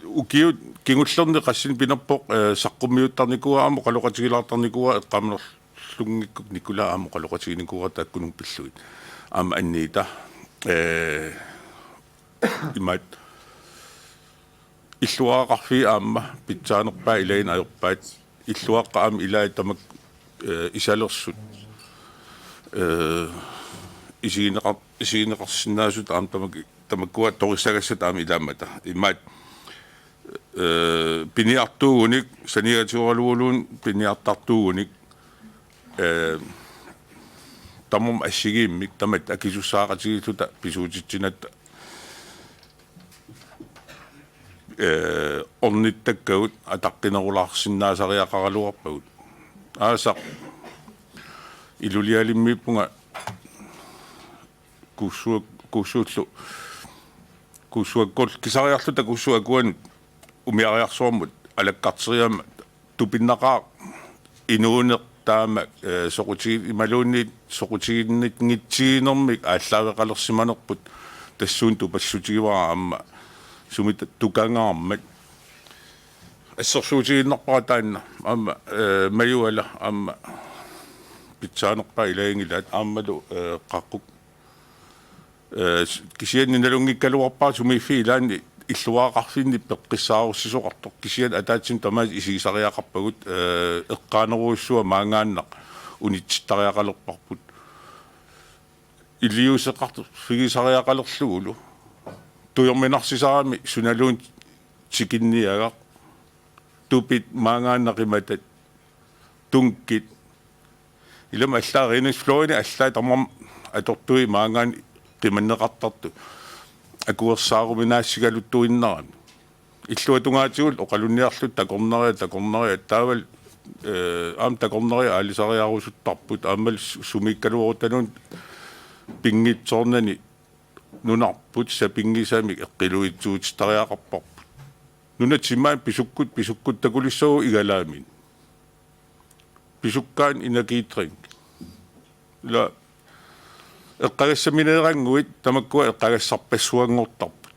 ukiut kingullerni qassinik pinerpoq, ee, saqqummiuttarnikuuara aamma oqaloqatigilaartarnikuuara, eqqaamanerlunngikkukku Nikolaj aamma oqaloqatiginikuuara taakkununnga pillugit. Aamma Anniita, ee, imaat illuaraqarfiit aamma pitsaanerpaat ilaanni ajorpaat, illuaqqat aamma ilaat tamakku, ee, isalersut, ee, isigineqar-, isigineqarsinnaasut aamma tamak-, tamakkua torissagassat aamma ilaammata. Imaat, ee, piniartuugunik, saniatigooraluarluunniit piniartartuugunik, ee, tamarmik assigiimmik tamatta akisussaaqatigiilluta pisuutitsinatta, ee, ornittakkagut ataqqinerulaarsinnaasariaqaraluarpagut. Aasaq ilulialimmiippunga Kuussuak-, Kuussuullu, Kuussuakkuullu kisariarluta Kuussuakkuanut umiariarsuarmut alakkarteriammat tupinnaqaaq inuuneq taama, ee, soqutigi-, imaluunniit soqutiginninngitsiginermik aallaaveqalersimanerput tassuuna tupassutigivara aamma sumita tukangaarmat. Assersuutigiinnarpara taanna aamma, ee, majuala aamma pitsaanerpaat ilaginngilaat aammalu, ee, qaqugu. Ee, s-, kisianni nalunngikkaluarpara sumiiffiit ilaanni illuaraqarfinni peqqissaarussisoqartoq. Kisianni ataatsimik tamaasa isigisariaqarpagut, ee, eqqaanerujussuaq maanngaannaq unitsittariaqalerparput. Iliuuseqarfigisariaqalerlugulu. Tujorminarsisarami sunaluunniit tikinniagaq. Tupit maanngaannaq qimatat, tunkit. Ilami allaat Rhinus Florøni allaat tamarmik atortui maanngaanniit qimanneqartartut akuersaaruminaassigaluttuinnarami. Illuatungaatigullu oqalunniarluta takornariat, takornariat, taavalu, ee, aamma takornariat aalisariarusuttarput, aammalu su-, sumiikkaluarutta nunat pinngitsoornani nunarput sapinngisamik eqqiluitsuutittariaqarparput. Nunat timaat pisukkut, pisukkut takulissagut igalaaminni. Pisukkaanni energidrink. Ila eqqagassamineerannguit tamakkua eqqagassarpassuanngortarput.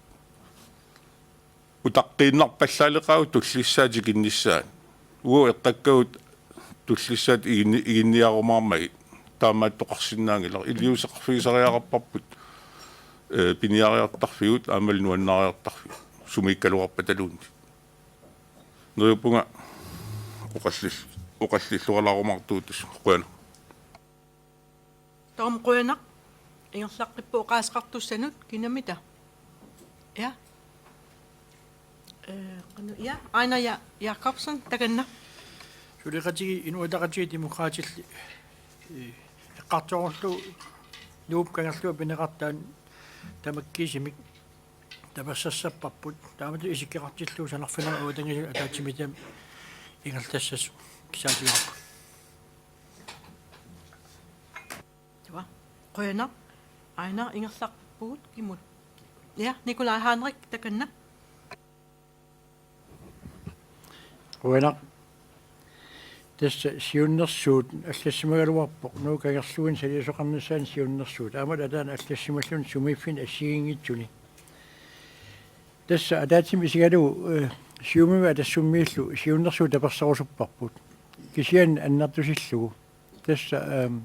Utaqqiinnarpallaaleqaagut tullissaat tikinnissaat. Uagut eqqakkagut tullissaat iginni-, iginniarumaarmagit. Taamaattoqarsinnaanngilaq. Iliuuseqarfigisariaqarparput, ee, piniariartarfigut aammalu nuannaariartarfigut. Sumiikkaluarpataluunniit. Neriuppunga oqallil-, oqallilluarlaarumaartugut, qujanaq. Taama qujanaq. Ingerlaqqippoq oqaaseqartussanut, kinamita? Ja. Ee, qanoq, ja, Aina Ja-, Jakobsen, takanna. Suleqatigiit Inuit Ataqatigiit Demokraatilli, ee, eqqartorullu Nuup Kangerluup pineqartaani tamakkiisumik tapersersorparput. Taamatut isikkoqartillugu sanarfinnera uatangi ataatsimiititami ingerlassasut kissaatigaarput. Taava. Qujanaq. Aina, ingerlappugut, kimut? Ja, Nikolaj Henrik, takanna. Qujanaq. Tassa siunnersuut allassimagaluarpoq, Nuuk Kangerluup saliisoqarnissaanut siunnersuut. Aamma ataani allassimalluni sumiiffinni assigiinngitsuni. Tassa ataatsimik isigalugu, ee, Siumumi Atassummiillu siunnersuut tapersersorusupparput. Kisianni annertusillugu. Tassa, ehm,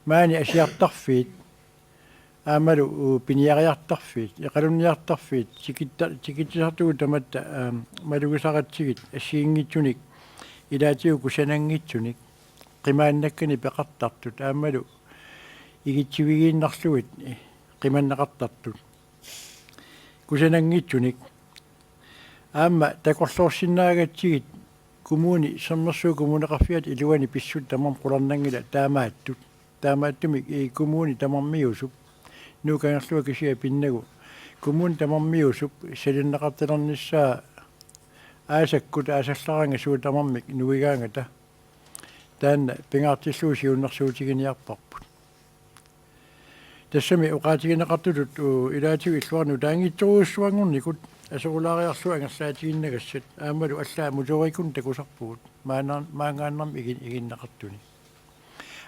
maani asiartarfiit, aammalu, uu, piniariartarfiit, eqalunniartarfiit, tikitta-, tikitsisartugut tamatta, ehm, malugisaratsigit assigiinngitsunik, ilaatigut kusananngitsunik, qimaannakkanik peqartartut, aammalu igitsivigiinnarlugit, eh, qimanneqartartut. Kusananngitsunik. Aamma takorloorsinnaagatsigit kommuni, Sermersuup Kommuneqarfiata iluani pissutsit tamarmik qularnanngillat taamaattut. Taamaattumik, eh, kommuni tamarmiuusup, Nuuk Kangerlua kisiat pinnagu, kommuni tamarmiuusup salineqartalernissaa aasakkut aasallaraangat suut tamarmik nuigaangata. Taanna pingaartillugu siunnersuutiginiarparput. Tassami oqaatigineqartutut, uu, ilaatigut illuarnut taanngitsorujussuanngornikut aserulaariarlugu angerlaatigiinnagassat aammalu allaat motorikkunik takusarpugut maanna-, maanngaannarmi igin-, iginneqartuni.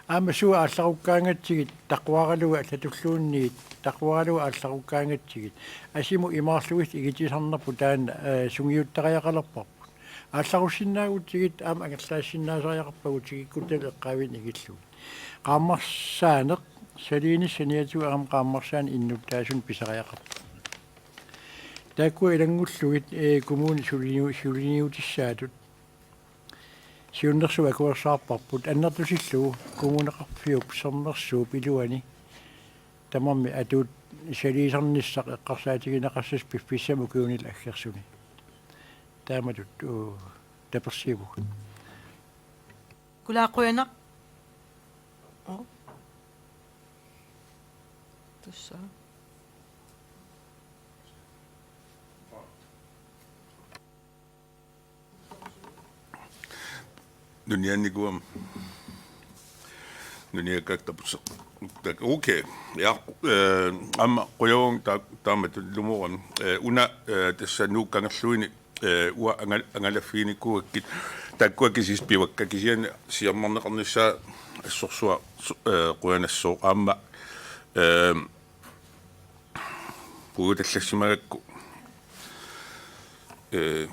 Aamma suut aallarukkaangatsigit taquaralugu allatulluunniit taquaralugu aallarukkaangatsigit asimut imaarlugit igitsisarnerput taanna, eh, sungiuttariaqalerparput. Aallarussinnaagutsigit aamma angerlaassinnaasariaqarpagut tikikkuttalu eqqaavinneq ikillugit. Qaammarsaaneq, saliinissaniatigut aamma qaammarsaaneq innuttaasunik pisariaqarpoq. Taakkua ilanngullugit, ee, kommuni suliniu-, suliniutissaatut siunnersuut akuersaarparput, annertusillugu Kommuneqarfiup Sermersuup iluani tamarmik atuutsaliisarnissaq eqqarsaatigineqassasoq piffissami ukiuni aggersuni. Taamatut, uu, tapersiivugut. Nikolaj, qujanaq. Oo. Tussa. Nunianikuam. Nuniakkaak tapuseq. Tak, okay. Ja, eh, aamma qujavunga ta-, taamatut ilumoorinni. Eh, una, eh, tassa Nuuk Kangerluini, eh, uanga angal-, angalaffiginikuugakkit. Taakkua kisiisa pivakka, kisianni siammarneqarnissaa assorsuaq su-, eh, qujanassooq aamma. Eh, puiguttallassimagakku. Eh,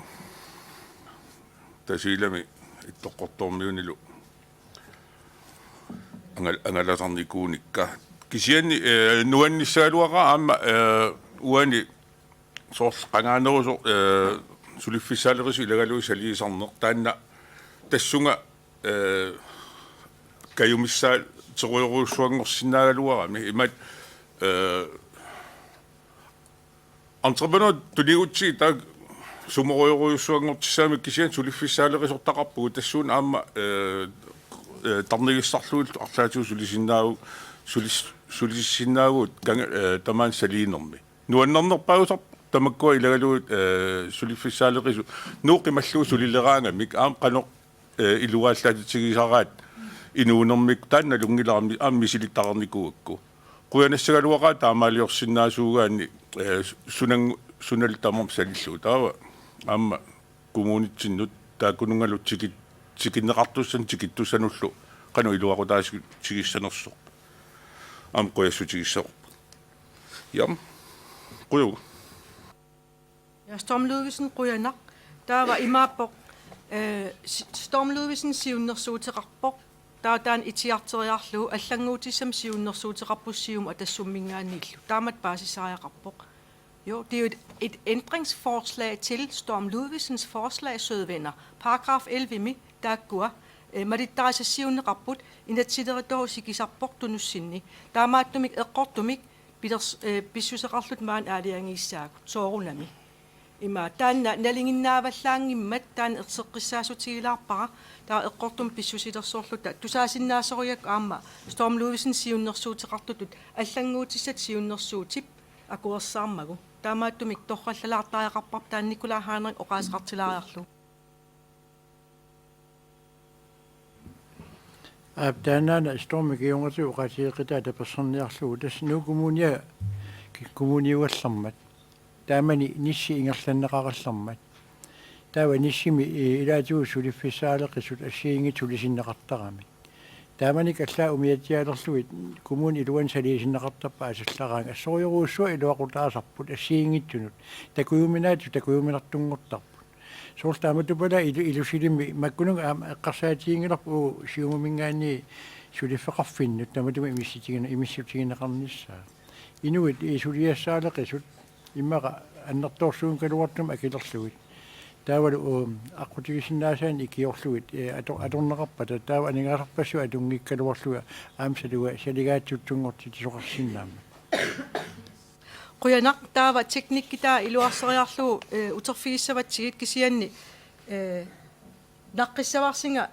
Tasiilami Ittoqqortoormiunilu angal-, angalasarnikuunikka. Kisianni, eh, nuannissagaluaqaaq aamma, eh, uani soorlu qangaanerusoq, eh, suliffissaaleqisut ilagalugu saliisarneq taanna tassunga, eh, kajumissaaterujorujussuanngorsinnaagaluarami imaat, eh, entreprenørit tunigutsigu taakku sumorujorujussuanngortissagamik kisianni suliffissaaleqisortaqarpugut tassuuna aamma, eh, eh, tarnigissarlugillu arlaatigut sulisinnaavu-, sulis-, sulisinnaavugut kanga-, eh, tamaani saliinermi. Nuannernerpaasarpoq tamakkua ilagalugit, eh, suliffissaaleqisut Nuuk qimallugu sulileraangamik aamma qanoq, eh, iluaallaatigisaraat inuunermik taanna nalunngilarmi aamma misilittagaqarnikuugakku. Qujanassagaluaqaaq taamaaliorsinnaasuugaanni, eh, sunan-, sunalu tamarmik salillugu. Taava aamma kommunitsinnut taakkununngalu tiki-, tikinneqartussanut tikittussanullu qanoq iluaqutaatigissanersoq. Aamma qujassutigissavarput. Jam. Qujavugut. Ja, Storm Ludvigsen qujanaq. Taava imaappoq, eh, si-, Storm Ludvigsen siunnersuuteqarpoq. Taava taanna itigarteriarlugu allannguutissamik siunnersuuteqarpoq Siumut Atassumminngaanniillu. Taamatut paasisariaqarpoq. Jo, det er jo et, et ændringsforslag til Storm Ludvigsens forslag, søde venner. Paragraf elleve-mi taakkua, eh, malittarisassiuunneqarput, inatsisileritorujuuvoq sikisarpoq tunussinni. Taamaattumik eqqortumik pilers-, eh, pissuseqarluta maani aalajangiissaagut soorunami. Ima taanna nalinginnaavallaanngimmat taanna erseqqissaassutigilaarpara, taava eqqortumik pissusilersorluta tusaasinnaasoriakku aamma Storm Ludvigsen siunnersuuteqartutut allannguutissat siunnersuutip akuersaarmagu. Taamaattumik torrallalaartariaqarparput taanna Nikolaj Heinrich oqaaseqartilaariarlugu. Aap, taannaana Stormi kingornatigut oqaatigeqqitaa tapersersorniarlugu. Tassa Nuuk Kommunia ki-, kommuniugallarmat. Taamani Nissi ingerlanneqarallarmat. Taava Nissimi, eh, ilaatigut suliffissaaleqisut assigiinngitsut sulisinneqartaramik. Taamani allaat umiatsiaalerlugit kommunip iluani saliisinneqartarpaa asallaraangat. Assorujorujussuaq iluaqutaasarput assigiinngitsunut. Takujuminaatsugut takujuminartunngortarput. Soorlu taamatupalaa ilu-, ilusilimmi makkununnga aamma eqqarsaatiginngilarput uagut Siumuminngaanniit suliffeqarfinnut tamatuma imissutigine-, imissutiginiarnissaa. Inuit i-, suliassaaleqisut immaqa annertoorsuunngikkaluartumik akilerlugit. Taavalu, um, aqqutigisinnaasaanik ikiorlugit, eh, ato-, atorneqarpata taava aningaasarpassuit atunngikkaluarlugit aamma saluga-, saligaatsuttunngortitsisoqarsinnaammat. Qujanaq, taava teknikki taava iluarseriarlugu, eh, uterfigissavatsigit kisianni, eh, naqqissavarsinga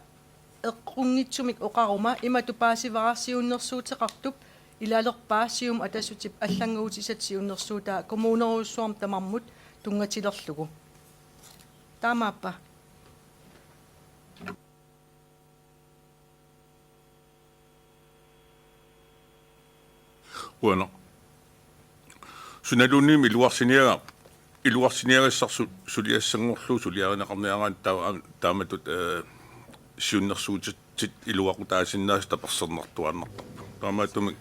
eqqunngitsumik oqaruma imatut paasivara siunnersuuteqartup ilalerpaa Siumut Atassutip allannguutissatut siunnersuutaa kommunerujussuarmut tamarmut tunngatilerlugu. Taamaappa. Qujanaq. Sunaluunniit iluarsiniaga-, iluarsiniagassarsi suliassanngorlugu suliarineqarniaraanni taa-, taamatut, eh, siunnersuutit iluaqutaasinnaasut tapersersortuaannartarput. Taamaattumik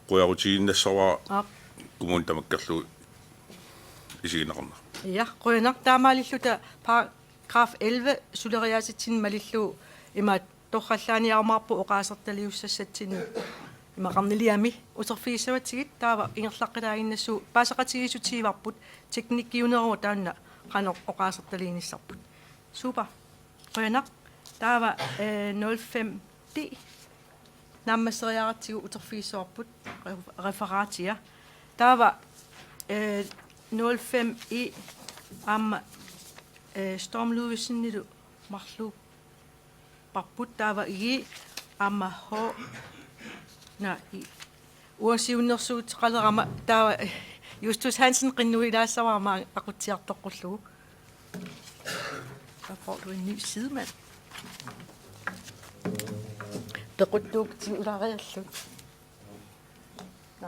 qujarutigiinnassavara. Aap. Kommuni tamakkerlugu isigineqarnera. Ja, qujanaq, taamaalilluta paragraf elleve suleriaasitsinni malillugu imaat torrallaaniarumaarpugut oqaasertaliussassatsinni imaqarniliami uterfigissavatsigit taava ingerlaqqilaaginnassuugut paasaqatigiissutigivarput teknikkiuneruvoq taanna qanoq oqaasertaliinissarput. Super. Qujanaq. Taava, eh, nul fem D. Naammasseriaratsigu uterfigissavarput re-, referatia. Taava, eh, nul fem E aamma, eh, Storm Ludvigsenilu marluupparput taava G aamma H na I. Uanga siunnersuuteqalerama taava Justus Hansen qinnuilaassavara aamma aqutsiartoqqullugu. Der får du en ny sidemand. Pequttuup tigulariarluni. Nå.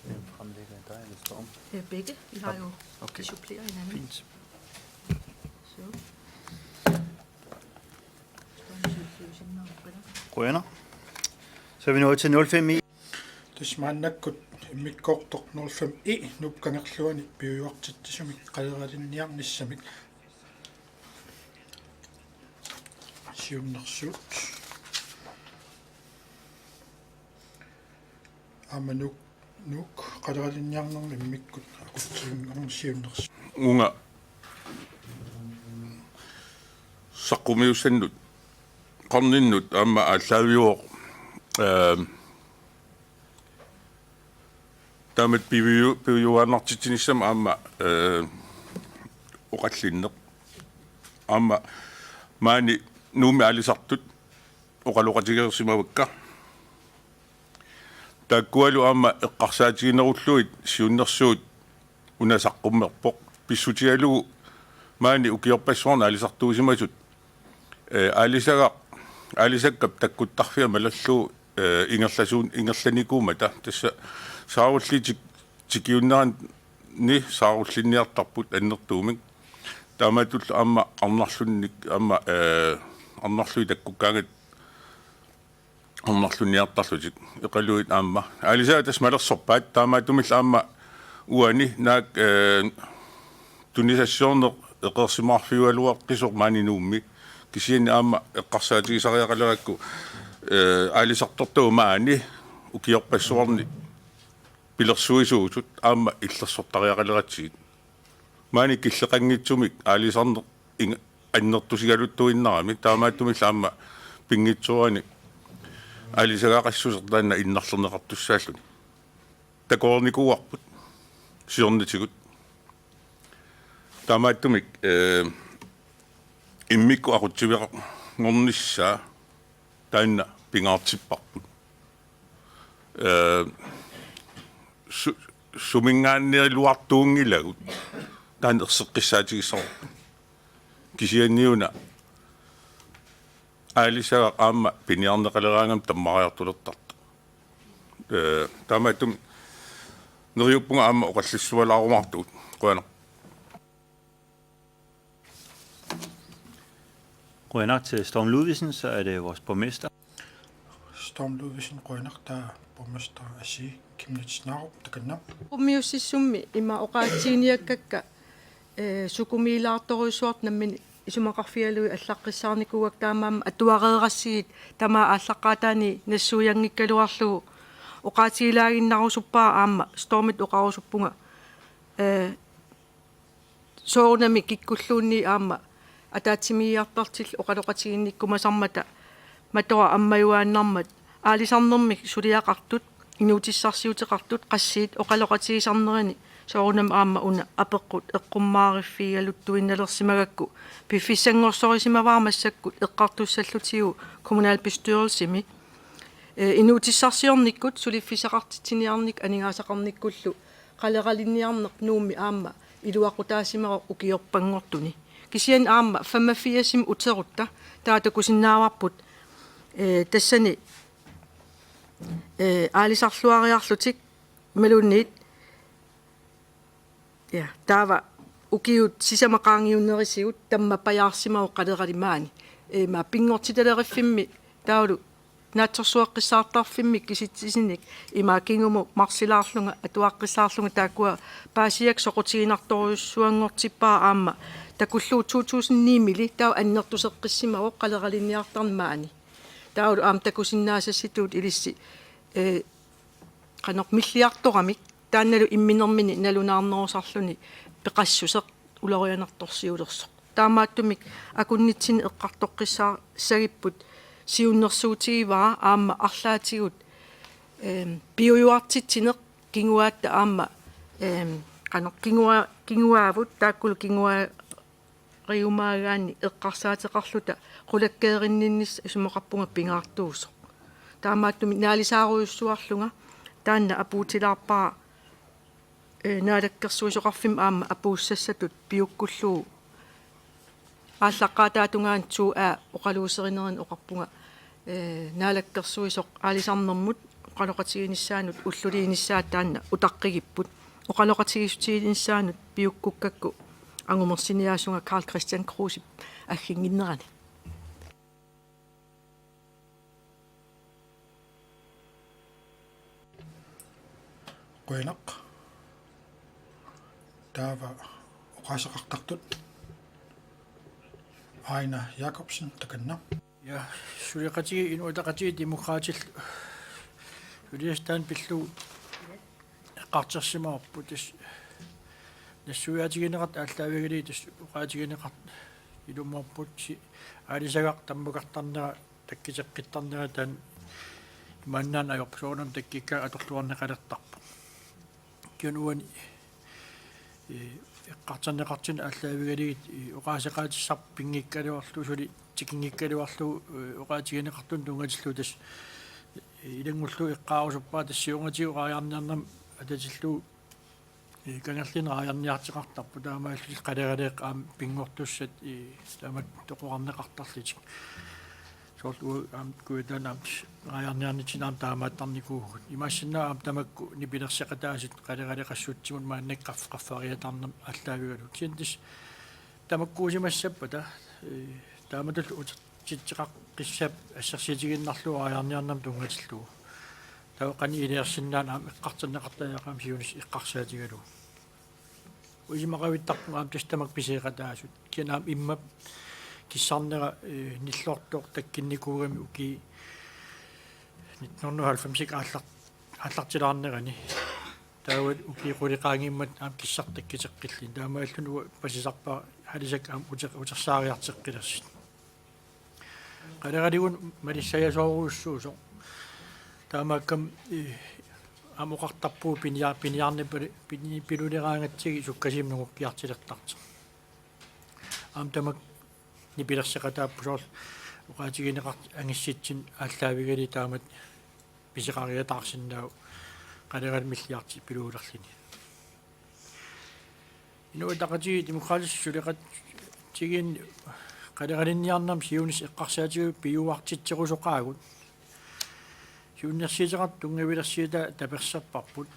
Hvem fremlægger, dig eller Storm? Øh, begge. Vi har jo, okay, de supplerer hinanden. Fint. Så. Qujanaq. Så er vi nået til nul fem E. Tassa maannakkut immikkoortoq nul fem E Nuup Kangerluani piujuartitsisumik qaleralinniarnissamik siunnersuut. Aamma Nuuk, Nuuk qaleralinniarnermi immikkut aqutsisunngornermi siunnersuut. Uunga saqqumiussannut, qarninnut aamma aallaaviuvoq, ee, taamatut piviu-, piviuaannartitsinissamut aamma, ee, oqallinneq. Aamma maani Nuummi aalisartut oqaloqatigereersimavakka. Taakkualu aamma eqqarsaatiginerullugit siunnersuut una saqqummerpoq. Pissutigalugu maani ukiorpassuarni aalisartuusimasut, ee, aalisagaq, aalisakkap takkuttarfia malerlugu, ee, ingerlasuun-, ingerlanikuummata. Tassa saarulliit tikiunneranni saarullinniartarput annertuumik. Taamaattumik aamma arnarlunnik, aamma, ee, arnarlugit takkukkaangatta arnarlunniartarlutik. Iqaluit aamma aalisagaq tassa malersorpaat, taamaattumillu aamma uani naak, ee, tunisassiorneq eqeersimaarfigaluaqisoq maani Nuummi. Kisianni aamma eqqarsaatigisariaqalerakku, ee, aalisartortagut maani ukiorpassuarni pilersuisuusut aamma illersortariaqaleratsigit. Maani killeqanngitsumik aalisarneq ing-, annertusigaluttuinnarami, taamaattumillu aamma pinngitsoorani aalisagaqassuseq taanna innarlerneqartussaalluni. Takoreernikuuarput siornatigut. Taamaattumik, ee, immikkut aqutsiveqarngornissaa taanna pingaartipparput. Ee, su-, suminngaanniiluartuunngilagut taanna erseqqissaatigissavarput. Kisianniuna aalisagaq aamma piniarneqaleraangami tammariartulertartoq. Ee, taamaattumik neriuppunga aamma oqallissualaarumaartugut. Qujanaq. Qujanaq til Storm Ludvigsen, så er det vores borgmester. Storm Ludvigsen, qujanaq, taava borgmester Asii Chemnitz Narup, takanna. Saqqumiussissummi ima oqaatsiniakkakka, ee, sukumiilaartorujussuartut nammineq isumaqarfigalugit allaqqissaarnikuuakka, taamaammat atuareerassigit tamaat aallaqqaataani nassuianngikkaluarlugu oqaatigilaaginnarusuppara aamma Stormit oqarusuppunga, ee, soorunami kikkulluunniit aamma ataatsimiigiartartillu oqaloqatiginnikkumasarmata matoa ammajuaannarmat aalisarnermik suliaqartut, inuutissarsiuteqartut qassiit oqaloqatigisarnerini soorunami aamma una apeqqut eqqummaariffigigaluttuinnalersimagakku piffissanngorsorissimavara massakkut eqqartussallutigu kommunalbestyrelsimi. Ee, inuutissarsiornikkut suliffissaqartitsiniarnikkut aningaasaqarnikkullu qaleralinniarneq Nuummi aamma iluaqutaasimavoq ukiorpanngortuni. Kisianni aamma femogfirsimi uterutta taava takusinnaavarput, ee, tassani, ee, aalisarluariarlutik imaluunniit, ja, taava ukiut sisamat qaangiunnerisigut tammapajaarsimavoq qalerali maani. Ee, ima pinngortitaleriffimmi taavalu naatsorsueqqissaartarfimmi kisitsisinik ima kingumut marsilaarlunga atuaqqissaarlunga taakkua paasiakkut soqutiginartorujussuanngortippara aamma takullugu to tusind ni-mili taava annertuseqqissimavoq qaleralinniartarneq maani. Taavalu aamma takusinnaasassitut ilissi, ee, qanoq milliartoramik taannalu imminermini nalunaarnerusarluni peqassuseq ulorianartorsiulersoq. Taamaattumik akunnitsinni eqqartoqqissaassagipput siunnersuutigivara aamma arlaatigut, eem, piujuartitsineq kinguaatta aamma, eem, qanoq kingua-, kinguaavut taakkulu kingua-, qiumaagaanni eqqarsaateqarluta qulakkeerinninnissaq isumaqarpunga pingaartuusoq. Taamaattumik naalisaarujussuarlunga taanna apuutilaarpara, ee, naalakkersuisoqarfimmi aamma apuussassatut piukkullugu aallaqqaataatungaani to A oqaluuserinerani oqarpunga, ee, naalakkersuisoq aalisarnermut oqaloqatiginissaanut ulluliinissaat taanna utaqqigipput. Oqaloqatigiissutiginissaanut piukkukkakku angumersiniaasunga Karl-Kristian Krusep agginnginnerani. Qujanaq. Taava oqaaseqartartut. Aina Jakobsen, takanna. Ja, suleqatigiit Inuit Ataqatigiit Demokraatillu suliassaq taanna pillugu eqqartorsimavarput, tassa nassuiaatigineqartut aallaavigalugit tassa oqaatigineqartut ilumoorput, si-, aalisagaq tammakartarnera takkiteqqittarnera taanna imaannaanngilaq ajorput, soorunami takkikkaangat atorluarneqalertarpoq. Kisianni uani, ee, eqqartorneqartut aallaavigalugit, ee, oqaaseqaatissarput pinngikkaluarlugu suli tikinngikkaluarlugu, ee, oqaatigineqartunut tunngatillugu tassa, ee, ilanngullugu eqqaarusuppara, tassa siornatigut raajarniarnermut atatillugu, ee, kangerliineq raajarniartoqartarpoq, taamaalillutik qaleraleeqqat aamma pinngortussat, ee, taamatut toqorarneqartarlutik. Soorlu uagut aamma Kujataani aamma raajarniarnitsinni aamma taamaattarnikuuvugut. Imaassinnaavoq aamma tamakku nipilerseqataasut qaleraleeqqassutsimut maannakkut qaff-, qaffariataarnermut aallaavigalugu. Kisianni tassa tamakkuusimassappata, ee, taamatullu utertitseqaqqissapput assersuutigiinnarlugu raajarniarnermut tunngatillugu. Taava qanoq iliorsinnaaneq aamma eqqartorneqartariaqarami siunissaq eqqarsaatigalugu. Isumaqarfittarpunga aamma tassa tamakku piseeqataasut. Kisianni aamma immap kissarnera, ee, nillertoq takkunnikuugami ukiut nitten hundrede og halvfems aallar-, aallartilaarnerani. Taava ukiut qulit qaangiummata aamma kissartik takkuteqqilluni. Taamaalilluni uanga pasisarpara aalisakkat aamma uter-, utersaariarteqqilersut. Qaleraligut malissajasoorujussuusoq. Taamaakkami, ee, aamma oqartarpugut piniar-, piniarneq pali-, pini-, piluleraangatsigit sukkasuumik nungukkiartulertartoq. Aamma tamakku nipilerseqataapput, soorlu oqaatigineqartut angussatsinnik aallaavigalugit taamatut pisoqariataarsinnaavoq qalerallit milliardi piluulerluni. Inuit Ataqatigiit Demokraatillu suleqatigiinni qaleralinniarnermi siunissaq eqqarsaatigalugu piujuartitserusoqaagut. Siunnersuuteqartut tunngavilersuutaa taperserparput.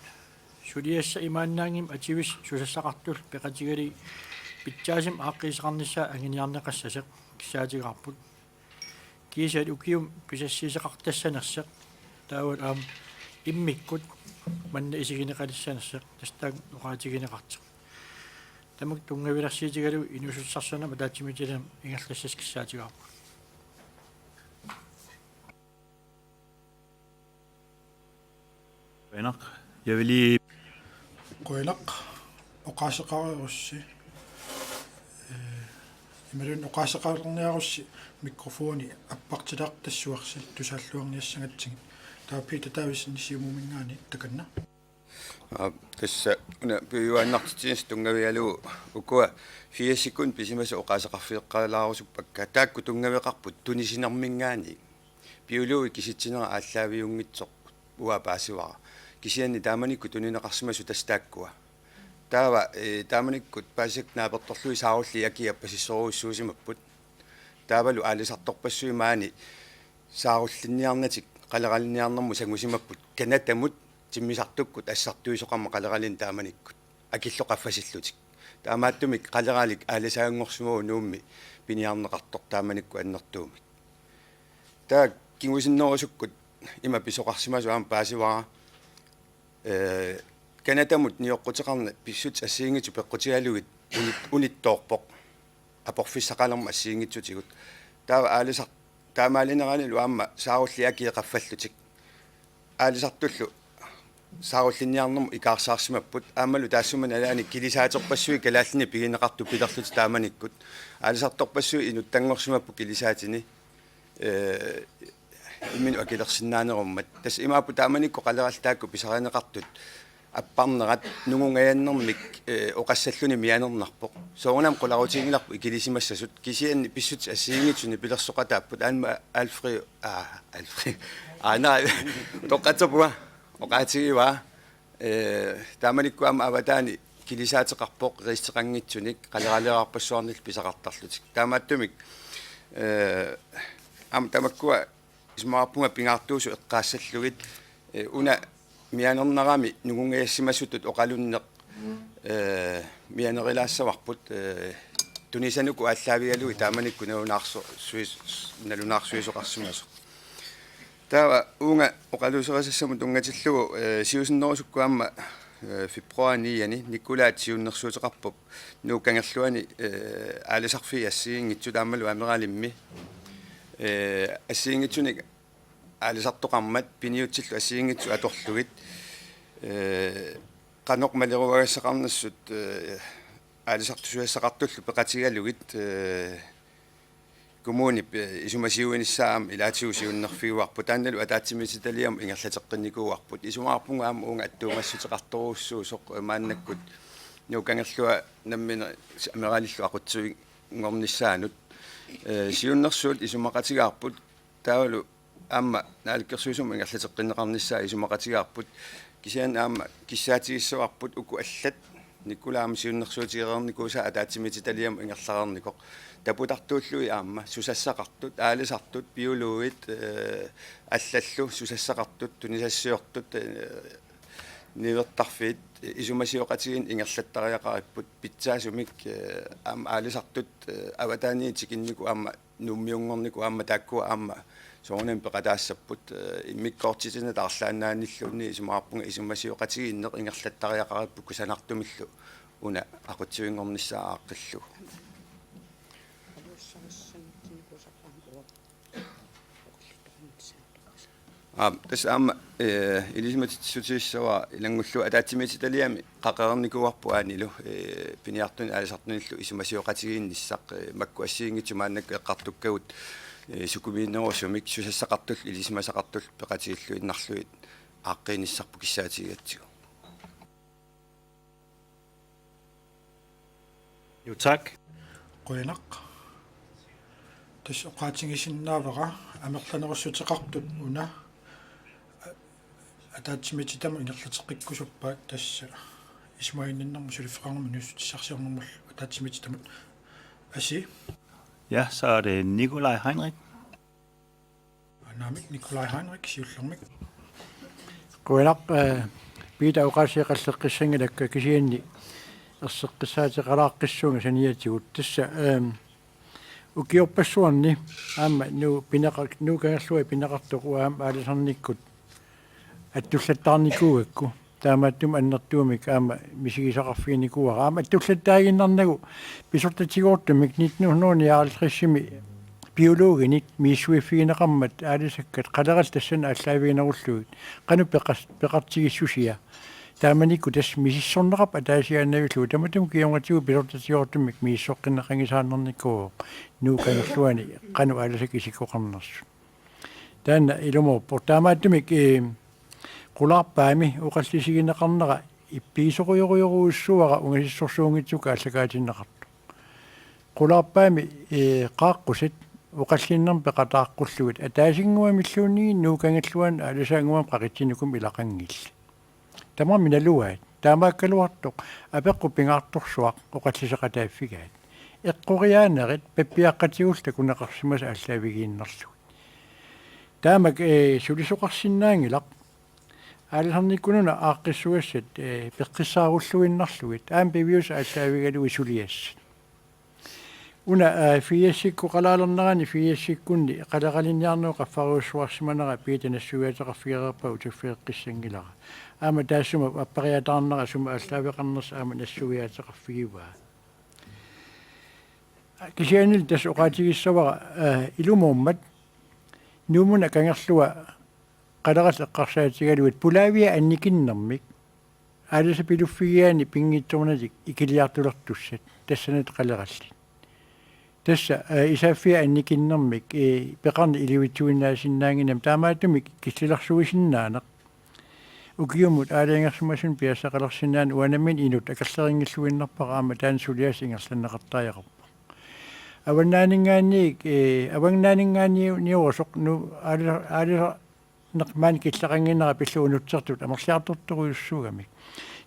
Suliassaq imaannaanngimmat atuisut susassaqartullu peqatigalugit pitsaasumik aaqqiisoqarnissaa anguniarneqassasoq kissaatigaarput. Kiisalu ukiumut pisassiisoqartassanersoq, taavalu aamma immikkut manna isigineqalissanersoq, tassa taanna oqaatigineqartoq. Tamakku tunngavilersuutigalugu inuussutissarsiornermut ataatsimiititaliami ingerlassasoq kissaatigaarput. Qujanaq. Jeg vil lige Qujanaq, oqaaseqareerussi. Ee, imaluunniit oqaaseqalerniarussi mikrofoni appartilaartassuarsi tusaalluarniassagatsigit. Taava Peter Davidsen Siumuminngaanniit, takanna. Aa, tassa una piujuaannartitsineq tunngavigalugu ukua firsikkut pisimasut oqaaseqarfeqqalaarusuppakka. Taakku tunngaveqarput tunisinerminngaanniit. Biologi kisitsinera aallaaviunngitsoq uanga paasivara. Kisianni taamanikkut tunineqarsimasut tassa taakkua. Taava, ee, taamanikkut paasisakka naapertorlugit saarulliit akii appasissorujussuusimapput. Taavalu aalisartorpassuit maani saarullinniarnatik qaleralinniarnermut sangusimapput Canadamut timmisartukkut assartuisoqarmat qaleralinnik taamanikkut akillu qaffasillutik. Taamaattumik qaleralik aalisaanngorsimavoq Nuummi piniarneqartoq taamanikkut annertuumik. Taava kingusinnerusukkut ima pisoqarsimasoq aamma paasivara. Ee, Canadamut nioqquteqarneq pissutsit assigiinngitsut peqqutigalugit unit-, unittoorpoq. Aporfissaqalermat assigiinngitsutigut. Taava aalisar-, taamaalineranilu aamma saarulliit akii qaffallutik. Aalisartullu saarullinniarnermut ikaarsaarsimapput. Aammalu taassuma nalaani kilisaaterpassuit kalaallinik pigineqartut pilerlutik taamanikkut. Aalisartorpassuit inuttanngorsimapput kilisaatini. Ee, imminut akilersinnaanerummat. Tassa imaappoq taamanikkut qalerallit taakku pisarineqartut apparnerat nungungajannermik, eh, oqassalluni mianernarpoq. Soorunami qularutiginngilarput ikilisimassasut, kisianni pissutsit assigiinngitsut nipilersoqataapput, aamma Alfred, ah, Alfred, aana, utoqqatserpunga, oqaatigivaa, eh, taamanikkut aamma avataani kilisaateqarpoq riisteqanngitsunik, qaleraleerarpassuarnillu pisaqartarlutik. Taamaattumik, eh, aamma tamakkua isumaqarpunga pingaartuusut eqqaassallugit, eh, una mianernarami nungungajassimasutut oqalunneq, eh, mianerilaassavarput, eh, tunisanukut aallaavigalugit taamanikkut nalunaarso-, suis-, nalunaarsuisoqarsimasoq. Taava uunga oqaluuserisassamut tunngatillugu, eh, siusinnerusukkut aamma, eh, februar niende Nikolai siunnersuuteqarpoq Nuuk Kangerluani, eh, aalisarfiit assigiinngitsut aammalu Ameralimmi, eh, assigiinngitsunik aalisartoqarmat piniutsillu assigiinngitsut atorlugit, eh, qanoq maleruagassaqarnersut, eh, aalisartusuassaqartullu peqatigalugit, eh, kommunip, eh, isumasiuinissaa aamma ilaatigut siunnerfigivarput, taannalu ataatsimiititaliamut ingerlateqqinnikuuarput. Isumaqarpunga aamma uunga attuumassuteqartorujussuusoq, eh, maannakkut Nuuk Kangerlua nammineq Ameralillu aqutsivigornissaanut, eh, siunnersuut isumaqatigaarput, taavalu aamma Naalakkersuisumut ingerlateqqinneqarnissaa isumaqatigaarput, kisianni aamma kissaatigissavarput uku allat Nikolai aamma siunnersuutigereernikuusaa ataatsimiititaliamut ingerlareernikoq. Taputartuullugit aamma susassaqartut, aalisartut, biologit, eh, allallu susassaqartut, tunisassiortut, eh, niuertarfiit, eh, isumasioqatigiinneq ingerlattariaqaripput pitsaasumik, eh, aamma aalisartut, eh, avataaniit tikinnikut aamma Nuummiunngornikut aamma taakkua aamma soorunami peqataassapput, eh, immikkoortitsineq taarlaannaanilluunniit isumaqarpunga isumasioqatigiinneq ingerlattariaqaripput kusanartumillu una aqutsivinngornissaa aaqqillugu. Aap, tassa aamma, eh, ilisimatitsissutigissavat ilanngullugu ataatsimiititaliami qaqereernikuuarput aanilu, eh, piniartunik aalisartunillu isumasioqatigiinnissaq, eh, makku assigiinngitsut maannakkut eqqartukkagut, eh, sukumiinerusumik susassaqartullu ilisimasaqartullu peqatigilluinnarlugit aaqqiinissarput kissaatigigatsigu. Jo, tak. Qujanaq. Tassa oqaatigisinnaavara amerlanerussuteqartut una ataatsimiititami ingerlateqqikkusuppaat, tassa isumaginninnermut suliffeqarnermut inuussutissarsiornermullu ataatsimiititamut. Asi. Ja, så er det Nikolaj Heinrich. Naamik, Nikolaj Heinrich, siullermik. Qujanaq, eh, Piita oqaasii qalleqqissanngilakka, kisianni erseqqissaateqalaaqqissuunga saniatigut. Tassa, ehm, ukiorpassuarni aamma Nuuk pineqa-, Nuuk Kangerluai pineqartoq uanga aamma aalisarnikkut attullattaarnikuugakku. Taamaattumik annertuumik aamma misigisaqarfiginikuuara. Aamma attullattaaginnarnagu pisortatigoortumik nitten hundrede nioghalvtredsimi biologinit misissuiffigineqarmat aalisakkat qalerallit tassani aallaaviginerullugit qanoq peqas-, peqartigissusia. Taamanikkut tassa misissorneqarpoq ataasiaannarlugu, tamatuma kingornatigut pisortatigoortumik misissoqqinneqanngisaannarnikuuvoq Nuuk Kangerluani qanoq aalisakkat isikkoqarnersut. Taanna ilumoorpoq. Taamaattumik, eh, qulaarpaami oqallisigineqarnera ippigisorujorujorujussuara ungasissorsuunngitsukkut aallakaatinneqartoq. Qulaarpaami, eh, qaaqqusat oqallinnermi peqataaqqullugit ataasinnguamilluunniit Nuuk Kangerluani aalisaannguamik qaqitsinikuumik ilaqanngillat. Tamarmik nalugaat. Taamaakkaluartoq apeqqut pingaartorsuaq oqalliseqataaffigaat. Eqqoriaanerit pappiaqqatigullu takuneqarsimasut aallaavigiinnarlugit. Taamak, eh, sulisoqarsinnaanngilaq. Aalisarnikkut una aaqqissugassat, eh, peqqissaarulluinnarlugit. Aamma piviusut aallaavigalugit suliassat. Una, eh, firsikkut qalaalernerani firsikkunni qaleralinniarnerup qaffariussuarsimanera Piita nassuiaateqarfigereerpaa uterfigeqqissanngilara. Aamma taassuma appariataarnera sumut aallaaveqarnersoq aamma nassuiaateqarfigivaa. Kisiannili tassa oqaatigissavara, eh, ilumoormat Nuummuna Kangerlua qalerallit eqqarsaatigalugit pulaaviat annikinnermik aalisap piluffigiaani pinngitsoornatik ikiliartulertussat, tassaniittut qalerallit. Tassa, eh, isaaffiat annikinnermik, eh, peqarneq ilivitsuinnaasinnaannginnami, taamaattumik killilersuisinnaaneq. Ukiumut aalajangersimasuni piassaqalersinnaaneq uanga nammineq inuk akerlerinngilluinnarpara, aamma taanna suliassaq ingerlanneqartariaqarpoq. Avannaaninngaanniit, ee, avannaaninngaanniit niuersoq nu aali-, aali-, neq maani killeqannginnera pillugu nutsertut amerliartortorujussuugamik.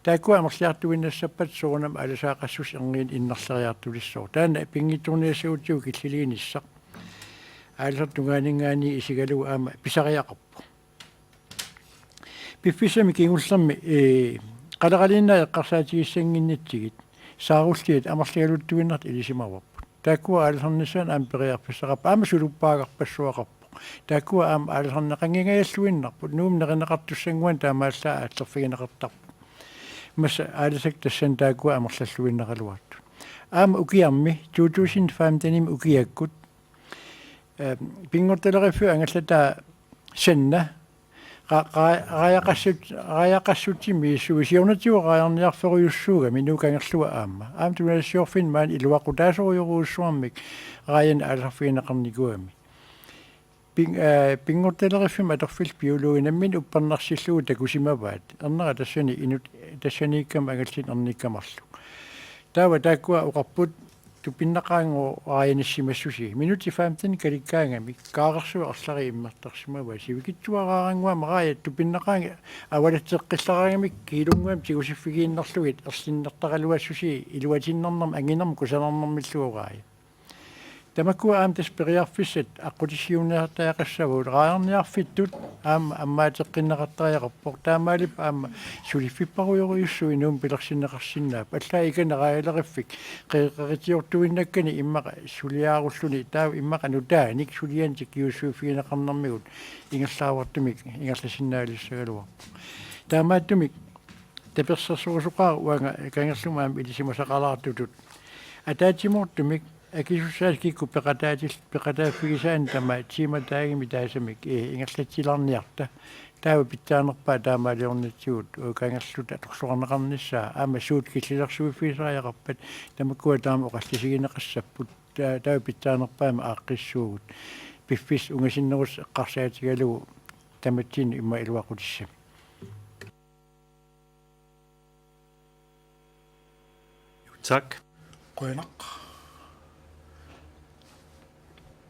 Taakkua amerliartuinnassappata soorunami aalisaaqassuseq erniinnaq innarleriartulissooq. Taanna pinngitsoorniassagutsigit killiliinissaq aalisartut tungaaninngaanniit isigalugu aamma pisariaqarpoq. Piffissami kingullermi, ee, qaleralinnaat eqqarsaatigissannginnitsigit saarulliit amerligaluttuinnartut ilisimavarput. Taakkua aalisarnissaannut aamma periarfissaqarput, aamma suluppaagarpassuaqarpoq. Taakkua aamma aalisarneqanngingajalluinnarput, Nuummi nerineqartussannguanik taamaallaat aallerfigineqartarput. Massa aalisakkat tassani taakkua amerlalluinnaraluartut. Aamma ukiarmi, to tusind femtenimi ukiakkut, ee, pinngortitaleriffimmi angallataa Sanna, qa-, qa-, qaajaqassut-, qaajaqassutsimik misissuisoq siornatigut raajarniarferujussuugami, Nuuk Kangerlua aamma. Aamma tunaasiorfinni maani iluaqutaasorujorujussuarmik raajanik aalisarfigineqarnikuugami. Pin-, ee, pinngortitaleriffimmi atorfillit biologit nammineq uppernarsillugu takusimavaat. Ernera tassani inut-, tassaniikkama angallannerniikkamarlu. Taava taakkua oqarput tupinnaqaannguaq raajanissimassusia. Minutsit femten kalikkaangamik kaarersua arlariit immertarsimavaa. Sivikitsuaraarannguamik raajat tupinnaqaannga avalatseqqillaraangamik kiilunnguamik tigusiffigiinnarlugit erlinnertaraluassusia iluatinnarnermik anginermik kusanarnermillugu raajat. Tamakkua aamma tassa periarfissat aqqutissiuunniartariaqassavagut, raajarniarfittut aamma ammaateqqinneqartariaqarpoq, taamaalippoq aamma suliffipparujorujussuit Nuummi pilersinneqarsinnaapput, allaat ikani raajaleriffik qeqeritiortuinnakkani immaqa suliaarulluni, taava immaqa nutaanik sulianik tikiussuiffigineqarnermigut ingerlaavartumik ingerlasinnaalissagaluarpoq. Taamaattumik tapersersorusuppara uanga kangerlummi aamma ilisimasaqalaartutut. Ataatsimoortumik akisussaasut kikkut peqataatil-, peqataaffigisaannik tamaat tiimataagimmik taasamik, ee, ingerlatsilaarniarta. Taava pitsaanerpaaq taamaaliornitsigut, ee, kangerluta atorluarneqarnissaa, aamma suut killilersuiffigisariaqarpat, tamakkua taama oqallisigineqassapput. Ta-, taava pitsaanerpaamik aaqqissuugut. Piffissaq ungasinnerusoq eqqarsaatigalugu tamatsinnut immaqa iluaqutissami. Tak. Qujanaq.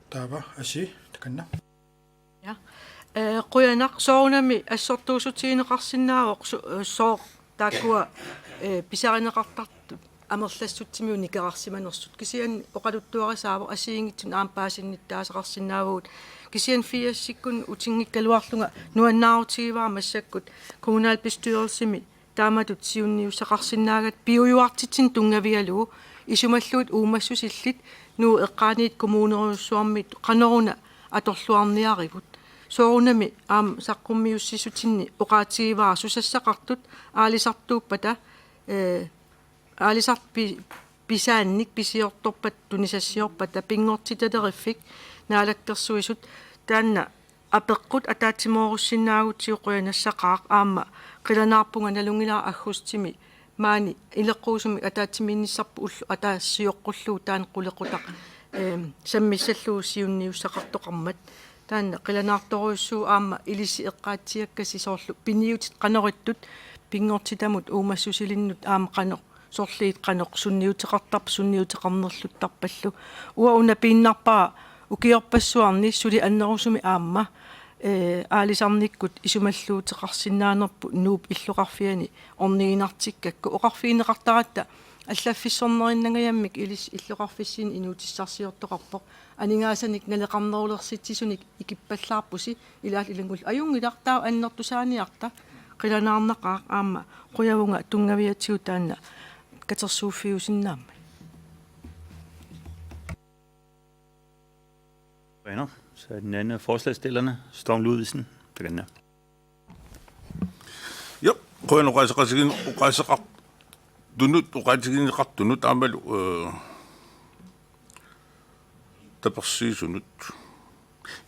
Taava Asi, takanna. Ja. Ee, qujanaq, soorunami assortuussutigineqarsinnaavoq su-, ee, sooq taakkua, ee, pisarineqartartut amerlassutsimigut nikerarsimanersut. Kisianni oqaluttuarisaavoq assigiinngitsunik aamma paasinnittaasaqarsinnaavugut. Kisianni firsikkunni utinngikkaluarlunga nuannaarutigivara massakkut kommunalbestyrelsimi taamatut siunniussaqarsinnaagatta piujuartitsineq tunngavigalugu isumallugit uumassusillit Nuup eqqaaniit kommunerujussuarmiittut qanoruna atorluarniarivut. Soorunami aamma saqqummiussissutinni oqaatigivara susassaqartut aalisartuuppata, ee, aalisartut pi-, pisaannik pisiortorpata tunisassiorpata pinngortitaleriffik Naalakkersuisut taanna apeqqut ataatsimoorussinnaagutsigit qujanassaqaaq, aamma qilanaarpunga nalunngilara aggustimi maani ileqquusumik ataatsimiinnissarput ulloq ataaseq sioqqullugu taanna qulequtaq, eem, sammissallugu siunniussaqartoqarmat. Taanna qilanaartorujussuuvoq aamma ilissi eqqaatsiakkasi soorlu piniutit qanorittut pinngortitamut uumassusilinnut aamma qanoq sorliit qanoq sunniuteqartarput sunniuteqarnerluttarpallu. Uanga una piinnarpara ukiorpassuarni suli annerusumik aamma, ee, aalisarnikkut isumalluuteqarsinnaanerput Nuup illoqarfiani orniginartikkakku. Oqarfigineqartaratta allaffissornerinnangajammik ilissi illoqarfissinni inuutissarsiortoqarpoq. Aningaasanik naleqarnerulersitsisunik ikippallaarpusi, ilaat ilanngullugu ajunngilaq, taava annertusaaniarta. Qilanaarnaqaaq, aamma qujavunga tunngaviatigut taanna katersuuffiusinnaammat. Qujanaq. Så er den anden af forslagsstillerne, Storm Ludvigsen. Takanna. Jop, qujanaq oqaaseqatigiin-, oqaaseqartunut, oqaatigineqartunut aammalu, øh, tapersiisunut.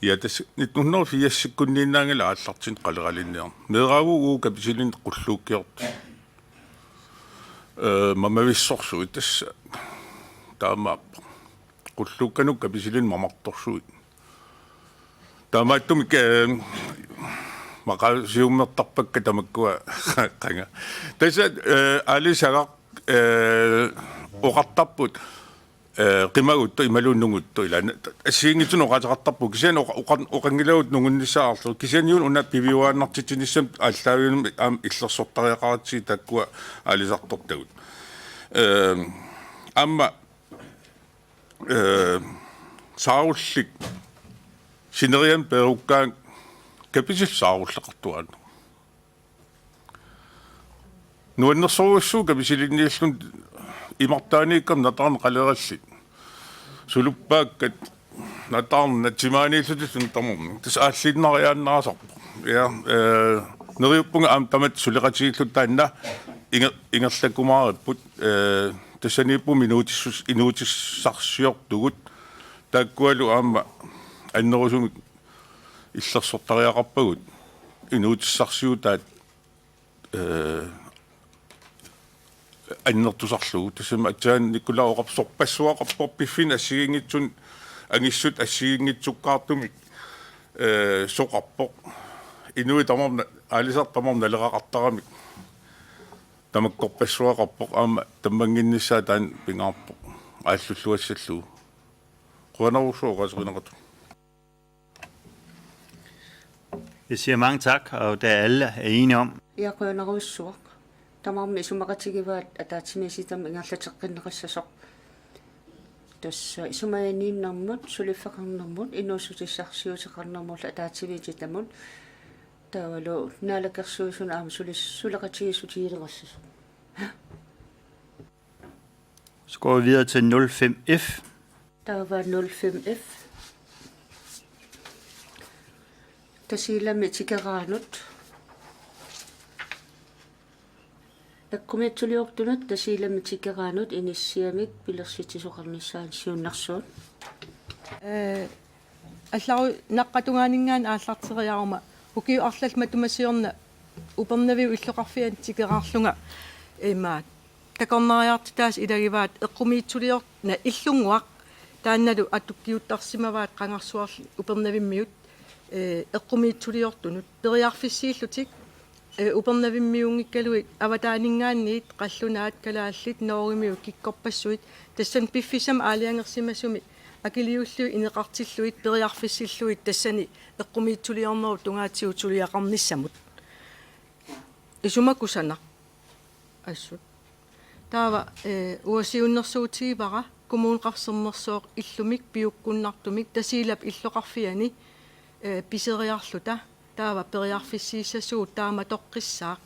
Ja, tassa nitten hundrede og firs-ikkunniinnaanngilaq aallartinneq qaleralinniarneq. Meeraagu uagut Kapisilinni qulluukkiortut, øh, mamavissorsuit, tassa taamaappoq. Qulluukkanut Kapisilinni mamartorsuit. Taamaattumik, øh, Maqaasiummertarpakka tamakkua qanga. Tassa, eh, aalisagaq, eh, oqartarput, eh, qimaguttoq imaluunniit nunguttoq ilaa. Assigiinngitsunik oqaaseqartarpugut. Kisianni oqa-, oqa-, oqanngilagut nungunnissaarlugu. Kisianni una piviuaannartitsinissamut aallaavigalugit aamma illersortariaqaratsigu taakkua aalisartortagut. Eh, aamma, eh, saarullik sineriammi peerukkaangat kapisillit saarulleqartuaannarput. Nuannersorujussuuvoq kapisilinniilluni imartaaniikkami nataarneq qalerallit. Suluppaakkat nataarnat timaaniillutillu tamarmik. Tassa aalliinnariaannaasarpoq. Ja, eh, neriuppunga aamma tamatta suleqatigiilluta taanna inger-, ingerlakkumaaripput, eh, tassaniipput inuutissus-, inuutissarsiortugut taakkualu aamma annerusumik illersortariaqarpagut inuutissarsiutaat, eh, annertusarlugu. Tassami aatsaat Nikolaj oqarpoq sorpassuaqarpoq piffinni assigiinngitsunik angissut assigiinngitsukkaartumik, eh, soqarpoq. Inuit tamarmik na-, aalisartut tamarmik naleraqartaramik tamakkorpassuaqarpoq aamma tammannginnissaa taanna pingaarpoq aallulluassallugu. Qujanarujussuaq oqaaseqinaqartunut. Jeg siger mange tak, og da alle er enige om. Ja, qujanarujussuaq. Tamarmik isumaqatigivaat ataatsimiititami ingerlateqqinneqassasoq. Tassa isumaginninnermut, suliffeqarnermut, inuussutissarsiuteqarnermullu ataatsimiititamut. Taavalu Naalakkersuisunut aamma sulis-, suleqatigiissutigineqassasoq. Så går vi videre til nul fem F. Taava nul fem F. Tasiilami tikeraanut. Eqqumiitsuliortunut Tasiilami tikeraanut inissiamik pilersitsisoqarnissaanut siunnersuut. Eh, allaru naqqatungaaninngaanniit aallarteriaruma ukiut arlallit matuma siorna Upernaviup illoqarfiani tikeraarlunga ima takornariartitaasa ilagivaat eqqumiitsulior-, na illunnguaq taannalu atukkiuttarsimavaat qangarsuarli Upernavimmiut, eh, eqqumiitsuliortunut periarfissiillutik, eh, Upernavimmiunngikkaluit avataaninngaanniit qallunaat kalaallit Norgemiut kikkorpassuit tassani piffissami aalajangersimasumi akiliullutik ineqartillugit periarfissillugit tassani eqqumiitsuliornerup tungaatigut suliaqarnissamut. Isumaqarpunga assut. Taava, eh, uanga siunnersuutigivara Kommuneqarfik Sermersooq illumik piukkunnartumik Tasiilap illoqarfiani, eh, piseriarluta. Taava periarfissiissasugut taamatoqqissaaq.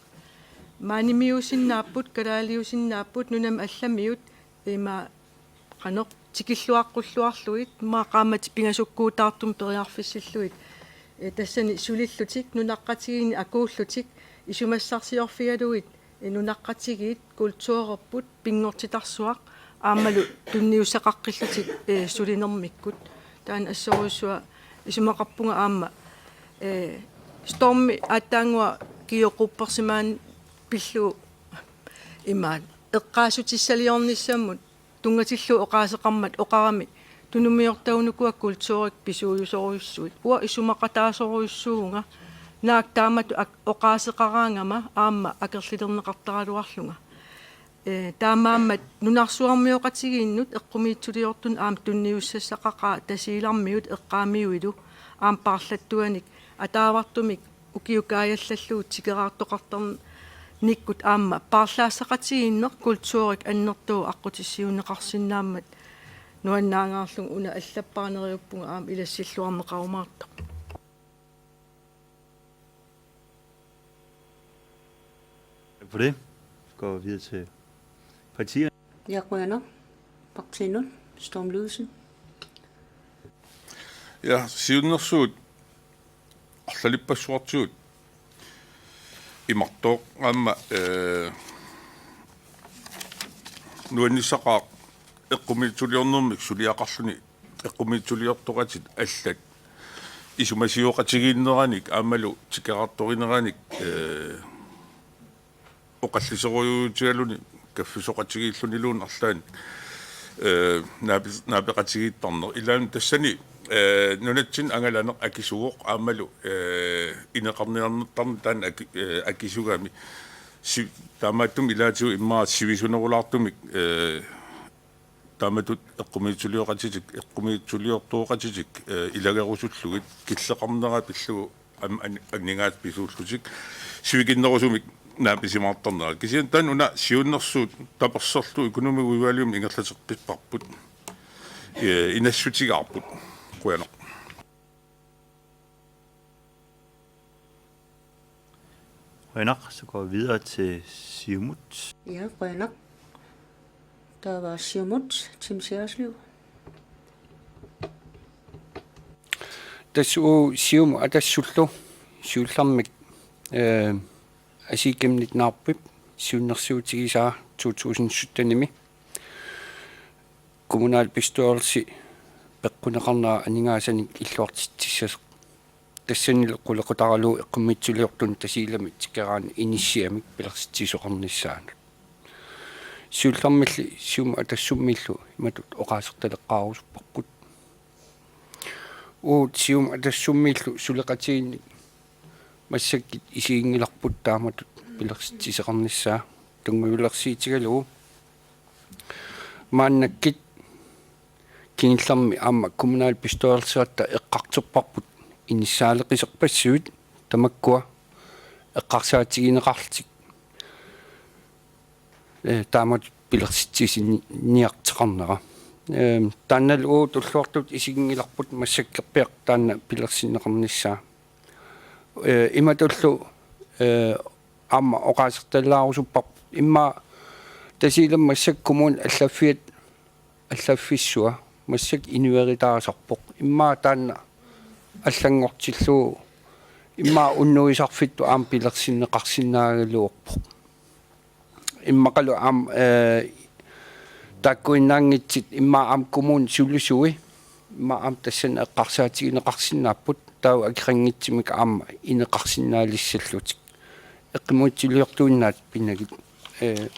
Maanimiuusinnaapput, kalaaliusinnaapput, nunami allamiut, ima qanoq tikilluaqqulluarlugit, immaqa qaammatit pingasukkuutaartumik periarfissillugit. Eh, tassani sulillutik, nunaqqatigiinni akuullutik, isumassarsiorfigalugit, eh, nunaqqatigiit, kulturerput, pinngortitarsuaq, aammalu tunniussaqaqqillutik, eh, sulinermikkut. Taanna assorujussuaq isumaqarpunga aamma, eh, Stormi aatsaannguaq kioqquppersimaanni pillugu imaat eqqaassutissaliornissamut tunngatillugu oqaaseqarmat oqarami tunumiortagut ukua kulturik pisuujusorujussuit. Uanga isumaqataasorujussuuvunga naak taamatut ak-, oqaaseqaraangama aamma akerlilerneqartaraluarlunga. Eh, taamaammat nunarsuarmioqatigiinnut eqqumiitsuliortunut aamma tunniussassaqaqaaq Tasiilarmiut eqqaamiuilu aamma paarlattuanik ataavartumik ukiut kaajallallugu tikeraartoqartarnikkut aamma paarlaassaqatigiinneq kulturik annertooq aqqutissiuunneqarsinnaammat nuannaangaarlunga una allappara neriuppunga aamma ilassilluarneqarumaartoq. Tak for det. Så går vi videre til partierne. Ja, qujanaq. Partii Nul, Storm Ludvigsen. Ja, siunnersuut arlalippassuartigut imartooq aamma, eh, nuannissaqaaq eqqumiitsuliornermik suliaqarluni eqqumiitsuliortoqatit allat isumasioqatigiinneranik aammalu tikeraartorineranik, eh, oqalliserujuutigaluni kaffisoqatigiilluniluunniit arlaannik, eh, naape-, naapeqatigiittarneq. Ilaanni tassani Eh, nunatsinni angalaneq akisuuvoq aammalu, eh, ineqarniarnertarneq taanna aki-, eh, akisugami. Si-, taamaattumik ilaatigut immaqa sivisunerulaartumik, eh, taamatut eqqumiitsuliortoqatitik, eqqumiitsuliortoqatitik, eh, ilagerusullugit killeqarnera pillugu am-, an-, aningaasat pisuullutik sivikinnerusumik naapisimaartarnera. Kisianni taanna una siunnersuut taperserlutik økonomiudvalgimi ingerlateqqipparput. Eh, inassutigaarput. Qujanaq. Qujanaq, så går vi videre til Siumut. Ja, qujanaq. Taava Siumut, Tim Seerslev. Tassa uagut Siumut Atassullu siullermik, eh, Asii Chemnitz Narup siunnersuutigisaa to tusind syttenimi kommunalbestyrelsi peqquneqarnera aningaasanik illuartitsissasoq. Tassanilu qulequtaralugu eqqumiitsuliortunut Tasiilami tikeraani inissiamik pilersitsisoqarnissaanut. Siullermilli Siumut Atassummiillu imatut oqaasertaleqqaarusupparput. Uagut Siumut Atassummiillu suleqatigiinnik massakkut isiginngilarput taamatut pilersitsisoqarnissaa tunngavilersuutigalugu. Maannakkut kingullermi aamma kommunalbestyrelseratta eqqartorparput inissaaleqisorpassuit tamakkua eqqarsaatigineqarlutik, eh, taamatut pilersitsisiniartoqarnera. Ehm, taannalu uagut tulluartutut isiginngilarput massakkorpiaq taanna pilersinneqarnissaa. Eh, imatullu, eh, aamma oqaasertalaarusupparput immaqa Tasiilami massakkut kommunip allaffiat allaffissua massakkut inueritaasarpoq. Immaqa taanna allanngortillugu immaqa unnuisarfittut aamma pilersinneqarsinnaagaluarpoq. Immaqalu aamma, eh, taakkuinnaanngitsut immaqa aamma kommunit sulisui immaqa aamma tassani eqqarsaatigineqarsinnaapput taava akeqanngitsumik aamma ineqarsinnaalissallutik. Eqqumiitsuliortuinnaat pinagit. Eh,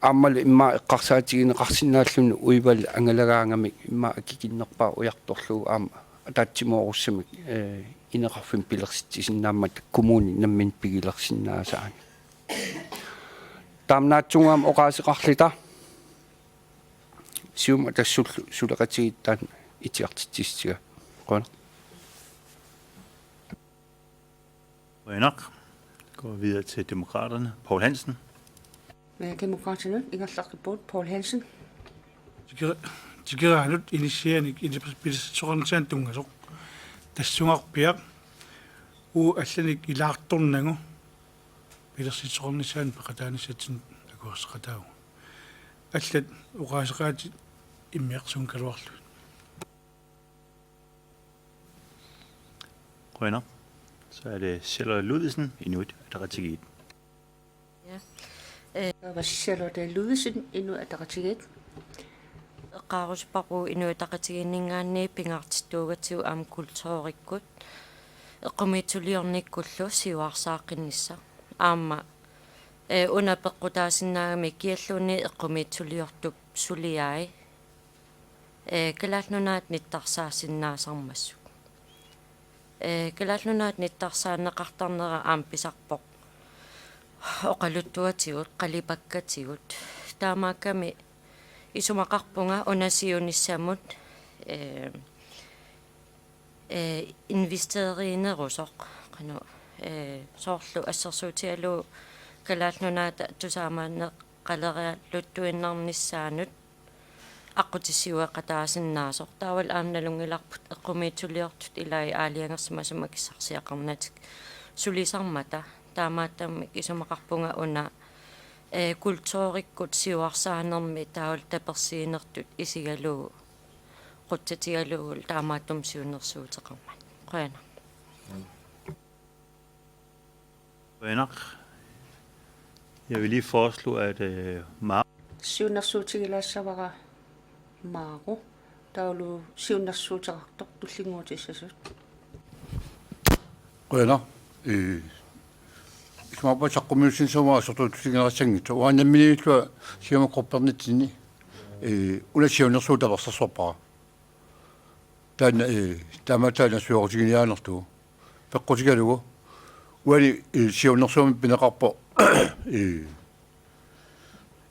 aammalu immaqa eqqarsaatigineqarsinnaalluni uival angalagaangamik immaqa akikinnerpaaq ujartorlugu aamma ataatsimoorussamik, eh, ineqarfimmik pilersitsisinnaammata kommuni nammineq pigilersinnaasaanut. Taamaattumik aamma oqaaseqarluta Siumut Atassullu suleqatigiit taanna itigartitsissutigaat. Qujanaq. Qujanaq. Går videre til Demokraterne. Poul Hansen. Ja, Demokraterne, ingerlaqqippugut, Poul Hansen. Tikera-, tikeraanut inissianik ilissi pilersitsisoqarnissaanut tunngasoq. Tassungarpiaq uagut allanik ilaartornagu pilersitsisoqarnissaanut peqataanissatsinnut akuerseqataavugut. Allat oqaaseqaatit immiarsuungaluarlugit. Qujanaq. Så er det Charlotte Ludvigsen, Inuit Ataqatigiit. Ja. Øh, Charlotte Ludvigsen, Inuit Ataqatigiit. Eqqaarusupparput Inuit Ataqatigiinninngaanniit pingaartittuugatigut aamma kulturikkut, eqqumiitsuliornikkullu siuarsaaqqinnissaa. Aamma, eh, una peqqutaasinnaagami kialluunniit eqqumiitsuliortup suliai, eh, Kalaallit Nunaat nittarsaassinnaasarmassuk. Eh, Kalaallit Nunaat nittarsaanneqartarnera aamma pisarpoq oqaluttuatigut, qalipakkatigut. Taamaakkami isumaqarpunga una siunissamut, eh, eh, investerinerusoq, qanoq, eh, soorlu assersuutigalugu Kalaallit Nunaata tusaamaneqaleriarluttuinnarnissaanut aqqutissiueqataasinnaasoq. Taavalu aamma nalunngilarput eqqumiitsuliortut ilai aalajangersimasumik akissarsiaqarnatik sulisarmata. Taamaattumik isumaqarpunga una, eh, kulturikkut siuarsaanermi taavalu tapersiinertut isigalugu, qutsatigalugu taamaattumik siunnersuuteqarmat. Qujanaq. Qujanaq. Jeg vil lige foreslå, at, øh, Mar- Siunnersuutigilaassavara Maaru, taavalu siunnersuuteqartoq tullinnguutissasut. Qujanaq. Øh, isumaqarpunga saqqummiussinissamut assortuutitigineqassanngitsoq. Uanga namminiilinnut Siumut Gruppernitsinni. Ee, una siunnersuut tapersersorpara. Taanna, ee, taamaattunik nassuiarutiginiaanerlugu. Peqqutigalugu. Uani, ee, siunnersuumik pineqarpoq, ee,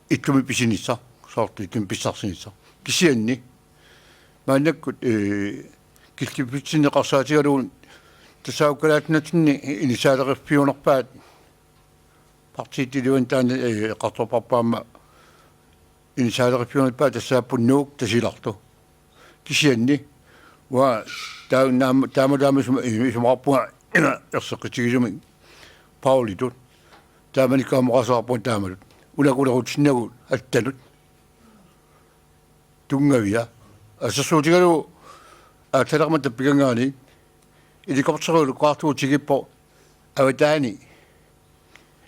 illumik pisinissaq, soorlu illumik pissarsinissaq. Kisianni maannakkut, ee, killiffitsinnit eqqarsaatigalugu tassaavoq kalaallit nunatsinni inissaaleriffiunerpaat partiit iluanni taanna, ee, eqqartorparput aamma inissaaleriffiunerpaat tassaapput Nuuk Tasiilarlu. Kisianni uanga taa-, naam-, taama taama isuma-, isumaqarpunga erseqqissumik Paulitut. Taamanikkut aamma oqaaseqarpunga taamatut. Una kulerutinnagu attanut. Tunngavia. Assersuutigalugu aatsaleqimmat tappikanngaanniit helikopteri ulukkaartugu tigippoq avataani,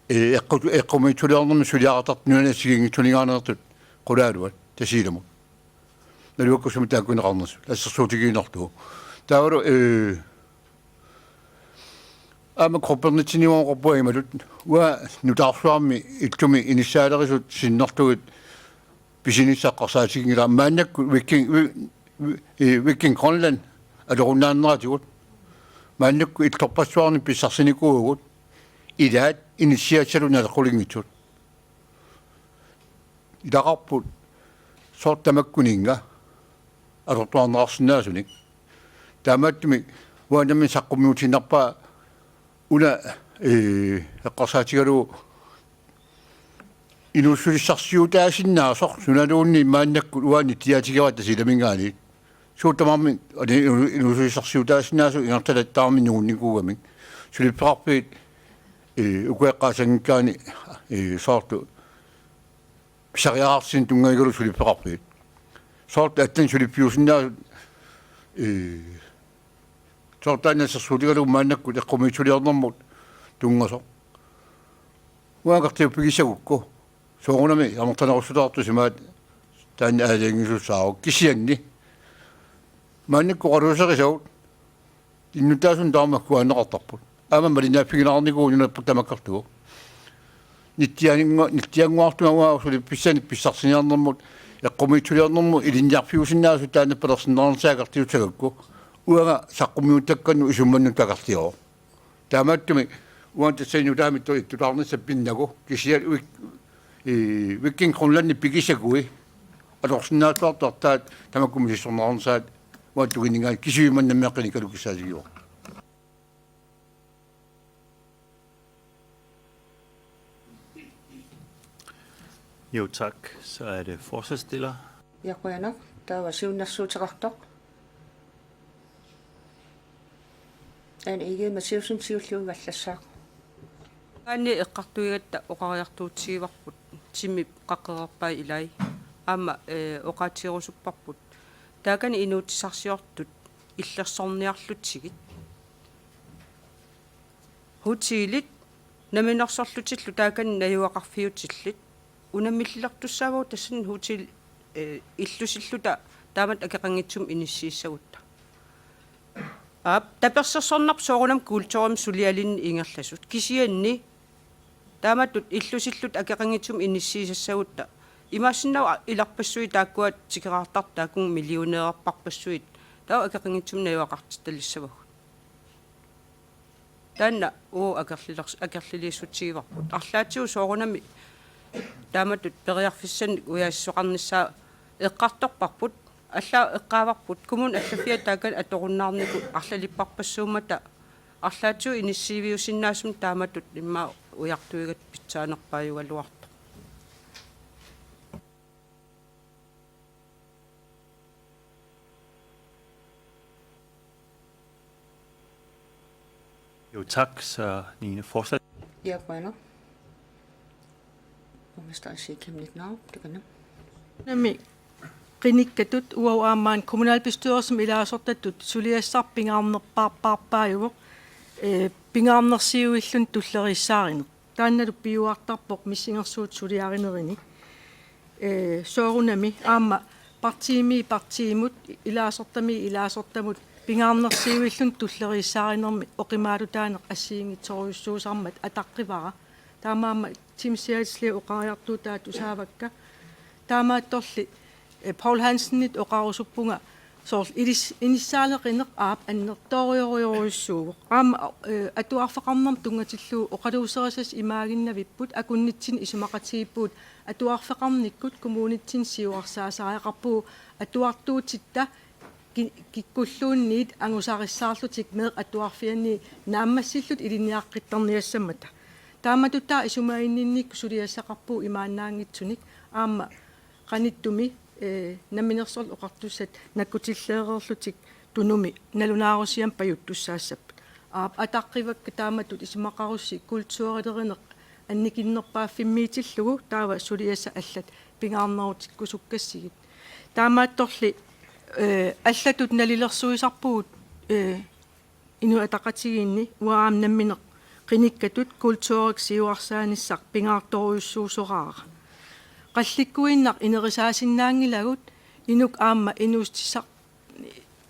ee, eqqu-, eqqumiitsuliornermi suliaqartartut nunani assigiinngitsuninngaanneersut qulaaluat Tasiilamut. Naluakkusumik taakkuneqarnersut. Assersuutigiinnarlugu. Taavalu, ee, aamma Kuupernitsinni uanga oqarpunga imatut. Uanga nutaarsuarmi illumi inissaalerissut sinnerlugit pisinissaq eqqarsaatiginngilara maannakkut Viking, Vi-, Vi-, ee, Viking Greenland atorunnaarneratigut. Maannakkut illorpassuarnik pissarsinikuuvugut. Ilaat inissiassallu naleqqulinngitsut. Ilaqarput soorlu tamakkuninnga atortuarneqarsinnaasunik. Taamaattumik uanga nammineq saqqummiutiinnarpara una, ee, eqqarsaatigalugu inuussutissarsitaasinnaasoq sunaluunniit maannakkut uani tiaatigivaat Tasiilaminngaanniit. Suut tamarmik ani inu-, inuussutissarsitaasinnaasoq ingerlattaarami nungunnikuugamik. Suliffeqarfiit, ee, uku eqqaasanngikkaanni, ee, soorlu pisariaqartitsineq tunngavigalugu suliffeqarfiit. Soorlu aatsaat suliffiusinnaasut, ee, soorlu taanna assersuutigalugu maannakkut eqqumiitsuliornermut tunngasoq. Uanga akerliuppigissagukku. Soorunami amerlanerussutaartusi imaat taanna aalajangiisussaavoq kisianni. Maannakkut oqaluuserisagut innuttaasunik taama kuaanneqartarput. Aamma malinnaaffigilaarnikuuvoq nunarput tamakkerlugu. Nittianngu-, nittiannguartunga uanga suliffissanik pissarsiniarnermut eqqumiitsuliornermut ilinniarfiusinnaasut taanna palersinnaanissaq akerliussagakku. Uanga saqqummiuttakkannut isummannut akerliuvoq. Taamaattumik uanga tassani nutaamik ittutaarnissaq pinnagu kisianni Vik-, ee, Viking Greenlandip pikisakui atorsinnaassuartartaat tamakku misissorneqarnissaat uanga tunginninngaanniit kisianni manna meeqqinikalu kissaatigivoq. Jo, tak. Så er det forslagsstiller. Ja, qujanaq. Taava siunnersuuteqartoq. Ane Egede Mathæussen siulliugallassaaq. Aani eqqartuigatta oqariartuutigivarput timip qaqqereerpai ilai. Aamma, ee, oqaatigerusupparput. Taakani inuutissarsiortut illersorniarlutsigit. Hotelit namminersorlutillu taakani najugaqarfiutillit. Unammillilertussaavagut tassani hotel, ee, illusilluta taamatut akeqanngitsumik inissiissagutta. Aap, tapersersornarpoq soorunami kulturimik sulialinnik ingerlasut. Kisianni taamatut illusilluta akeqanngitsumik inissiisassagutta. Imaassinnaavoq a-, ilarpassuit taakkua tikeraartartut taakkununnga millionærerparpassuit. Taava akeqanngitsumik najugaqartittalissavagut. Taanna uagut akerlilers-, akerliliissutigivarput. Arlaatigut soorunami taamatut periarfissanik ujaasissoqarnissaa eqqartorparput, allaat eqqaavarput, kommunit allaffiat taakani atorunnaarnikut arlalipparpassuummata arlaatigut inissiiviusinnaasumik taamatut immaqa ujartuigatta pitsaanerpaajugaluartoq. Jo, tak. Så Nina, fortsæt. Ja, qujanaq. Borgmester Asii Chemnitz Narup, takanna. Nami qinikkatut uagut aamma kommunalbestyrelsimi ilaasortatut suliassaq pingaarnerpaarpaarpaajuvoq, ee, pingaarnersiuilluni tulleriissaarineq. Taannalu piujuartarpoq missingersuutit suliarinerini. Ee, soorunami aamma partiimi partiimut, ilaasortami ilaasortamut pingaarnersiuilluni tulleriissaarinermi oqimaalutaaneq assigiinngitsorujussuusarmat ataqqivara. Taamaammat Tim Seidsley oqariartuutaat tusaavakka. Taamaattorli eh, Poul Hansenip oqarusuppunga soorlu ilis-, inissaaleqineq aap annertoorujorujussuuvoq. Aamma, eh, atuarfeqarnermut tunngatillugu oqaluuserisassat imaaginnavipput, akunnitsinni isumaqatigiippugut atuarfeqarnikkut kommunitsinni siuarsaasariaqarpugut atuartuutitta ki-, kikkulluunniit angusarissaarlutik meeqqat atuarfianni naammassillutik ilinniaqqittarniassammata. Taamatut taava isumaginninnikkut suliassaqarpugut imaannaanngitsunik aamma qanittumi, eh, Namminersorlutik Oqartussat nakkutilleereerlutik Tunumi nalunaarusianik pajuttussaassapput. Aap, ataqqivakka taamatut isumaqarussi kulturilerineq annikinnerpaaffimmiitillugu taava suliassat allat pingaarnerutikkusukkassigit. Taamaattorli, eh, allatut nalilersuisarpugut, eh, Inuit Ataqatigiinni uanga aamma nammineq qinikkatut kulturik siuarsaanissaq pingaartorujussuusoraara. Qallikkuinnaq inerisaasinnaanngilagut inuk aamma inuussutissaq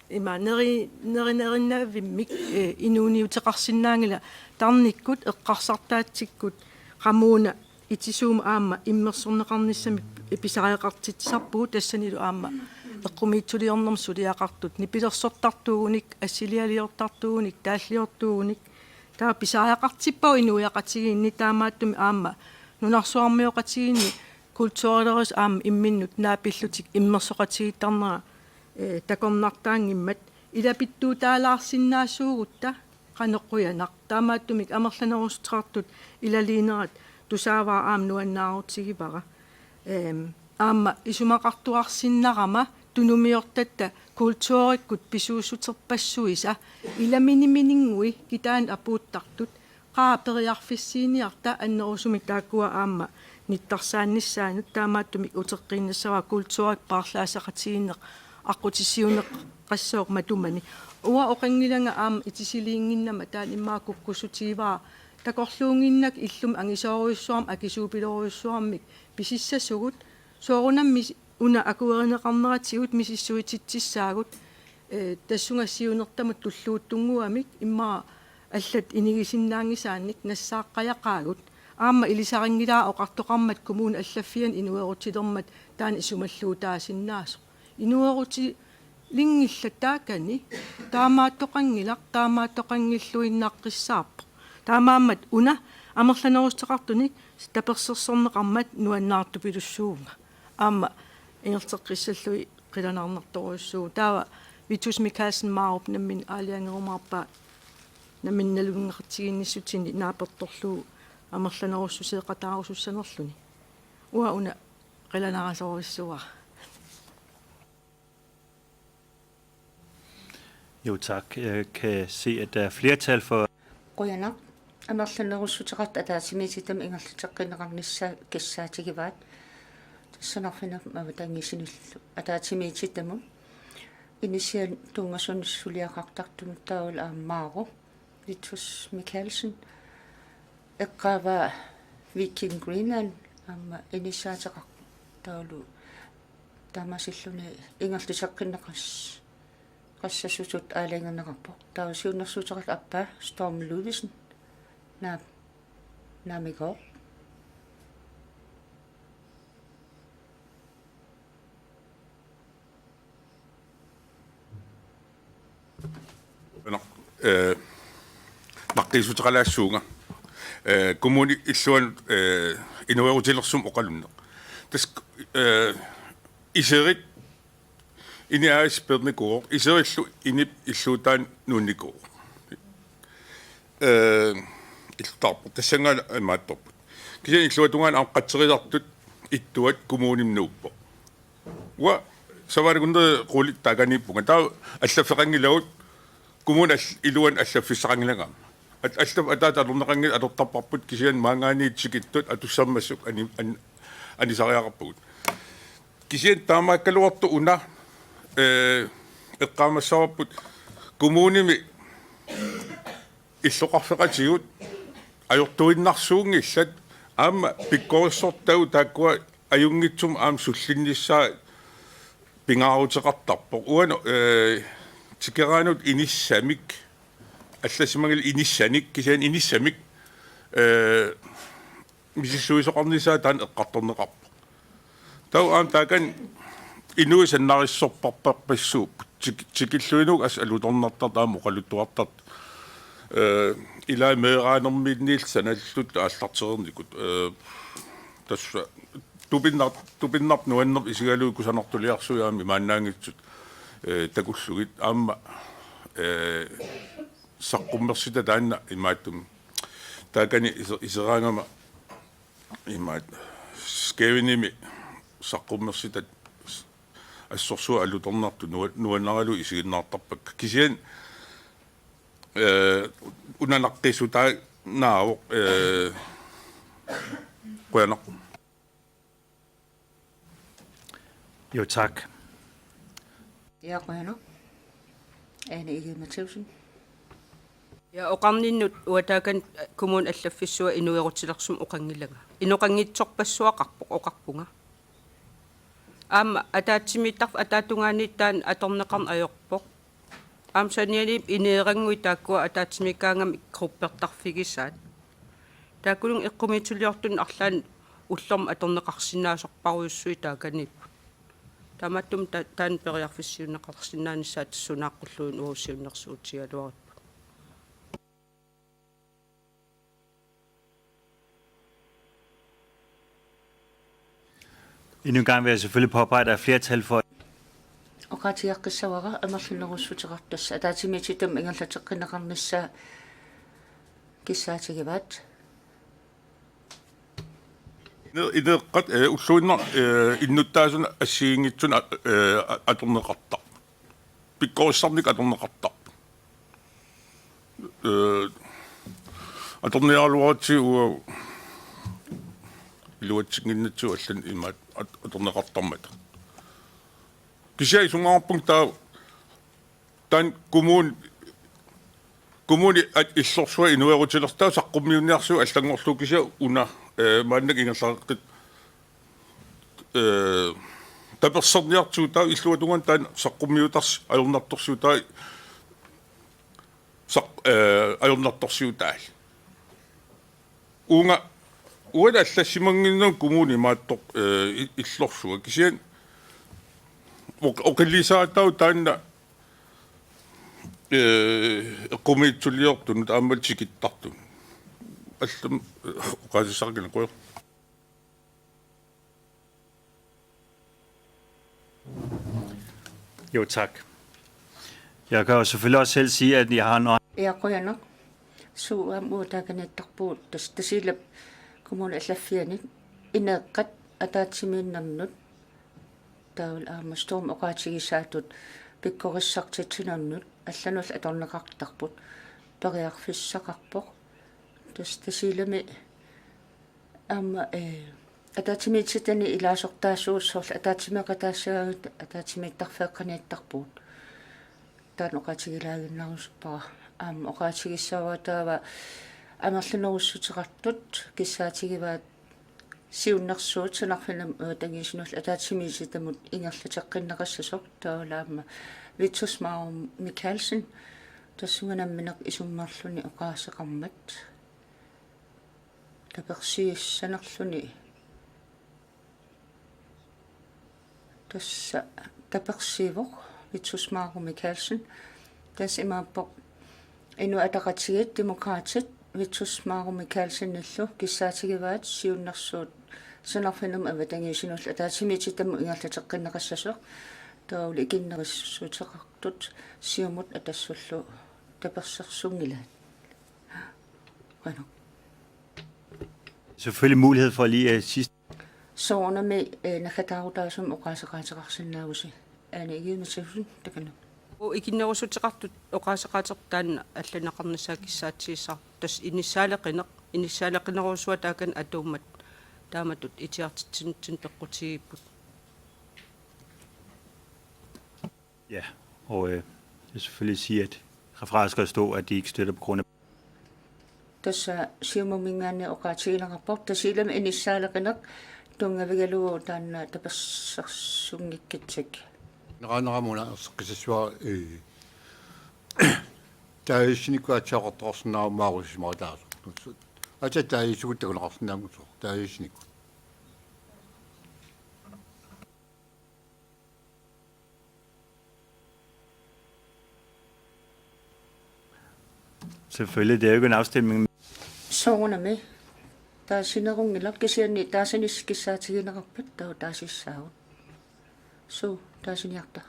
ima neri-, nerinerinnavimmik, eh, inuuniuteqarsinnaanngilaq tarnikkut eqqarsartaatsikkut qamuuna itisuumik aamma immersorneqarnissamik pisariaqartitsisarpugut tassanilu aamma eqqumiitsuliornermik suliaqartut nipilersortartuugunik assilialiortartuugunik taalliortuugunik taava pisariaqartippagut inuiaqatigiinni taamaattumik aamma nunarsuarmioqatigiinni kulturilerisut aamma imminnut naapillutik immersoqatigiittarnera, eh, takornartaanngimmat ilapittuutaalaarsinnaasuugutta qanoq qujanaq. Taamaattumik amerlanerussuteqartut ilaliinerat tusaavara aamma nuannaarutigivara. Ehm, aamma isumaqartuarsinnarama tunumiortatta kulturikkut pisuussuterpassuisa ilaminimininnguit kitaanni apuuttartut qaa periarfissiiniarta annerusumik taakkua aamma nittarsaannissaannut taamaattumik uteqqiinnassavara kulturik paarlaasseqatigiinneq aqqutissiuunneqassooq matumani. Uanga oqanngilanga aamma itisiliinnginnama taanna immaqa kukkussutigivara takorluunnginnakku illumi angisoorujussuarmik akisuupilorujussuarmik pisissasugut soorunami una akuerineqarneratigut misissuititsissaagut, eh, tassunga siunertamut tulluuttunnguamik immaqa allat inigisinnaanngisaannik nassaaqqajaqaagut. Aamma ilisarinngilara oqartoqarmat kommunit allaffianni inuerutilermat taanna isumalluutaasinnaasoq. Inuerutilinngillat taakani, taamaattoqanngilaq, taamaattoqanngilluinnaqqissaarpoq. Taamaammat una amerlanerussuteqartunik tapersersorneqarmat nuannaartupilussuuvunga. Aamma ingerlateqqissallugit qilanaarnartorujussuuvoq. Taava Vitus Michaelsen Maarup nammineq aalajangerumaarpaa nammineq nalunngeqatigiinnissutinik naapertorlugu amerlanerussuteqataarusussanerluni. Uanga una qilanaarisorujussuuara. Jo, tak. Jeg kan se, at der er flertal for. Qujanaq. Amerlanerussuteqartut ataatsimiititami ingerlateqqinneqarnissaat kissaatigivaat. Tassa arfineq-marlunut avatangiisinillu ataatsimiititami. Inissiat tunngasunik suliaqartartumut taavalu aamma Maaru Vitus Michaelsen. Eqqaavaa Viking Greenland aamma inissaateqartoq taavalu taamaasilluni ingerlateqqinneqas-, -qassassutut aalajangerneqarpoq. Taava siunnersuuteqartoq aappaa Storm Ludvigsen. Naa-, naamikoq. Nå, eh, naqqiissuteqalaassuunga. Eh, kommunip illuanut, eh, inuerutilersummik oqalunneq. Tassa, eh, iserit INI A/S peernikuuvoq, iserillu INI-p illuutaanut nuunnikuuvoq. Eh, illuttaarpoq, tassanngaanniit imaattorput. Kisianni illuatungaani aamma qatserisartut ittuat kommunimut nuuppoq. Uanga Savannah Gunneri Qulit taakaniippunga. Taava allaffeqanngilagut kommunip all-, iluani allaffissaqanngilanga aamma. At-, allaf-, ataaseq atorneqanngilaq atortarparput kisianni maanngaanniit tikittut atussammassuk ani-, an-, anisariaqarpagut. Kisianni taamaakkaluartoq una, eh, eqqaamassavarput kommunimi illoqarfeqatigut ajortuinnarsuunngillat aamma pikkorissortagut taakkua ajunngitsumik aamma sullinnissaa pingaaruteqartarpoq. Uani, eh, Tikeraanut inissamik, allassimanngilaq inissanik, kisianni inissamik, eh, misissuisoqarnissaa taanna eqqartorneqarpoq. Taava aamma taakani inuit sannarissorparparpassuupput. Tik-, tikilluinnarlugu assut alutornartartut aamma oqaluttuartartut. Ee, ilai meeraanerminniillu sanallutik aallartereernikut. Ee, tassa tupinnar-, tupinnartoq nuannerpoq isigalugu kusanartuliarsuit aamma imaannaanngitsut, ee, takullugit aamma, ee, saqqummersitat taanna imaattumik. Taakani ise-, iseraangama imaat Skagenimi saqqummersitat assorsuaq alutornartut nua-, nuannaralugu isiginnaartarpakka. Kisianni, ee, unanaqqissutaannaavoq, ee, qujanaq. Jo, tak. Ja, qujanaq. Ane Egede Mathæussen. Ja, oqarninnut uanga taakani kommunip allaffissuani inuerutilersumik oqanngilanga. Inoqanngitsorpassuaqarpoq oqarpunga. Aamma ataatsimiittarfik ataatungaaniit taanna atorneqarneq ajorpoq. Aamma sanianiippoq ineerannguit taakkua ataatsimiikkaangamik gruppertarfigisaat. Taakkununnga eqqumiitsuliortunut arlaannik ullormut atorneqarsinnaasorparujussuit taakaniipput. Taamaattumik ta-, taanna periarfissiunneqarsinnaanissaat tassa sunaaqqulluunniit uagut siunnersuutigigaluarparput. Endnu en gang vil jeg selvfølgelig påpege, at der er flertal for. Oqaatigeqqissavara amerlanerussuteqartoq, ataatsimiititami ingerlateqqinneqarnissaa kissaatigivaat. Ine-, ineeqqat, ee, ulluinnarni, ee, innuttaasunut assigiinngitsunut a-, ee, a-, atorneqartarpoq. Pikkorissarnikkut atorneqartarpoq. Ee, atorniaraluaratsigit uagut iluatsinnginnatsigu allanik imaattoq at-, atorneqartarmata. Kisianni isumaqarpunga taava taanna kommuni, kommuni at-, illorsuaq inuerutilersoq taava saqqummiunniarsivoq allanngorlugu kisianni una, ee, maannakkut ingerlaqqit, ee, taperserniartigu taava illuatungaani taanna saqqummiutarsi ajornartorsiutaat saq-, ee, ajornartorsiutaat. Uunga, uanga allassimannginnama kommuni imaattoq, ee, i-, illorsuaq kisianni oq-, oqilisaataavoq taanna, ee, eqqumiitsuliortunut aammalu tikittartunut. Allamik, ee, oqaasissaqarnikuuvoq. Jo, tak. Jeg kan jo selvfølgelig også selv sige, at jeg har nøj- Ja, qujanaq. Suu aamma uagut taakaniittarpugut tas-, Tasiilap kommunip allaffiani ineeqqat ataatsimiinnernut taavalu aamma Stormip oqaatigisaatut pikkorissartitsinermut allanullu atorneqartarput periarfissaqarpoq. Tas-, Tasiilami aamma, ee, ataatsimiititani ilaasortaasugut soorlu ataatsimeeqataassagaangatta ataatsimiittarfeeqqaniittarpugut. Taanna oqaatigilaaginnarusuppara. Aamma oqaatigissavara taava amerlanerussuteqartut kissaatigivaat siunnersuut sanarfinnut avatangiisinullu ataatsimiititamut ingerlateqqinneqassasoq taavalu aamma Vittus Marum Michaelsen tassunga nammineq isummerluni oqaaseqarmat. Tapersiissanerluni. Tassa tapersiivoq Vittus Marum Michaelsen. Tassa imaappoq Inuit Ataqatigiit Demokraatit Vittus Marum Michaelsenillu kissaatigivaat siunnersuut sanarfinnut avatangiisinullu ataatsimiititamut ingerlateqqinneqassasoq. Taavalu ikinnerussuteqartut Siumut Atassullu tapersersunngilaat. Qanoq. Selvfølgelig mulighed for lige, øh, sidst. Soorunami, øh, naggataarutaasumik oqaaseqaateqarsinnaavusi. Ane Egede Mathæussen, takanna. Uagut ikinnerussuteqartut oqaaseqaaterput taanna allanneqarnissaa kissaatigissavarput. Tassa inissaaleqineq, inissaaleqinerusua taakani atuummat taamatut itigartitsinitsinni peqqutigigipput. Ja, og, øh, jeg vil selvfølgelig sige, at herfra skal stå, at de ikke støtter på grund af. Tassa Siumuminngaanniit oqaatigineqarpoq, Tasiilami inissaaleqineq tunngavigalugu taanna tapersersunngikkitsik. Neqaannaramuuna erseqqissavara, ee, taagissinikkut aatsaat oqartoqarsinnaammat maarusisimaqataasoq. Aatsaat taagissukut takuneqarsinnaammat soorlu taagissinikkut. Selvfølgelig, det er jo ikke en afstemning. Soorunami taasinerunngilaq, kisianni taasinissaat kissaatigineqarpat taava taasissaagut. Suu, taasiniarta.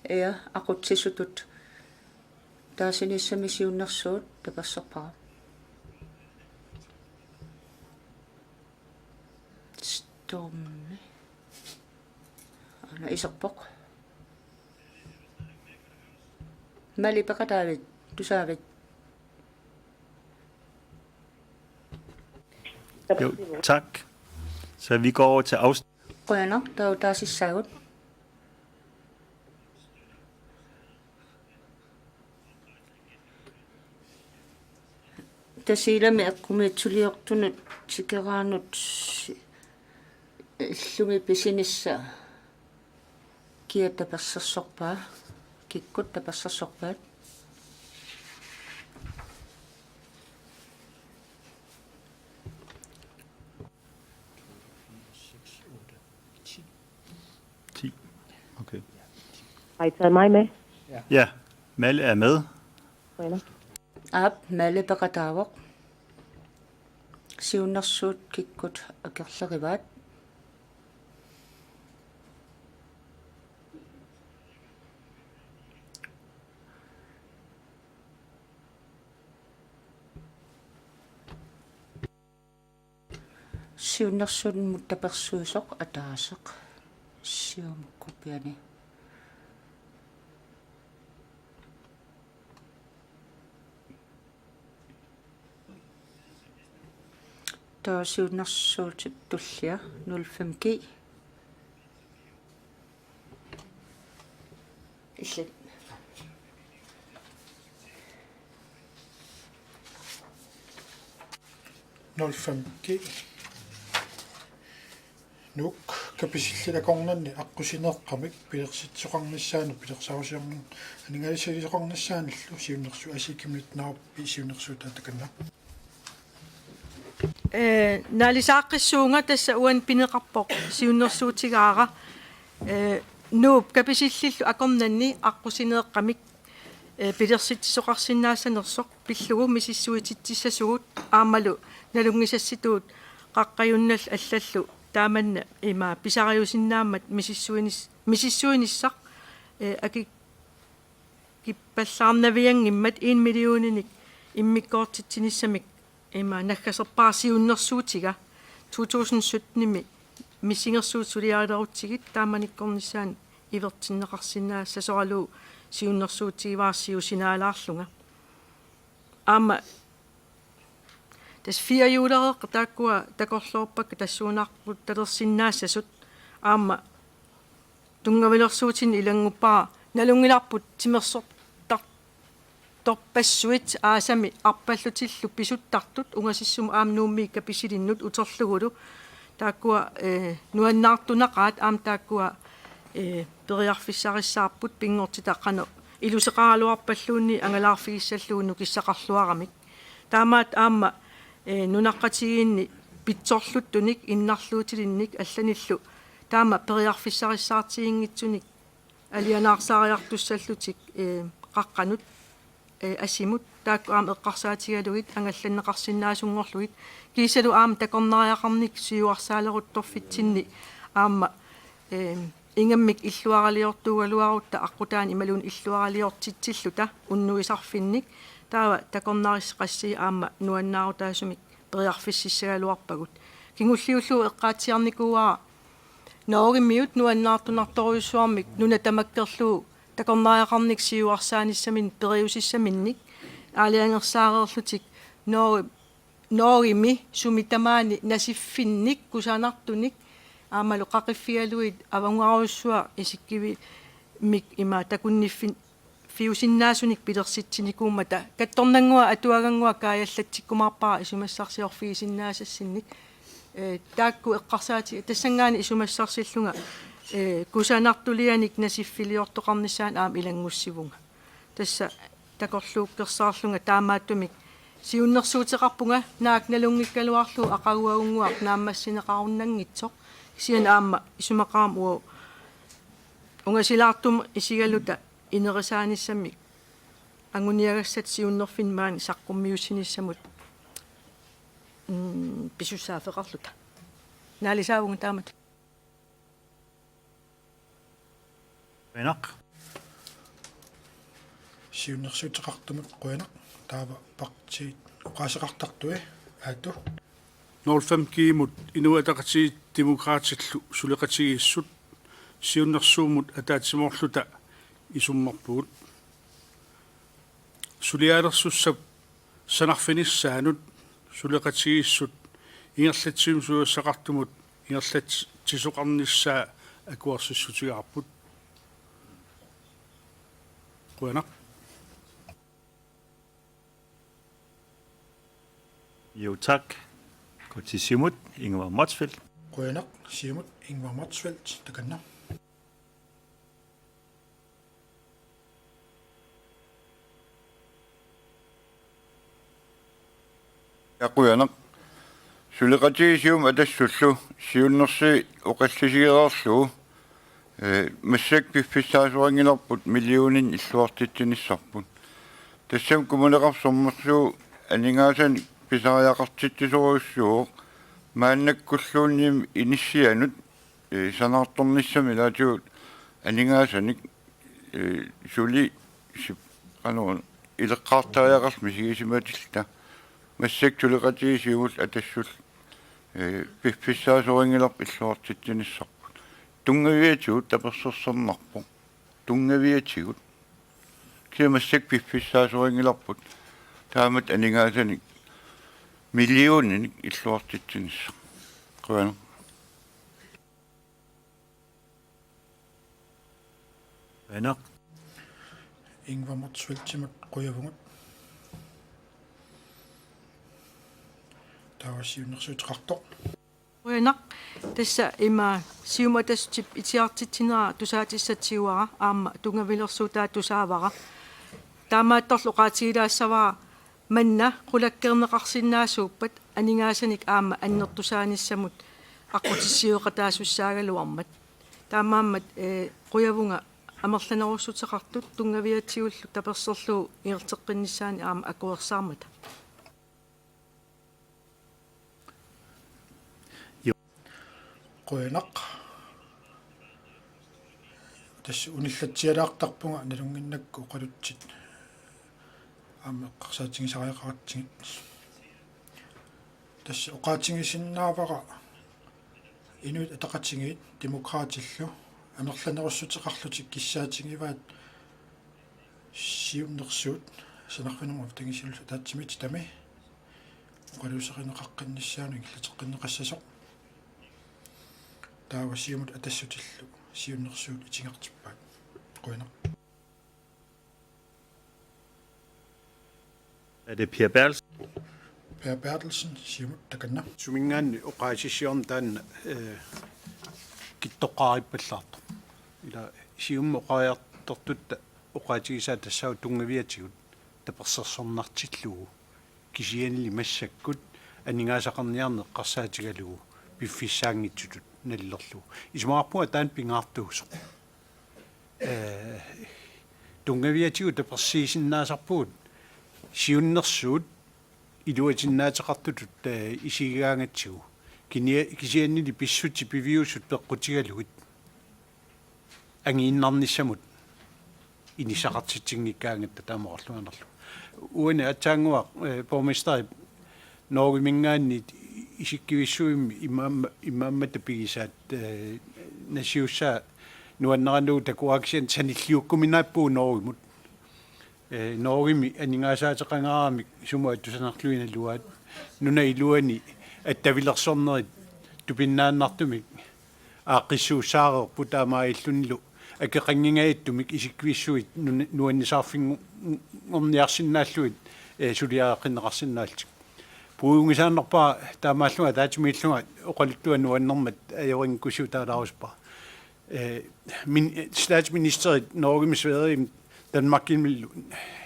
Ja, aqutsisutut. Taasinissami siunnersuut taperserpara. Stormi. Aana iserpoq. Mali peqataavit, tusaavit. Jo, tak. Så vi går over til afs- Qujanaq, taava taasissaagut. Tasiilami eqqumiitsuliortunut tikeraanut illumi pisinissaq kia tapersersorpaa, kikkut tapersersorpaat? Ti. Okay. Har I taget mig med? Ja, Mali er med. Aap, Mali peqataavoq. Siunnersuut kikkut akerlerivaat? Siunnersuummut tapersuisoq ataaseq. Siumukkupiani. Taava siunnersuutip tullia nul fem G. Illit. Nul fem G. Nuuk, kapisillit akornanni aqqusineeqqamik pilersitsisoqarnissaanut pilersaarusiornermut aningaasaliisoqarnissaanillu siunnersuut Asii Chemnitz Narup siunnersuutaa takanna. Ee, naalisaaqqissuunga, tassa uani pineqarpoq siunnersuutigaara. Ee, Nuup, kapisillillu akornanni aqqusineeqqamik, ee, pilersitsisoqarsinnaassanersoq pillugu misissuititsissasugut aammalu nalunngisassituut qaqqajunnallu allallu taamanna ima pisariusinnaammat misissuinis-, misissuinissaq, ee, aki-, kippallaarnavianngimmat en millioninik immikkoortitsinissamik ima naggaserpara siunnersuutiga. To tusind syttenimi missingersuutit suliarilerutsigit taamanikkornissaanut ivertinneqarsinnaassasoralugu siunnersuutigivara siusinaalaarlunga. Aamma tassa firehjulereeqqat taakkua takorloorpakka tassuunaarput talersinnaassasut, aamma tunngavilersuutinni ilannguppara nalunngilarput timersortartorpassuit aasami arpallutillu pisuttartut, ungasissumut aamma Nuummi kapisilinnut uterlugulu. Taakkua, ee, nuannaartunaqaat, aamma taakkua, ee, periarfissarissaarput pinngortitaq qanoq iluseqaraluarpalluunniit angalaarfigissallugu nukissaqarluaramik. Taamaattoq aamma, ee, nunaqqatigiinni pitsorluttunik, innarluutilinnik allanillu taama periarfissarissaartiginngitsunik alianaarsaariartussallutik, ee, qaqqanut, ee, asimut, taakku aamma eqqarsaatigalugit angallanneqarsinnaasunngorlugit, kiisalu aamma takornariaqarnikkut siuarsaaleruttorfitsinni aamma, ee, ingammik illuaraliortuugaluarutta aqqutaani imaluunniit illuaraliortitsilluta unnuisarfinnik, taava takornariat qassit aamma nuannaarutaasumik periarfississagaluarpagut. Kingulliullugu eqqaatsiarnikuuara Norgemiut nuannaartunartorujussuarmik nuna tamakkerlugu takornariaqarnikkut siuarsaanissaminnik periusissaminnik aalajangersaareerlutik Norge-, Norgemi sumi tamaani nasiffinnik kusanartunik aammalu qaqiffigalugit avannarujussuaq isikkivimmi ima takunniffin-, fiusinnaasunik pilersitsinikuummata. Kattornannguaq atuagannguaq kaajallatsikkumaarpara isumassarsiorfigisinnaasassinnik. Ee, taakku eqqarsaati-, tassanngaanniit isumassarsillunga, ee, kusanartulianik nasiffiliortoqarnissaanut aamma ilanngussivunga. Tassa takorluukkersaarlunga taamaattumik siunnersuuteqarpunga, naak nalunngikkaluarlugu aqaguagunnguaq naammassineqarunnanngitsoq. Kisianni aamma isumaqarama uagut ungasilaartumik isigaluta inerisaanissamik anguniagassat siunnerfinni maani saqqummiussinissamut, mm, pisussaaffeqarluta. Naalisaavugut taamatut. Qujanaq. Siunnersuuteqartumut qujanaq. Taava partiit oqaaseqartartui, Aatu. Nul fem G-mut Inuit Ataqatigiit Demokraatillu suleqatigiissut siunnersuummut ataatsimoorluta isummerpugut. Sulialersussap sanarfinissaanut suleqatigiissut ingerlatsivimmi suliassaqartumut ingerlatsisoqarnissaa akuersissutigaarput. Qujanaq. Jo, tak. Gå til Siumut, Ingvar Motzfeldt. Qujanaq, Siumut, Ingvar Motzfeldt, takanna. Ja, qujanaq. Suleqatigiit Siumut Atassullu siunnersuut oqallisigereerlugu, eh, massakkut piffissaasorinngilarput millioninik illuartitsinissarput. Tassami Kommuneqarfik Sermersuup aningaasanik pisariaqartitsisorujussuuvoq maannakkulluunniit inissianut, eh, sanaartornissami ilaatigut aningaasanik, eh, suli sip-, qanoq ileqqaartariaqarluta misigisimatilluta. Massakkut suleqatigiit Siumut Atassullu, eh, piffissaasorinngilarput illuartitsinissarput. Tunngaviatigut tapersersornarpoq. Tunngaviatigut. Kisianni massakkut piffissaasorinngilarput taamatut aningaasanik millioninik illuartitsinissaq. Qujanaq. Qujanaq. Ingvar Motzfeldtimut qujavugut. Taava siunnersuuteqartoq. Qujanaq. Tassa ima Siumut Atassutip itigartitsinera tusaatissatut tiguara aamma tunngavilersuutaa tusaavara. Taamaattorli oqaatigilaassavara manna qulakkeerneqarsinnaasuuppat aningaasanik aamma annertusaanissamut aqqutissiueqataasussaagaluarmat. Taamaammat, eh, qujavunga amerlanerussuteqartut tunngaviatigullu tapersersorlugu ingerlateqqinnissaannik aamma akuersaarmata. Qujanaq. Tassa unillatsialaartarpunga nalunnginnakku oqalutsit aamma eqqarsaatigisariaqaratsigit. Tassa oqaatigisinnaavara Inuit Ataqatigiit Demokraatillu amerlanerussuteqarlutik kissaatigivaat siunnersuut sanarfinermut avatangiisillutik ataatsimiititami oqaluuserineqaqqinnissaanut ingerlateqqinneqassasoq. Taava Siumut Atassutillu siunnersuut itigartippaat. Qujanaq. Er det Per Berthelsen? Per Berthelsen, Siumut, takanna. Suminngaanniit oqaasissutigaarami taanna, eh, kittoqqaarippallaartoq. Ila Siumup oqariartortutta oqaatigisaa tassaavoq tunngaviatigut tapersersornartillugu. Kisiannili massakkut aningaasaqarniarneq eqqarsaatigalugu piffissaanngitsutut nalilerlugu. Isumaqarpunga taanna pingaartuusoq. Eh, tunngaviatigut tapersiisinnaasarpugut siunnersuut iluatinnaateqartutut, eh, isigigaangatsigu. Kinia-, kisiannili pissutsit piviusut peqqutigalugit angiinnarnissamut inissaqartitsinngikkaangatta taama oqarluaannarlugu. Uani aatsaannguaq, eh, borgmesterip Norgeminngaanniit isikkivissuimmi imaamma-, imaammata pigisaat, eh, nassiussaa nuanneralugu takuaasian sanilliukkuminaappugut Norgemut. Eh, Norgemi aningaasaateqangaaramik sumut atusanarlugit naluaat. Nunap iluani attavilersornerit tupinnaannartumik aaqqissuussaareerput, taamaalillunilu akeqanngingajattumik isikkivissuit nuna-, nuannisaarfinngorniarsinnaallugit, eh, suliareqqinneqarsinnaallutik. Puigunngisaannarpara taamaallunga ataatsimiillunga oqaluttuaq nuannermat ajorinngikkussiuk taalaarusuppara. Eh, min-, statsministerit Norgemi, Sverigemi, Danmarkimilu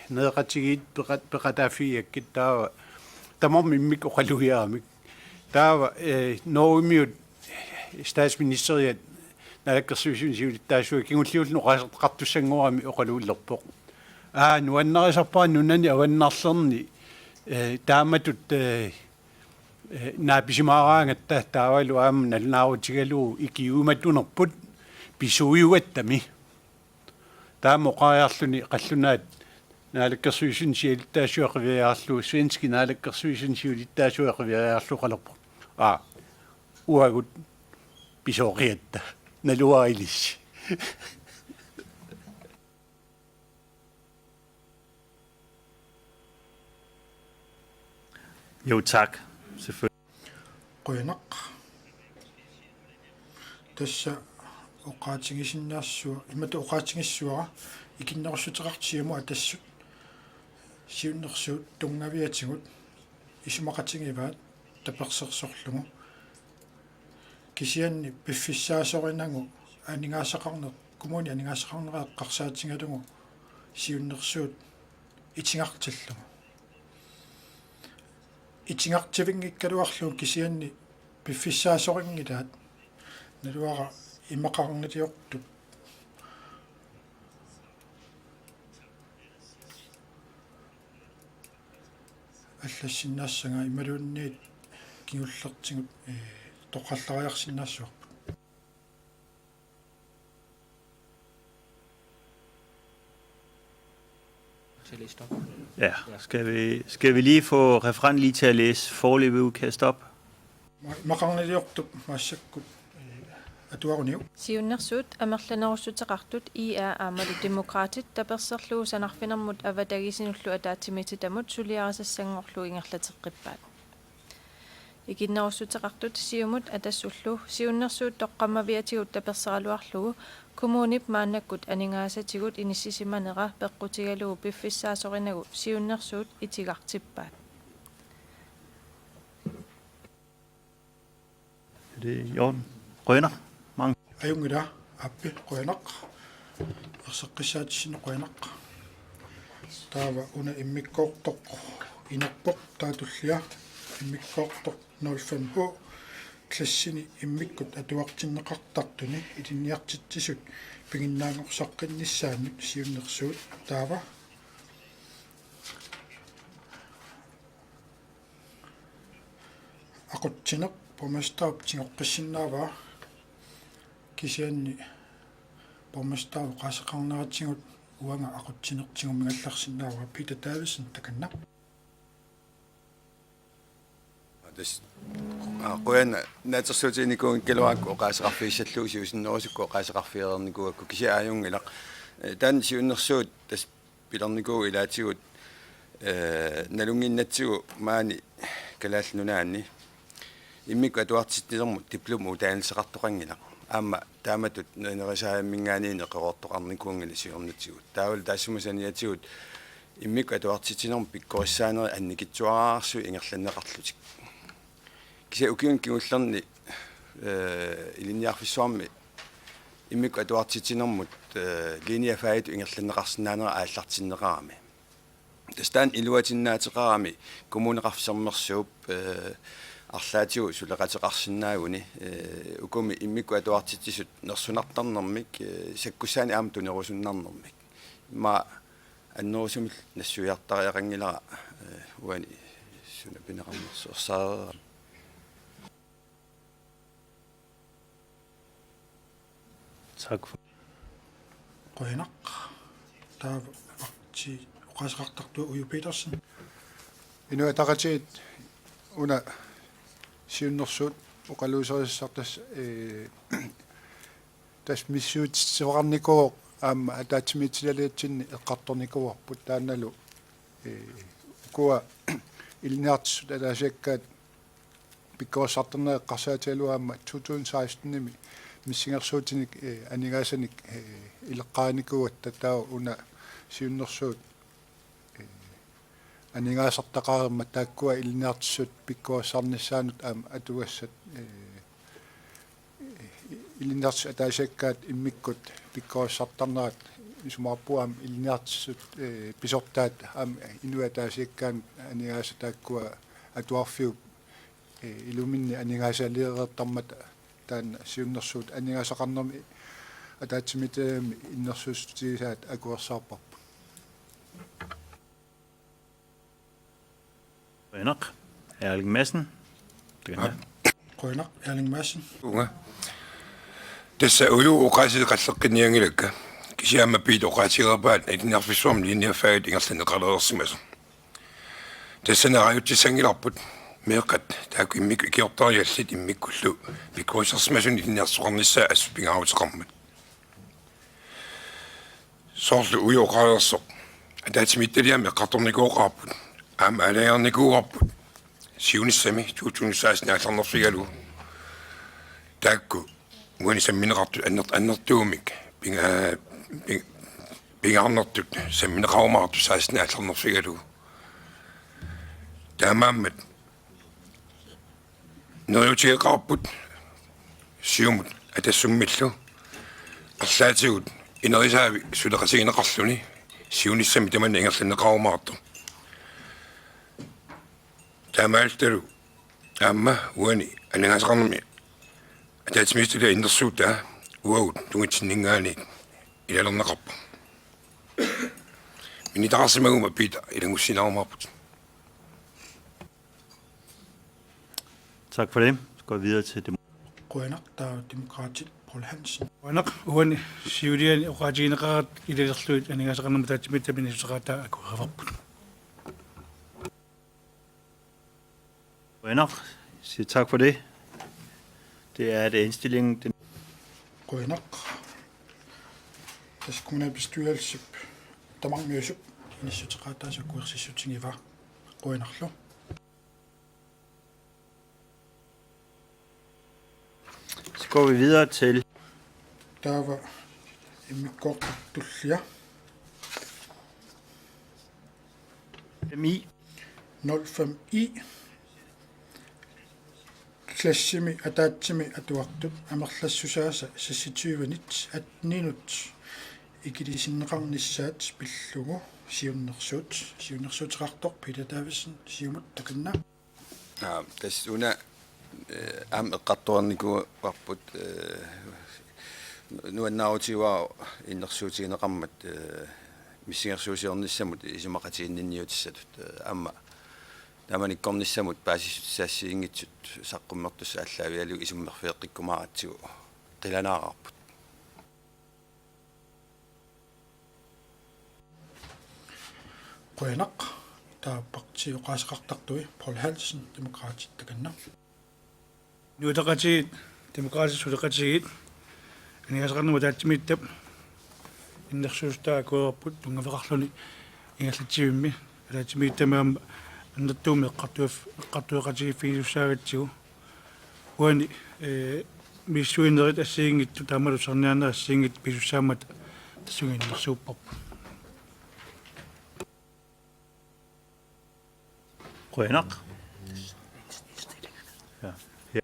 nereqatigiit peqat-, peqataaffigigakkit taava tamarmik immikkut oqalugiaramik. Taava, eh, Norgemiut statsministeriat naalakkersuisuni siulittaasuat kingulliulluni oqaaseqartussanngorami oqaluullerpoq. Aa, nuannarisarpara nunani avannarlerni, eh, taamatut, eh, eh, naapisimaaraangatta taavalu aamma nalunaarutigalugu ikiuimatunerput pisuujugattami. Taama oqariarluni qallunaat naalakkersuisuni siulittaasua qiviariarlugu, svenski naalakkersuisuni siulittaasua qiviariarlugu qalerpoq: Aa, uagut pisooqigatta, naluara ilissi. Jo, tak. Selvfølgelig. Qujanaq. Tassa oqaatigisinnaassua-, imatut oqaatigissavara: Ikinnerussuteqartut Siumut Atassut siunnersuut tunngaviatigut isumaqatigivaat tapersersorlugu. Kisianni piffissaasorinagu aningaasaqarneq, kommuni aningaasaqarnera eqqarsaatigalugu siunnersuut itigartillugu. Itigartivinngikkaluarlugu kisianni piffissaasorinngilaat, naluara imaqarniliortup allassinnaassagaat imaluunniit kingullertigut, eh, toqqallariarsinnaassavarput. Til at læse op. Ja, skal vi, skal vi lige få referenten lige til at læse foreløbig ud, kan jeg stoppe? Ma-, imaqarniliortup massakkut, eh, atuaruniuk. Siunnersuut amerlanerussuteqartut I A aammalu Demokraatit taperserlugu sanarfinermut avatagisinullu ataatsimiititamut suliarisassanngorlugu ingerlateqqippaat. Ikinnerussuteqartut Siumut Atassullu siunnersuut toqqammaviatigut taperseraluarlugu kommunip maannakkut aningaasatigut inissisimanera peqqutigalugu piffissaasorinagu siunnersuut itigartippaat. Er det i orden? Qujanaq. Mange. Ajunngilaq, aappi, qujanaq. Erseqqissaatissinnut qujanaq. Taava una immikkoortoq inerpoq, taava tullia immikkoortoq nul fem H, klassini immikkut atuartinneqartartuni ilinniartitsisut piginnaanngorsaqqinnissaannut siunnersuut, taava aqutsineq borgmesterip tigoqqissinnaavaa, kisianni borgmesterip oqaaseqarneratigut uanga aqutsineq tigummigallarsinnaavara. Peter Davidsen, takanna. Tassa, aa, qujanaq, naatsorsuutiginikuunngikkaluarakku oqaaseqarfigissallugu, siusinnerusukkut oqaaseqarfigereernikuugakku, kisianni ajunngilaq. Eh, taanna siunnersuut tassa pilernikuuvoq ilaatigut, eh, nalunnginnatsigu maani Kalaallit Nunaanni immikkut atuartitsinermut diplomuddannelseqartoqanngilaq. Aamma taamatut nerisaajamminngaanniit neqeroortoqarnikuunngilaq siornatigut. Taavalu taassuma saniatigut immikkut atuartitsinermut pikkorissaanerit annikitsuararsuit ingerlanneqarlutik. Kisianni ukiuni kingullerni, eh, ilinniarfissuarmi immikkut atuartitsinermut, eh, linjefagitut ingerlanneqarsinnaanera aallartinneqarami. Tassa taanna iluatinnaateqarami Kommuneqarfik Sermersuup, eh, arlaatigut suleqateqarsinnaaguni, eh, ukumi immikkut atuartitsisut nersunartarnermik, eh, sakkussaannik aamma tunerusunnarnermik. Immaqa annerusumillu nassuiartariaqanngilara, eh, uani suna pineqarnersoq ersaareerami. Tak for. Qujanaq. Taava partii oqaaseqartartoq Uju Petersen. Inuit Ataqatigiit una siunnersuut oqaluuserisassarput, eh, tassa misissuititsisoqarnikuuvoq aamma ataatsimiititaliatsinni eqqartornikuuarput, taannalu, eh, ukua ilinniartitsisut ataasiakkaat pikkorissartarnerat eqqarsaatigalugu aamma to tusind seksten-imi missingersuutinik, eh, aningaasanik, eh, ileqqaarinikuugatta, taava una siunnersuut, eh, aningaasartaqareermat taakkua ilinniartitsisut pikkorissarnissaannut aamma atugassat, eh, ilinniartitsisut ataasiakkaat immikkut pikkorissartarnerat isumaqarpunga aamma ilinniartitsisut, eh, pisortaat aamma inuit ataasiakkaanut aningaasat taakkua atuarfiup, eh, iluminni aningaasaliireertarmata taanna siunnersuut aningaasaqarnermi ataatsimiititaliami innersuussutigisaat akuersaarparput. Qujanaq, Erling Madsen. Qujanaq, Erling Madsen. Uunga. Tassa uju oqaaseqalleqqinnianngilakka. Kisianni aamma Piita oqaatigereerpaat ilinniarfissuarmi ilinniarfaagittut ingerlanneqalersimasoq. Tassani arajutsissanngilarput meeqqat taakku immikkut ikiortariallit immikkullu pikkorissarsimasunut ilinniartoqarnissaa assut pingaaruteqarmat. Soorlu uju oqareersoq. Ataatsimiititaliami eqqartornikuugaluarput. Aamma aalajangernikoogaluarput. Siunissami to tusind seksten aallarnerfigalugu. Taakku uani sammineqartut anner-, annertuumik pinga-, ping-, pingaarnertut sammineqarumaartut seksten aallarnerfigalugu. Taamaammat neriuutigeqaarput Siumut Atassummillu arlaatigut inerisaavi suleqatigineqarluni siunissami tamanna ingerlanneqarumaartoq. Taamaalilluta aamma uani aningaasaqarnermi ataatsimiititaliap innersuutaa uagut tungitsinninngaanniit ilalerneqarpoq. Minitaqarsimaguma Piita ilanngussinaarumaarputit. Tak for det. Så går vi videre til dem. Qujanaq, taava Demokraatit Poul Hansen. Qujanaq, uani siuliani oqaatigineqaratta ilalerlugit aningaasaqarnermut ataatsimiititaliap innissuteqartaa akuerivarput. Qujanaq, siger tak for det. Det er, at indstillingen, den Qujanaq. Tassa kommunalbestyrelsip tamarmiusup innissuteqartaasa akuersissutigiva. Qujanarlu. Så går vi videre til Taava immikkoortut tullia. M I. Nul fem I. Klassimi ataatsimi atuartut amerlassusaasa seksogtyvenit atteninut ikilisinneqarnissaat pillugu siunnersuut, siunnersuuteqartoq Peter Davidsen, Siumut, takanna. Aa, tassa una, eh, aamma eqqartornikuuarput, eh, nuannaarutigaara innersuutigineqarmat, eh, missingersuusiornissamut isumaqatiginninniutissatut, eh, aamma taamanikkornissamut paasissutissaassiinngitsut saqqummertussat aallaavigalugit isummerfigeqqikkumaaratsigu qilanaararput. Qujanaq, taava partiit oqaaseqartartui, Poul Hansen, Demokraatit, takanna. Inuit Ataqatigiit, Demokraatit Suleqatigiit, aningaasaqarnermut ataatsimiititap innersuussutaa akuerivarput tunngaveqarluni ingerlatsivimmi, ataatsimiititami aamma annertuumik eqqartuif-, eqqartueqatigiiffigisussaagatsigu. Uani, eh, misissuinerit assigiinngitsut, taamalu tusarniaanerit assigiinngitsut pisussaammata tassunga innersuupparput. Qujanaq. Ja. Ja.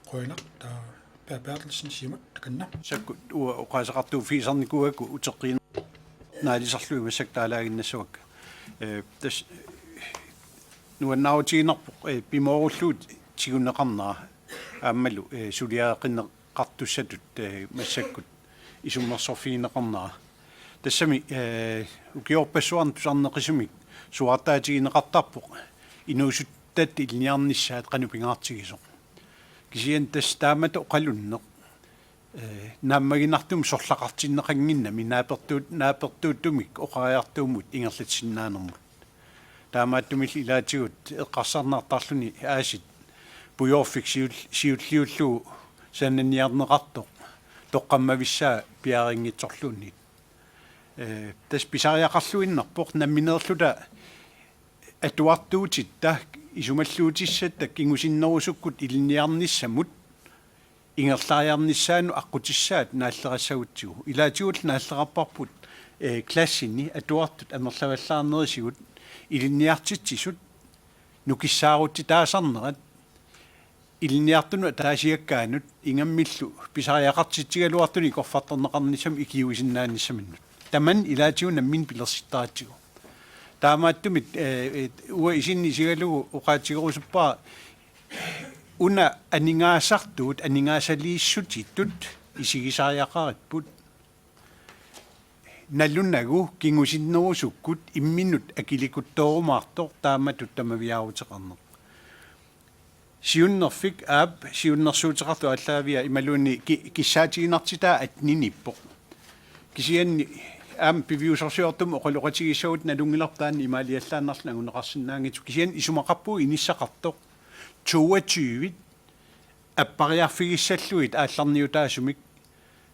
Qujanaq, taava Per Berthelsen, Siumut, takanna. Massakkut uanga oqaaseqartuuffigisarnikuugakku uteqqiin-, naalisarlugit massakkut taalaaginnassavakka. Eh, tassa nuannaarutigiinnarpoq, eh, pimoorullugu tiguneqarnera aammalu, eh, suliareqqinneqartussatut, eh, massakkut isummersorfigineqarnera. Tassami, eh, ukiorpassuarni tusarneqisumik suaartaatigineqartarpoq inuusuttatta ilinniarnissaat qanoq pingaartigisoq. Kisianni tassa taamatut oqalunneq, eh, naammaginartumik sorlaqartinneqannginnami naapertuut-, naapertuuttumik oqariartuummut ingerlatissinnaanermut. Taamaattumillu ilaatigut eqqarsarnartarluni aasiit pujoorfik siul-, siulliullugu sananiarneqartoq toqqammavissaa piareerinngitsorluunniit. Eh, tassa pisariaqarluinnarpoq nammineerluta atuartuutitta isumalluutissatta kingusinnerusukkut ilinniarnissamut ingerlariarnissaanut aqqutissaat naallerassagutsigu. Ilaatigullu naallerarparput, eh, klassini atuartut amerlavallaarnerisigut ilinniartitsisut nukissaarutsitaasarnerat ilinniartunut ataasiakkaanut ingammillu pisariaqartitsigaluartunik ikorfartorneqarnissamut ikiuisinnaanissaminut. Tamanna ilaatigut nammineq pilersittaratsigu. Taamaattumik, eh, eh, uanga isinni isigalugu oqaatigerusuppara una aningaasartuut aningaasaliissutitut isigisariaqaripput. nalunagu kingusinnerusukkut imminut akilikuttoorumaartoq taamatut tamaviaaruteqarneq. Siunnerfik aap siunnersuuteqartoq aallaaviat imaluunniit ki-, kissaatiginartitaa atteniniippoq. Kisianni aamma piviusorsiortumik oqaloqatigiissagutta nalunngilarput taanna imaaliallaannarluni anguneqarsinnaanngitsoq. Kisianni isumaqarpugut inissaqartoq toogtyve appariarfigissallugit aallarniutaasumik.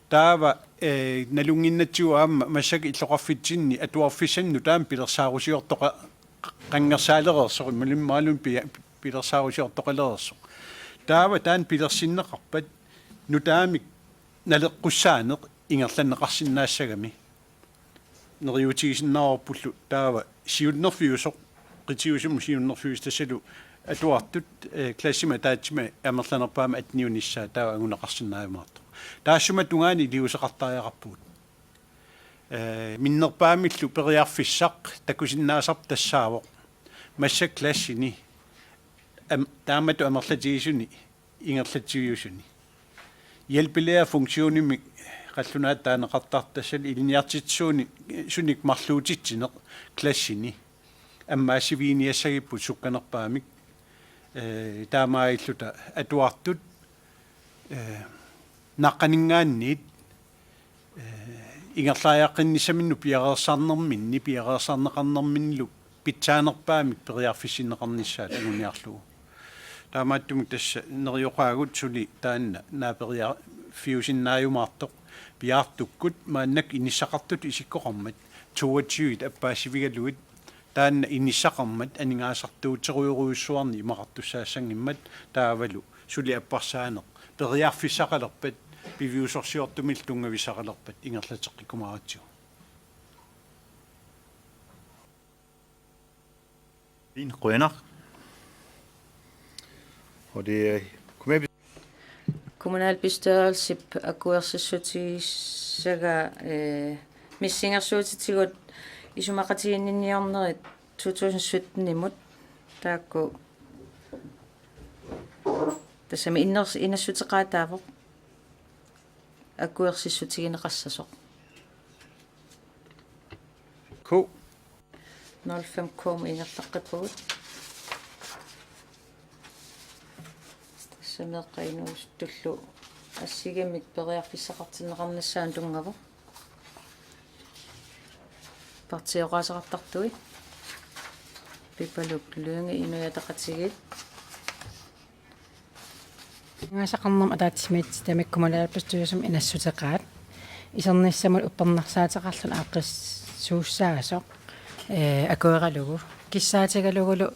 Taava, eh, nalunnginnatsigu aamma massakkut illoqarfitsinni atuarfissanik nutaamik pilersaarusiortoqa-, qangersaalereersoq, imaluunniit pia-, pilersaarusiortoqalereersoq. Taava taanna pilersinneqarpat nutaamik naleqqussaaneq ingerlanneqarsinnaassagami. Neriuutigisinnaavarpullu taava siunnerfiusoq, qitiusumut siunnerfiusoq tassalu atuartut, eh, klassimik ataatsimik amerlanerpaamik atteniunissaat taava anguneqarsinnaajumaartoq. Taassuma tungaanut iliuuseqartariaqarpugut. Eh, minnerpaamillu periarfissaq takusinnaasarput tassaavoq massakkut klassini am-, taamatut amerlatigisuni ingerlatsiviusuni. Hjælpelærerfunktionimik qallunaatut taaneqartartoq, tassalu ilinniartitsisunik, sunik marluutitsineq klassini. Ammaassiviginiassagipput sukkanerpaamik, eh, taamaalilluta atuartut, eh, naqqaninngaanniit, eh, ingerlariaqqinnissaminnut piareersarnerminni, piareersarneqarnerminnilu pitsaanerpaamik periarfissinneqarnissaat anguniarlugu. Taamaattumik tassa neriuqaagut suli taanna naaperiarfiusinnaajumaartoq piaartukkut maannakkut inissaqartutut isikkoqarmat toogtyve appaassivigalugit taanna inissaqarmat aningaasartuuterujorujussuarnik imaqartussaassanngimmata taavalu suli apparsaaneq periarfissaqalerpat piviusorsiortumillu tunngavissaqalerpat ingerlateqqikkumaaratsigu. Fint, qujanaq. Og det er kommunalbes- Kommunalbestyrelsip akuersissutigissagaa, eh, missingersuutitigut isumaqatiginninniornerit to tusind sytten-imut taakku tassami inners-, inassuteqaataavoq akuersissutigineqassasoq. K. Nul fem K-mut ingerlaqqippugut. Tassa meeqqat inuusuttullu assigiimmik periarfissaqartinneqarnissaanut tunngavoq. Partiit oqaaseqartartui. Pipaluk Lynge, Inuit Ataqatigiit. Aningaasaqarnermut ataatsimiititami kommunalbestyrelsimi inassuteqaat. Isernissamut uppernarsaateqarluni aaqqissuussaasoq, eh, akueralugu. Kissaatigalugulu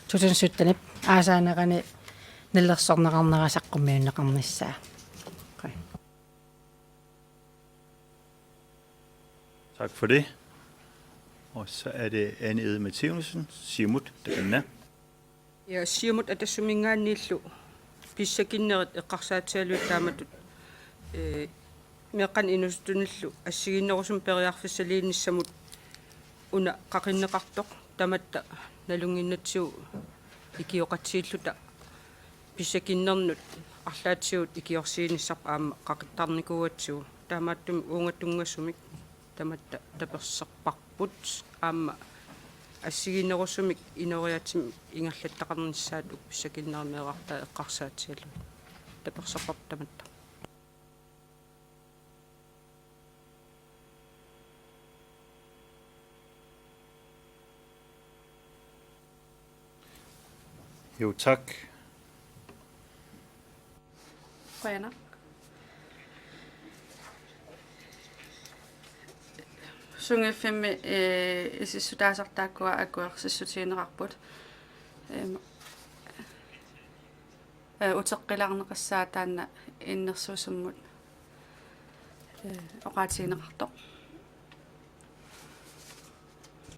to tusind sytten-ip aasaanerani nalilersorneqarnera saqqummiunneqarnissaa. Okay. Tak for det. Og så er det Anne Egede Mathæusen, Siumut, der kan næ. Ja, Siumut Atassuminngaanniillu pissakinnerit eqqarsaatigalugit taamatut, eh, meeqqanik inuusuttunillu assigiinnerusumik periarfissaliinissamut una qaqinneqartoq tamatta nalunnginnatsigu ikioqatigiilluta pissakinnernut arlaatigut ikiorsiinissarput aamma qaqittarnikuugatsigu. Taamaattumik uunga tunngasumik tamatta taperserparput aamma assigiinnerusumik inooriaatsimi ingerlattaqarnissaat pissakinnerit meerartaat eqqarsaatigalugit. Taperserparput tamatta. Jo, tak. Qujanaq. Sungiuffimmi, eh, isissutaasartaakkua akuersissutigineqarput. Em, eh, uteqqilaarneqassaaq taanna innersuussummut, eh, oqaatigineqartoq.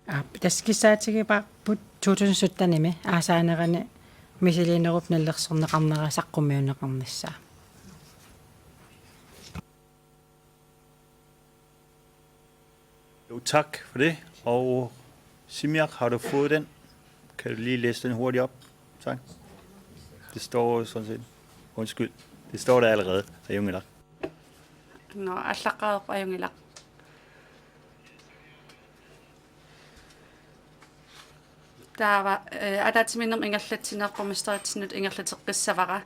Aap, tassa kissaatigivarput to tusind sytten-imi aasaanerani misiliinerup nalilersorneqarnera saqqummiunneqarnissaa. Jo, tak for det. Og Simjak, har du fået den? Kan du lige læse den hurtigt op? Tak. Det står jo sådan set. Undskyld. Det står der allerede. Ajunngilaq. Nå, allaqqareerpoq, ajunngilaq. Taava, eh, ataatsimiinnermut ingerlatsineq borgmesteritsinnut ingerlateqqissavara.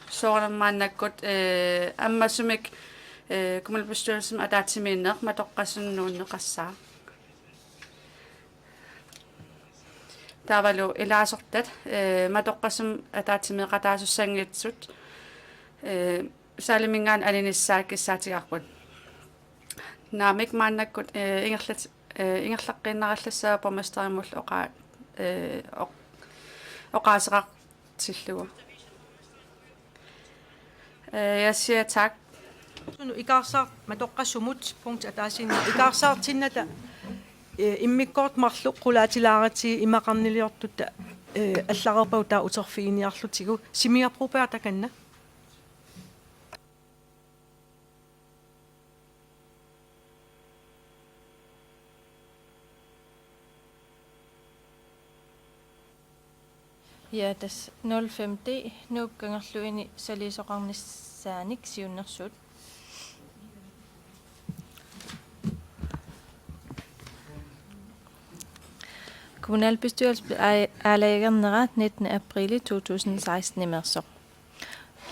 Soorunami maannakkut, eh, ammasumik, eh, kommunalbestyrelsimi ataatsimiinneq matoqqasunut nuunneqassaaq. Taavalu ilaasortat, eh, matoqqasumik ataatsimeeqataasussanngitsut, eh, saaliminngaanniit aninissaat kissaatigaarput. Naamik, maannakkut, eh, ingerlat-, eh, ingerlaqqiinnarallassaaq borgmesterimullu oqa-, eh, oq-, oqaaseqartillugu. Eh, jeg siger tak. Sunu ikaarsaar-, matoqqasumut punkt ataasiinnaq ikaarsaartinnata, eh, immikkoortut marluk qulaatilaaratsigit imaqarniliortutta, eh, allareerpagut taava uterfiginiarlutigu. Simia Broberg, takanna. Ja, tassa nul fem D, Nuup Kangerluini saliisoqarnissaanik siunnersuut. Kommunalbestyrelsip aa-, aalajangernera nittende aprili to tusind seksten-imeersoq.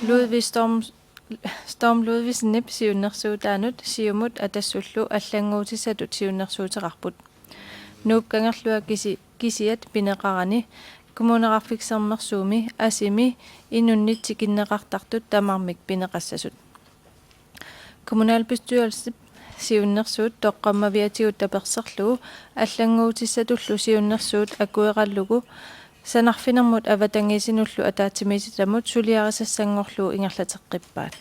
Ludvig Storm, Storm Ludvigsenip siunnersuutaanut Siumut Atassullu allannguutissatut siunnersuuteqarput. Nuup Kangerlua kisi-, kisiat pineqarani Kommuneqarfik Sermersuumi asimi inunnit tikinneqartartut tamarmik pineqassasut. Kommunalbestyrelsip siunnersuut toqqammaviatigut taperserlugu allannguutissatullu siunnersuut akuerallugu Sanarfinermut Avatangiisinullu Ataatsimiititamut suliarisassanngorlugu ingerlateqqippaat.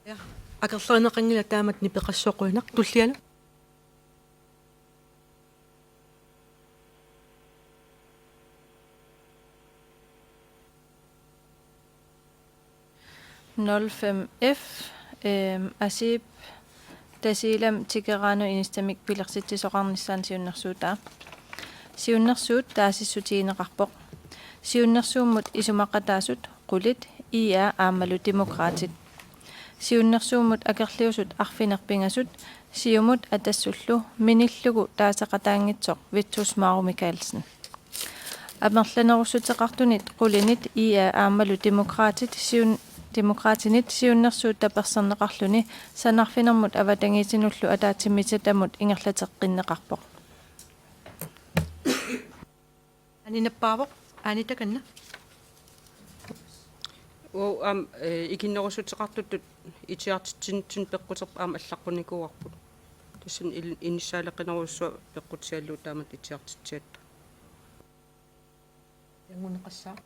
Ja, akerlerineqanngilaq, taamatut nipeqassaaq, qujanaq. Tullianut. Nul fem F, øhm, Asip Tasiilam Tikeraanut Inissamik pilersitsisoqarnissaanut siunnersuutaa. Siunnersuut taasissutigineqarpoq. Siunnersuummut isumaqataasut qulit, I A aammalu Demokraatit. Siunnersuummut akerliusut arfineq-pingasut, Siumut Atassullu minillugu taaseqataanngitsoq Vittus Maru Mikaelsen. Amerlanerussuteqartunit qulinit I A aammalu Demokraatit siun-, Demokraatinit siunnersuut taperserneqarluni Sanarfinermut Avatangiisinullu Ataatsimiititamut ingerlateqqinneqarpoq. Aninappaavoq, Anita, takanna. Uagut aamma, eh, ikinnerussuteqartutut itigartitsinitsinni peqquterput aamma allaqqunnikuuarput. Tassani il-, inissaaleqinerujussuaq peqqutsiallugu taamatut itigartitsigatta. Ilanngukkassaq.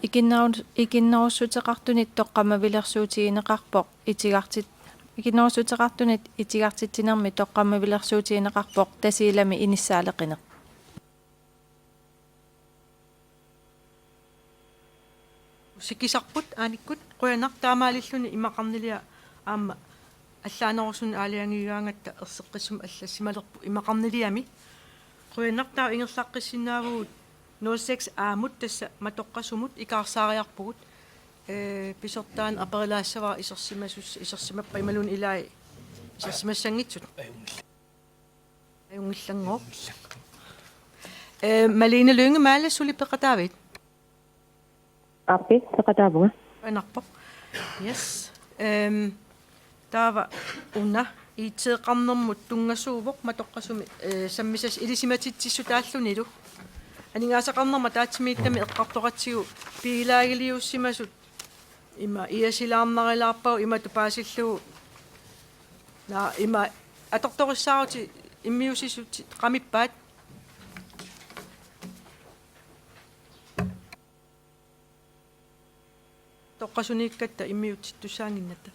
Ikinnerus-, ikinnerussuteqartunit toqqammavilersuutigineqarpoq itigartit-, ikinnerussuteqartunit itigartitsinermi toqqammavilersuutigineqarpoq Tasiilami inissaaleqineq. Sikisarput aanikkut, qujanaq, taamaalilluni imaqarnilia aamma allaanerusumik aalajangigaangatta erseqqissumik allassimalerpoq imaqarniliami. Qujanaq, taava ingerlaqqissinnaavugut nul seks A-mut, tassa matoqqasumut ikaarsaariarpugut. Ee, pisortaaneq aperilaassavara isersimasus-, isersimappat imaluunniit ilai isersimassanngitsut. Ajunngillanngooq. Ee, Malene Lynge Mahle, suli peqataavit? Aappi, peqataavunga. Qujanarpoq. Yes. Ehm, taava una I T-qarnermut tunngasuuvoq matoqqasumik, ee, sammisassaq ilisimatitsissutaallunilu. Aningaasaqarnermut ataatsimiititami eqqartoqatsigu biilaagiliussimasut ima iasilaarnarilaarpagut imatut paasillugu. Naa, ima atortorissaarutit immiussisutit qamippaat. Toqqasuniikkatta immiussittussaannginnatta.